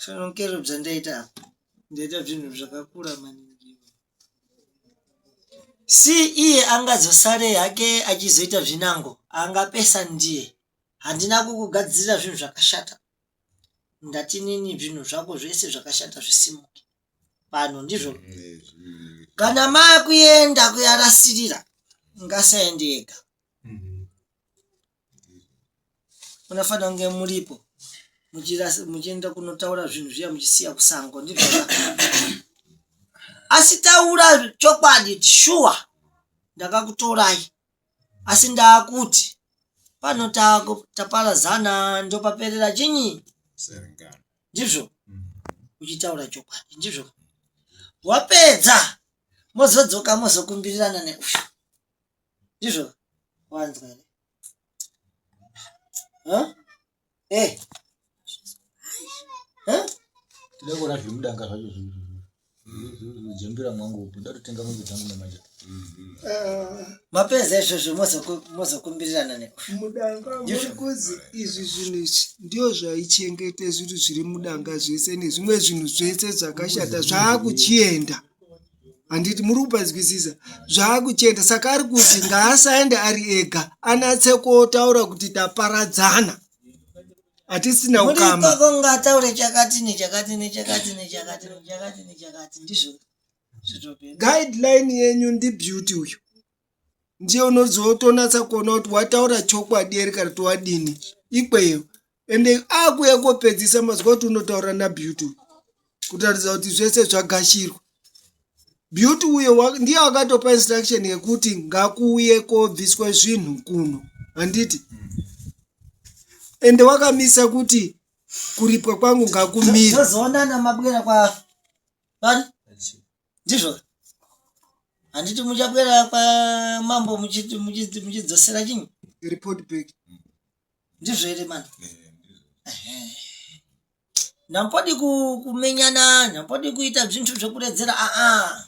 Zvinonkero zvandaita apa. Ndaita zvinhu zvakakura maningi. Si iye angazosare hake achizoita zvinango, angapesa ndiye. Handina kukugadzirira zvinhu zvakashata. Ndati nini zvinhu zvako zvese zvakashata zvisimuke. Pano ndizvo. Kana makuenda kuyarasirira, ngasaende ega. Munofanira kunge muripo. Muchienda kunotaura zvinhu zviya muchisiya kusango ndizvo. Asi taura chokwadi kuti shuwa ndakakutorai asi ndaakuti pano taparadzana ndopaperera chinyi ndizvo uchitaura chokwadi ndizvo wapedza mozodzoka mozokumbirirana neuyu ndizvo wanzwa here Huh? Eh. Huh? Tida kuona zvemudanga zvacho zvojambira mwangu uku ndoda kutenga mombe dzangu nemanje. Mapedza izvozvo mozokumbirirana neuyu Mudanga muri kuzi izvi zvinhu izvi ndio zvaichengete zvinhu zviri mudanga zvese nezvimwe zvinhu zvese zvakashata zvaakuchienda. Handiti muri kupazwisisa zvaakuchienda saka ari kuti ngaasaende ari ega anatse kotaura kuti taparadzana hatisina muri ukama. ikoko ngataure chakati nechakati nechakati nechakati nechakati nechakati ndizvo zvitopera. Guideline yenyu ndiBeauty uyu ndiye unozotonatsa kuona kuti wataura chokwadi here kana kuti wadini ikweyo ende akuuya kopedzisa mazwa kuti unotaura naBeauty uyu kutaridza kuti zvese zvagashirwa. Beauty uyo ndiye akatopa instruction yekuti ngakuuye kobviswe zvinhu kuno handiti ende wakamisa kuti kuripwa kwangu ngakumire. Tozoonana mabwera kwa pani ndizvo handiti muchabwera kwamambo muchidzosera chinyi report back ndizvo here mani Ndambodi kumenyana, ndambodi kuita zvintu zvekuredzera aa.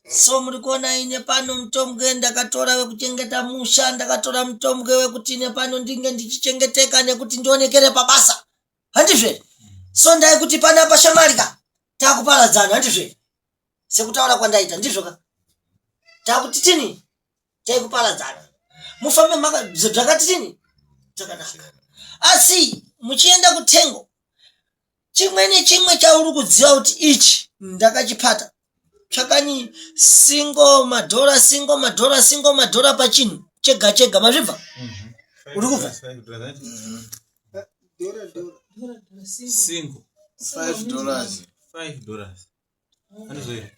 So muri kuona ine pano mutombwe ndakatora wekuchengeta musha, ndakatora mutombwe wekuti ine pano ndinge ndichichengeteka nekuti ndionekere pabasa. Handizve? So ndai kuti panapa shamwari ka takuparadzana, handizve? Sekutaura kwandaita, ndizvo ka? Takuti tini? Taikuparadzana. Mufambe maka zvakati tini? Zvakanaka. Asi muchienda kutengo chimwe nechimwe chauri kuziva kuti ichi ndakachipata tsvakanyi singo madhora singo madhora singo madhora pachinhu chega chega mazvibva uri kubva Single. $5. $5. Handizvo here?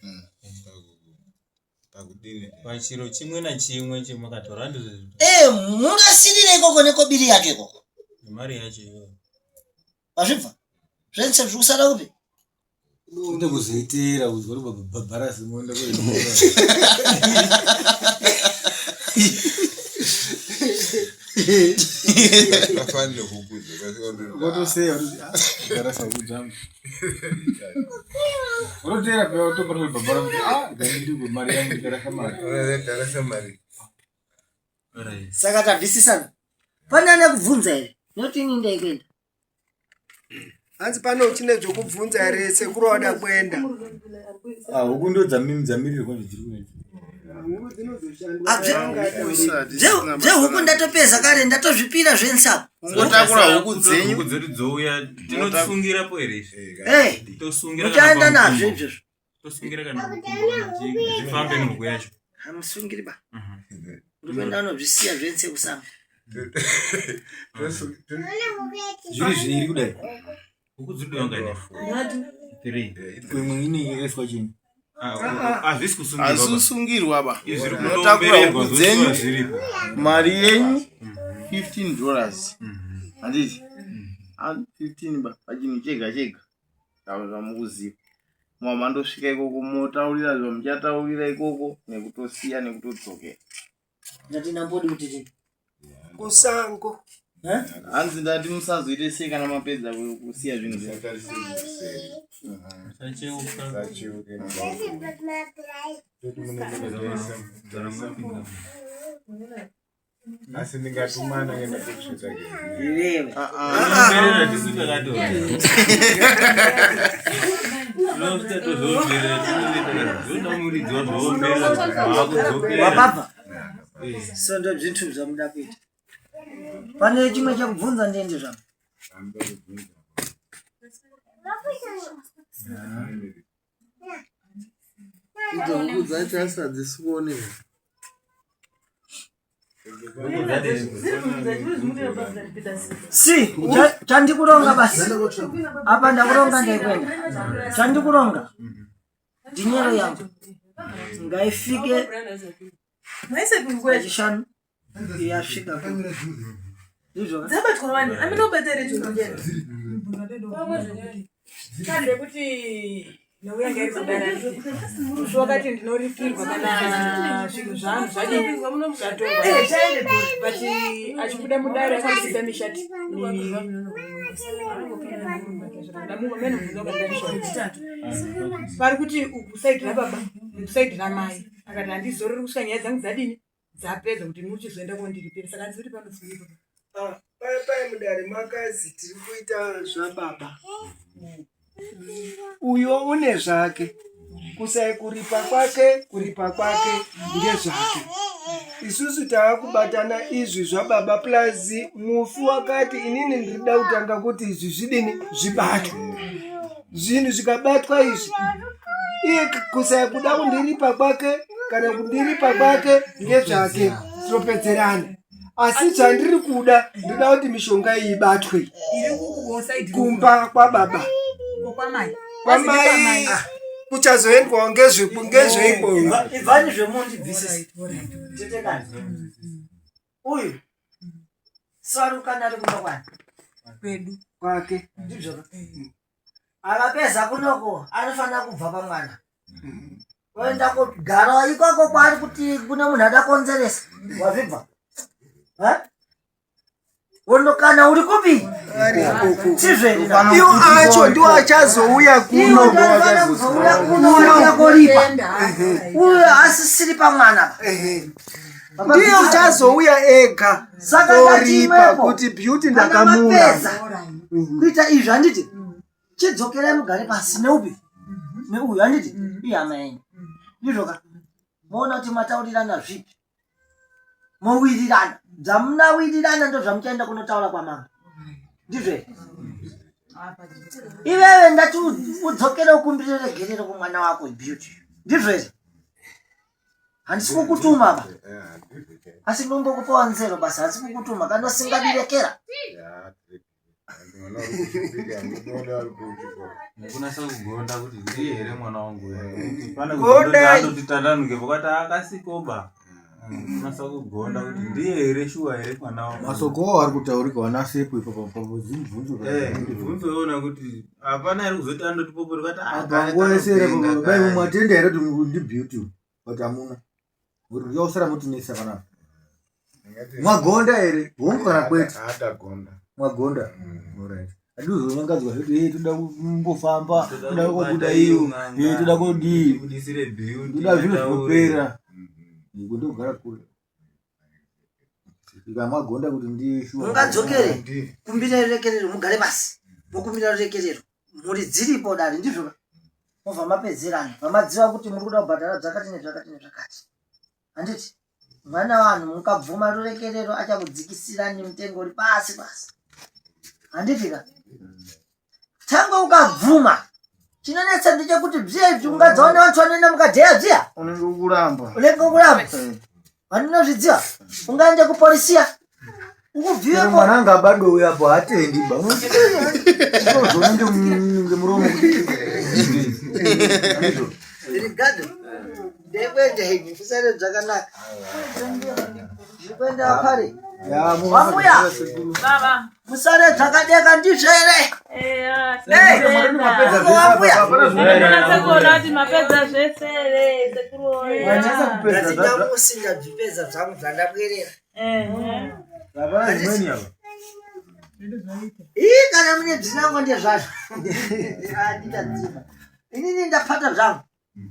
Pachiro chimwe nachimwe chemakatora handizvo here? Eh, murasirire ikoko nekobiri yacho ikoko Nemari yacho iyoyo. Mazvibva zvese zviri kusara kupi? Ende kuzoitera kuzwa kuti bhabharasi moenda Kafanire huku Wotoseya garasa huku dzangu. Unoteera peya wotobata kuti bhabhara kuti ah gani ndiko mari yangu ndikarasa mari. Ndarasa mari. Saka tabvisisana. Pane ane kubvunza here? Nekuti ini ndaikuenda. Hanzi pane uchine zvokubvunza here sekuru wada kuenda? Ah, huku ndo dzamirirwa dziri kunetsa. Dzehuku ndatopedza kare ndatozvipira zvensapo. Kungotakura huku dzenyu. Huku dzedu dzouya tinotsungirapo here izvi? Eh, Tosungira muchaenda kana nazvo pamukumbo. izvozvo. Tosungira kana pamukumbo kana chii, zvifambe nehuku yacho. Hamusungiri ba. Uri kuenda unozvisiya zvense kusango. Zviri zviri kudai. Huku dziri ngani? Three. Imwe inenge yakaiswa chini. Hazvisi kusungirwa. Hazvisi kusungirwa ba. Izvi zviri Munotakura huku kundoombererwa dzenyu zvosiwa zviripo. mari yenyu $15. Handiti? Ah, 15 ba pachinhu chega chega. Zvavo zvamukuziva. Mwamandosvika ikoko motaurira zvamuchataurira ikoko nekutosiya nekutodzokera. Ndati nambodi kuti chii? Kusango. Hanzi ndati musazoite sei kana mapedza kusiya zvinhu zvenyu. Asi ndingatumana ngenda kutsveta ke. Iwewe. Omberera tisu takatora. Tinosvika tozviomberera tinenge takati zvoda muridzi wazvoomberera maakudzokera. Wababva. So ndo zvintu zvamuda kuita. Pane chimwe chekubvunza ndiende zvangu. Idzo huku dzacho asi hadzisi kuoneka. Si, chandikuronga basi. Apa ndakuronga ndaikuenda. Chandikuronga. Ndinyero yangu. Ngaifike pachishanu yasvika. Ndizvo. Dzabatwa wani aminobata here chirongera Kadi rekuti nauya ngairi wakati ndinoripirwa kana zvinhu zvangu zvadii zvatorwa but achibuda mudare akabudisa mishati pari kuti uku saidi rababa nekusaidi ramai akati handizorori kusvika nyaya dzangu dzadini dzapedza kuti muchizoenda kondiripira saka handisi kuti panodziipa Ah, paya paya mudare makazi tiri kuita zvababa. Uyo une zvake. Kusai kuripa kwake, kuripa kwake ngezvake. Isusu tava kubatana izvi zvababa plus mufi wakati inini ndirida kutanga kuti izvi zvidini zvibatwe. Zvinhu zvikabatwa izvi iye kusai kuda kundiripa kwake kana kundiripa kwake ngezvake tinopedzerana. Asi chandiri kuda ndoda kuti mishonga iyi ibatwe iri kusaidi kumba kwababa kwamai kwamai kuchazoendwawo ngezveikweyo. Ibvani zvemundibvisisa. Tetekani. Uyu. Sarukana ari kumba kwani? Kwedu. Kwake. Ndizvo. Akapedza kunoko anofanira kubva pamwana. Oenda kogara ikoko kwaari kuti kune munhu adakonzeresa. Wazvibva? Ha? Wondokana uri kupi? Sizveni. Iwo acho ndiwo achazouya kuno. Kuzouya kuno kuno koripa. Uyo asisiri pamwana. Ndiye uchazouya ega Saka oripa ngatimwepo. kuti Beauty Kana ndakamura. mapedza kuita izvi handiti chidzokerai mugare pasi neupi neuyu handiti ihama yenyu ndizvoka moona kuti mataurirana zvipi mowirirana zvamunawirirana ndo zvamuchaenda kunotaura kwamambo ndizvo here iwewe ndati udzokere ukumbire regerero kumwana wako Beauty ndizvo here handisi kukutuma ba asi ndombokupawa nzero basi handisi kukutuma kana usingadirekera Nekunasa kugonda kuti ndiye here mwana wangu uyu. Pane Gondai. kuzondoti tandanuke pakati akasikoba. Kunasa kugonda kuti ndiye here shuwa here mwana wangu. Masokowo ari kutaurika wanasepo ipapo papo zimubvunzo. Mibvunzo yoona kuti hapana here kuzoti andoti popori kati Panguva yese here dai mumwe atenda here kuti ndi Beauty but hamuna. Kuti ndiyausara mutinetsa panapa. Mwagonda here? Hongu kana kwete? Atagonda. Mwagonda. Alright. Hatizonyangadzwa zvedu hey toda kumbofamba, toda kobuda iyo, hey toda kodii. Budisire Beauty. Toda zvinhu zvinopera. Kundogara kure. Ika mwagonda kuti ndiye shuwa. Mungadzokere kumbira ruregerero mugare pasi mokumbira ruregerero mhuri dziripo dare ndizvo mobva mapedzerana vamadziva kuti muri kuda kubhadhara zvakati nezvakati nezvakati handiti mwana wanhu mukabvuma ruregerero achakudzikisirani mutengo uri pasi pasi handiti ka tange ukabvuma chinonetsa ndechekuti bziya izvi ungadzaona vantu vanoenda mukadheya bziya Unenge ukuramba. unenge ukuramba vanonozvidziva ungaende kupolisiya ukubviwepo Mwana anga abadwe uyo apo haatendi ba. Unozoona ngemuromo kuti Rigado, ndekuenda henyu kusare zvakanaka. Ndikuenda pari. Wambuya, Baba. musare zvakadeka ndizvo here? Eya, Hey, wambuya. Ndinonatsa kuona kuti mapedza zvese here sekuru woye. Ndati ndabvipedza zvangu zvandabwerera. Ehe. Hapana zvimweni apa. Ii kana mune bzinango ndezvazvo. Anditadzima. Inini ndapata zvangu.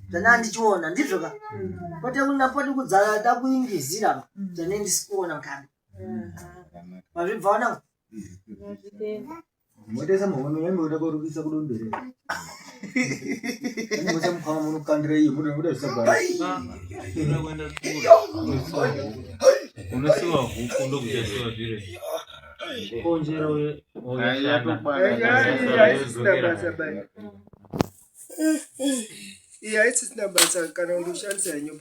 Zvandanga ndichiona ndizvo ka. Kwete kunapoti kudzara ndakuingizira ba. Zvane ndisikuona mukana. Mazvibva wanangu? Moita muhono yemi kuda kurukisa kudombere. Moita mukwama munokandira iyo muda kuda zvisagara. Unosiwa huku ndokuchasiwa zviro. Konjera uye Haisisina basa bai. Iyi haisisina basa kana kundoshandisa henyu.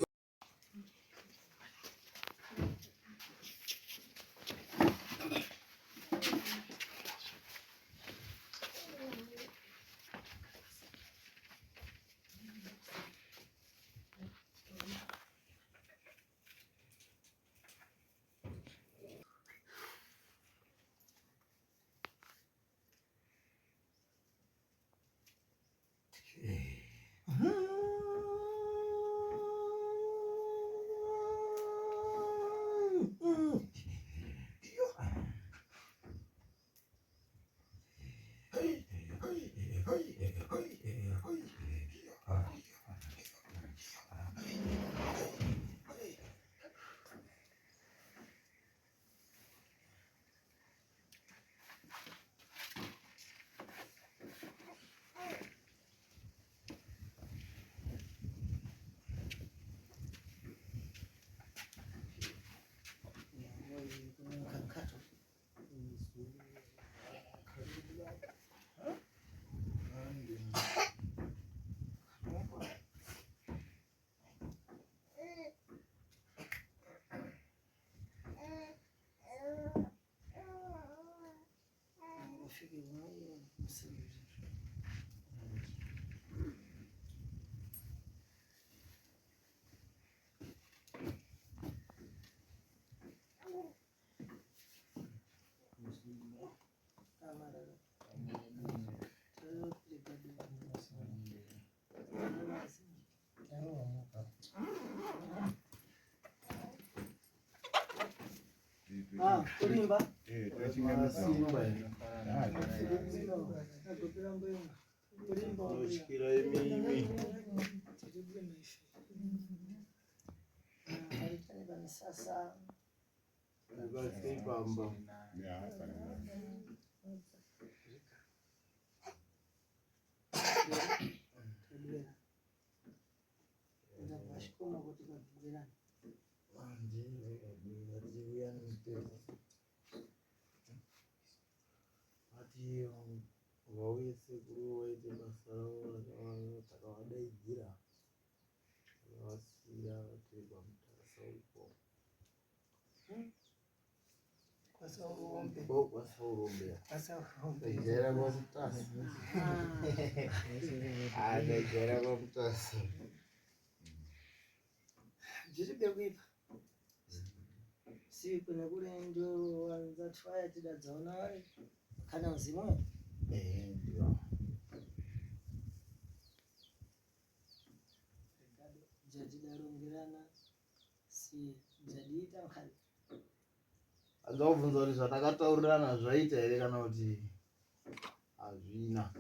Ah, kurimba. Notyira imimi. Ndibatsei pamba. Vati vauye sekuru vaite basa ravo takavadaidzira takavasiya tiri kwaMutasa uko. KwaSaurombe. Oh, kwaSaurombe. KwaSaurombe. Tajaira kwaMutasa. Ah, tajaira kwaMutasa. Zviri bekuipa. Si kune kule ndio wanzatwaya tidadzaona vari kana mzimu. Eh, ndio. Jatidarongerana si jadiita mkhali. Anza kubvunza kuti zvatakataurirana zvaita here kana kuti hazvina.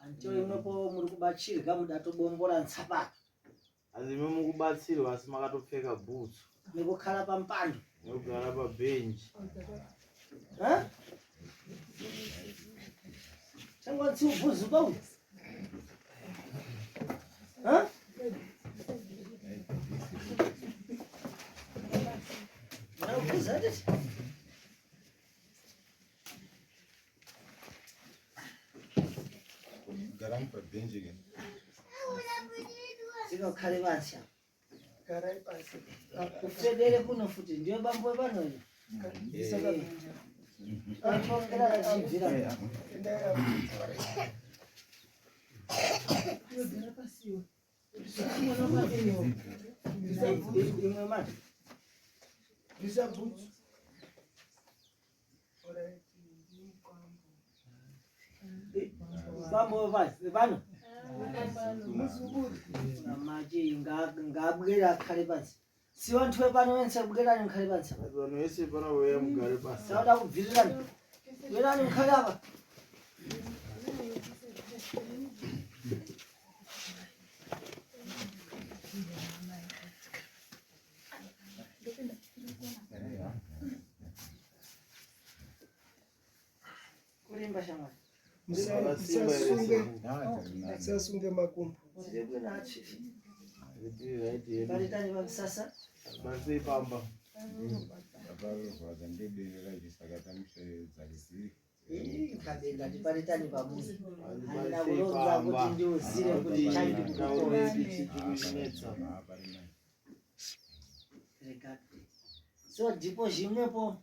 Antio inopo muri kubachirga mudatobombora nsapato. Asi imi mukubatsirwa asi makatopfeka bhutsu. Nekukhala pampando. Nekugara pabhenji. Ha? Changwa tsiubhuzu pau. Ha? Mwana handiti? Garani pabhenji ke. Dzinokhale pansi apa. Garai pasi. Kufedere kuno futi ndiyo bambo pano iyo. Atongera kachibvira. Imwe mani. Bvisa bhutsu. Bambo pano. Machi ngabwera akhale pansi. Si vanthu vepano vense bwerani mukhale pansi. Vanhu vese pano vauya mugare pasi. Sauda kubvirirani. Bwerani mukhale apa. Kurimba shamwari. Musasunge makumbo. Tiri bwino achifi. Tiri right yedu. Paritani pamusasa. Batsei pamba. Paparurwadza ndoderera saka tamusheedza kuti Ii, ndati paritani pamuzi. Handina Batsei kuronza pamba. kuti ndiuzire kuti chaindi Taurei kukukona. chichikunetsa. Rega. So ndipo zvimwepo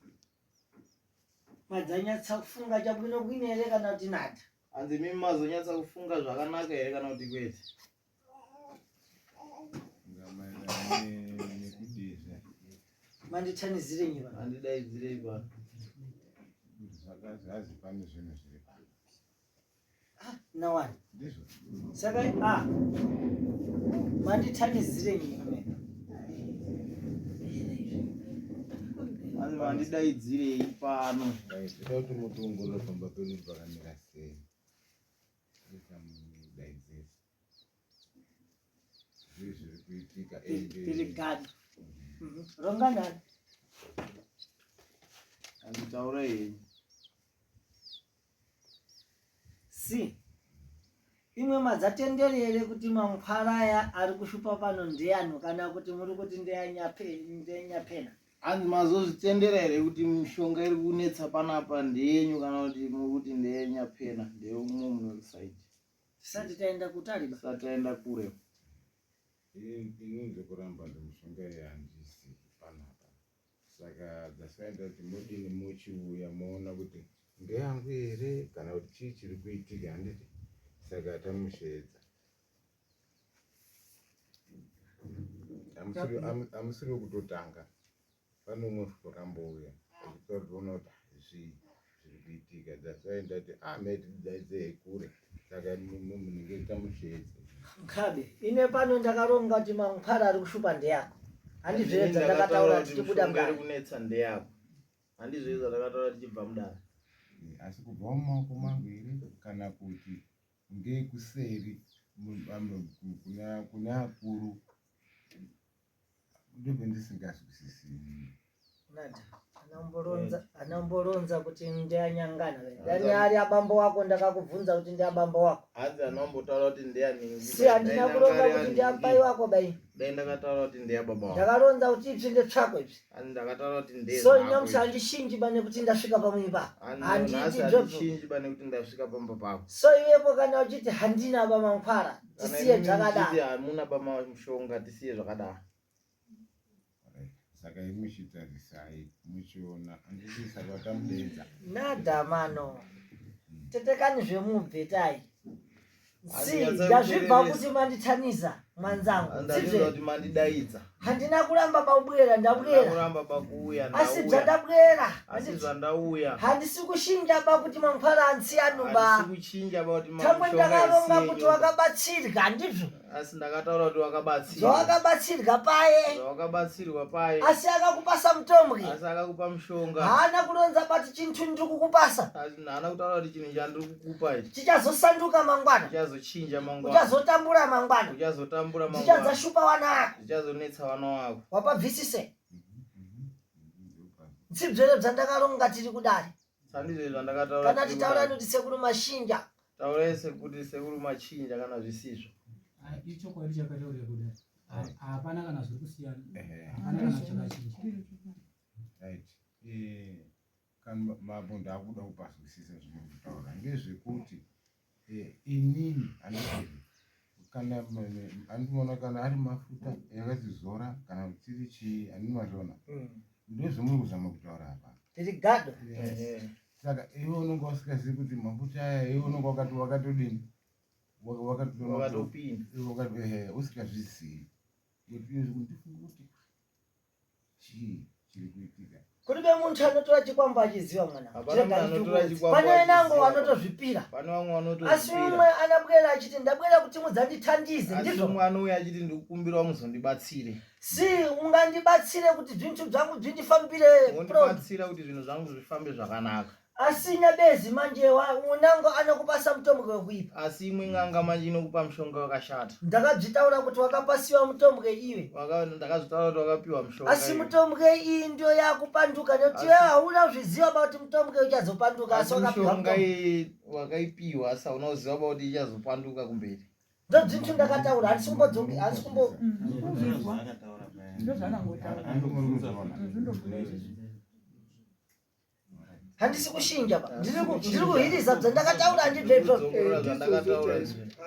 madzanyatsa kufunga chabwino bwino here kana kuti nada. Hanzi mimi mazonyatsa kufunga zvakanaka here kana kuti kwete? ngamaererano nekudizve Manditanidzire nyi pano. Handidaidzirei pano. kuti zvakazi pane zvinhu zviri pano. Ah, nawani. Ndizvo. Saka ah manditanidzire nyi ime. Hanzi mandidaidzirei pano. Toda kuti mutiongorore pamba pedu kuti pakamira sei. Tisamudaidzira. Zvii zviri kuitika ende Tiri gadi. Ronganani. Hanzi taurai henyu. Si. Imwe madzatenderi here kuti mangwara aya ari kushupa pano ndeyano kana kuti muri kuti ndeyanyape ndeyanyapena. Hanzi mazozvitendera here kuti mishonga iri kunetsa panapa ndeyenyu kana kuti muri kuti ndeyenyapena ndeyeumwe munhu wekusaidi. Tisati taenda kutariba. Tisati taenda kure. Ini ndokuramba kuti mishonga iyi handisi panapa. Saka dzasaenda kuti modini mochiuya moona kuti ndeyangu here kana kuti chii chiri kuitika handiti. Saka tamusheedza. Hamusiri wekutotanga. Pane umwe futi wakambouya achitaura kuti zvii zviri kuitika. That's why ndati ah maitidaidzei kure. Saka munenge tamusheedza. Nkhabe, ine pano ndakaronga kuti mangwara ari kushupa ndeyako. Handizvo zvandakataura tichibuda mudare. mudare. Kunetsa ndeyako. Handizvo zvandakataura tichibva mudare. Asi kubva mumaoko mangu here kana kuti ngekuseri kune akuru ndobve ndisingazwisisi. Nada. Anomboronza kuti ndeyanyangana. Dani ari abambo wako ndakakubvunza kuti ndeabambo wako. Hanzi anombotaura kuti ndeyaningi. Si handina kuronza kuti ndeabai wako bai. Dai ndakataura kuti ndeyababa wako. Ndakaronza kuti ipsi ndetsvako ipsi. Hanzi ndakataura kuti ndeye. So nyamusi handishinji ba nekuti ndasvika pamwe pa. Hanzi Handiti izvozvo. handichinji ba nekuti ndasvika pamba pako. So iwepo kana uchiti handina ba mankwara Kana tisiye imimi muchiti zvakadaro. hamuna bamamushonga tisiye zvakadaro. Saka imuchitarisai muchiona handiti saka tamudeedza. Nada mano. Tetekani zvemubvetai. Si Handinyatsa ndazvibva kuteereresa. kuti manditaniza mwanzangu. Ndazvinzwa Sizve kuti mandidaidza. handina kuramba paubwera ndabwera. Ndakuramba pakuuya Asi ndauya. zvandabwera. Asi zvandauya. Handisi kushinja ba kuti mankwara anziyanu ba. Handisi kuchinja ba kuti Tamwe mamushonga ndakaronga isiye kuti nyonga. wakabatsirwa ndizvo. Asi ndakataura kuti wakabatsirwa. Zvawakabatsirwa paye. Zvawakabatsirwa paye. Asi akakupasa mutombwe. Asi akakupa mushonga. Haana kuronza bati chintu ndiri kukupasa. Asi haana kutaura kuti chinhu chandiri kukupa ichi. Chichazosanduka mangwana. Chichazochinja mangwana. Uchazotambura mangwana. Uchazotambura mangwana. Dzichadzashupa wana ako. Zvichazonetsa vana wako. Wapabvisise. Nsidzvere dzandakaronga tiri kudare. Sandizvo zvandakataura. Kana tiri titaura kudare. kuti sekuru mashinja. Taurai sekuti sekuru machinja kana zvisizvo. Ichokwadi chakataurika kudai. Hapana kana zviri kusiyana. Hapana kana chakachinja. Right. Kana mambo ndakuda kupazwisisa zvimuri kutaura ngezvekuti inini handiti kana andinoona kana ari mafuta yakazizora kana chiri chii handini mazviona ndozvamuri kuzama kutaura apa. Tiri gado. Yes. Saka iwe unonga usingazivi kuti mafuta aya iwe unonga wakati wakatodini Wakatopinda. Wakati usingazvizivi. Ndifunga kuti chii chiri kuitika. Kuri be muntu anotora chikwambo achiziva mwana. Hapana munhu anotora chikwambo Pane nango achiziva. vanotozvipira. Pane vamwe Asi vanotozvipira. umwe anabwera achiti ndabwera kuti mudzanditandize Asi ndizvo. umwe anouya achiti ndikukumbirawo muzondibatsire. Si ungandibatsire kuti zvintu zvangu zvindifambire proud. Unondibatsira kuti zvinhu zvangu zvifambe zvakanaka. Asi nyabezi manje unango anokupasa mutombwe wekuipa. Asi imwe n'anga manje inokupa mushonga wakashata. Ndakadzvitaura kuti wakapasiwa mutombwe iwe. Ndakazvitaura kuti wakapiwa mushonga. Asi iwe. mutombwe iyi ndiyo yakupanduka nekuti iwe hauna kuzviziva ba kuti mutombwe uchazopanduka asi Asi wakapiwa mushonga mutombwe. iyi wakaipiwa asi hauna kuziva ba kuti ichazopanduka kumberi. Ndozvintu ndakataura handisi kumbodzoki handisi kumbo handisi kushinja ba ndiri kuhiriza zvandakataura handizvo izvozvo.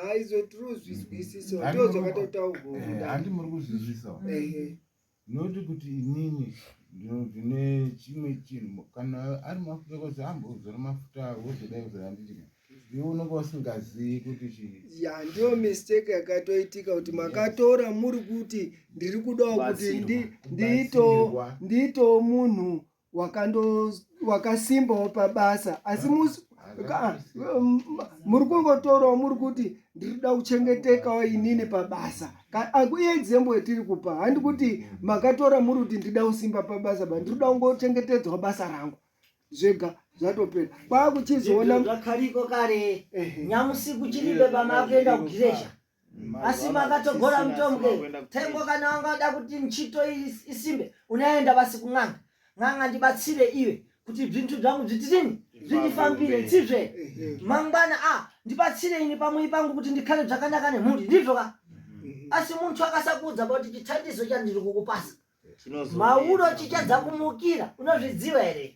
Haizo tiri kuzvizwisisa ndo zvakatotaurwa. Handi muri kuzvizwisa. Ehe. Noti kuti inini ndine chimwe chinhu kana ari mafuta kozi ambozora mafuta wozodai kuzora handiti iwe unonga usingazii kuti chii. Ya ndiyo mistake yakatoitika kuti makatora muri kuti ndiri kudawo kuti ndiitewo munhu wakasimbawo pabasa asi muri kungotorawo muri kuti ndiri kuda kuchengetekawo inini pabasa. Iexample yetiri kupa handi kuti makatora muri kuti ndida kusimba pabasa ba ndiri kuda kungochengetedzwa basa rangu zvega zvatopera kwakuchizoona Zvakaliko kare nyamusi kuchiribe pamakuenda kugiresha asi makatogora mutombwe tengo kana wangada kuti nchito isimbe unaenda basi kun'anga n'anga ndibatsire iwe kuti zvintu zvangu zvititini zvindifambire sizve mangwana a ndibatsire ini pamwe pangu kuti ndikhale zvakanaka nemhuri ndizvo ka asi muntu akasakuudza kuti chithandizo chandiri kukupasa mauro chichadza kumukira unozviziva here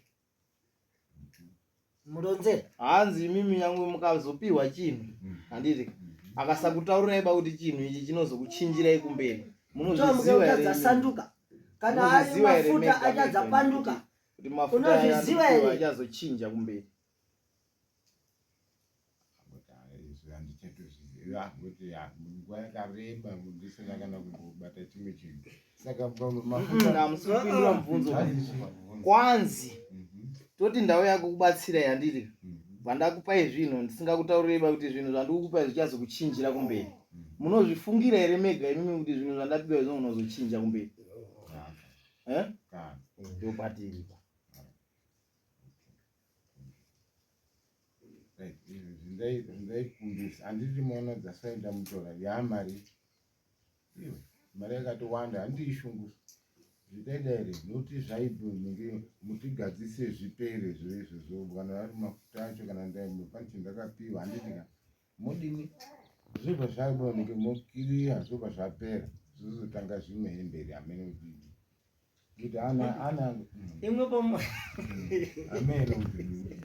muronzera Hanzi imimi nyangwe mukazopiwa chinhu handiti akasakutaurirai ba kuti chinhu ichi chinozokuchinjirai kumberi mutombwe munozviziva here imimi? uchadzasanduka kana ari Munozviziva here mafuta mega mega achadzapanduka kuti mafuta aya Unozviziva andikupiwa here? achazochinja kumberi. Izvi handichatozviziva kuti nguva yakareba ndisina kana kumbobata chimwe chinhu. Saka mafuta Hamusi kupindura mubvunzo. Kwanzi toti ndauya kukubatsirai handiti vandakupai zvinhu ndisingakutaurirai ba kuti zvinhu zvandikukupai zvichazokuchinjira kumberi. Munozvifungira here mega imimi kuti zvinhu zvandapiwa izvo munozochinja kumberi? Eh? Kana. Eh, ndopatiri pa. Right, izvi zvindaikumbisa handiti moona dzasaenda mutora yaamari iwe mari yakatowanda handiti ishungusu zvitaida here nokuti zvaibnenge mutigadzise zvipere zviro izvozvo kana ari mafuta acho kana pane chandakapiwa handiti ka modini zvobva zvaboneke mokiriya zvobva zvapera zvozotanga zvimwe hemberi hamene kuti kuti ana ana imwe hamene kuti.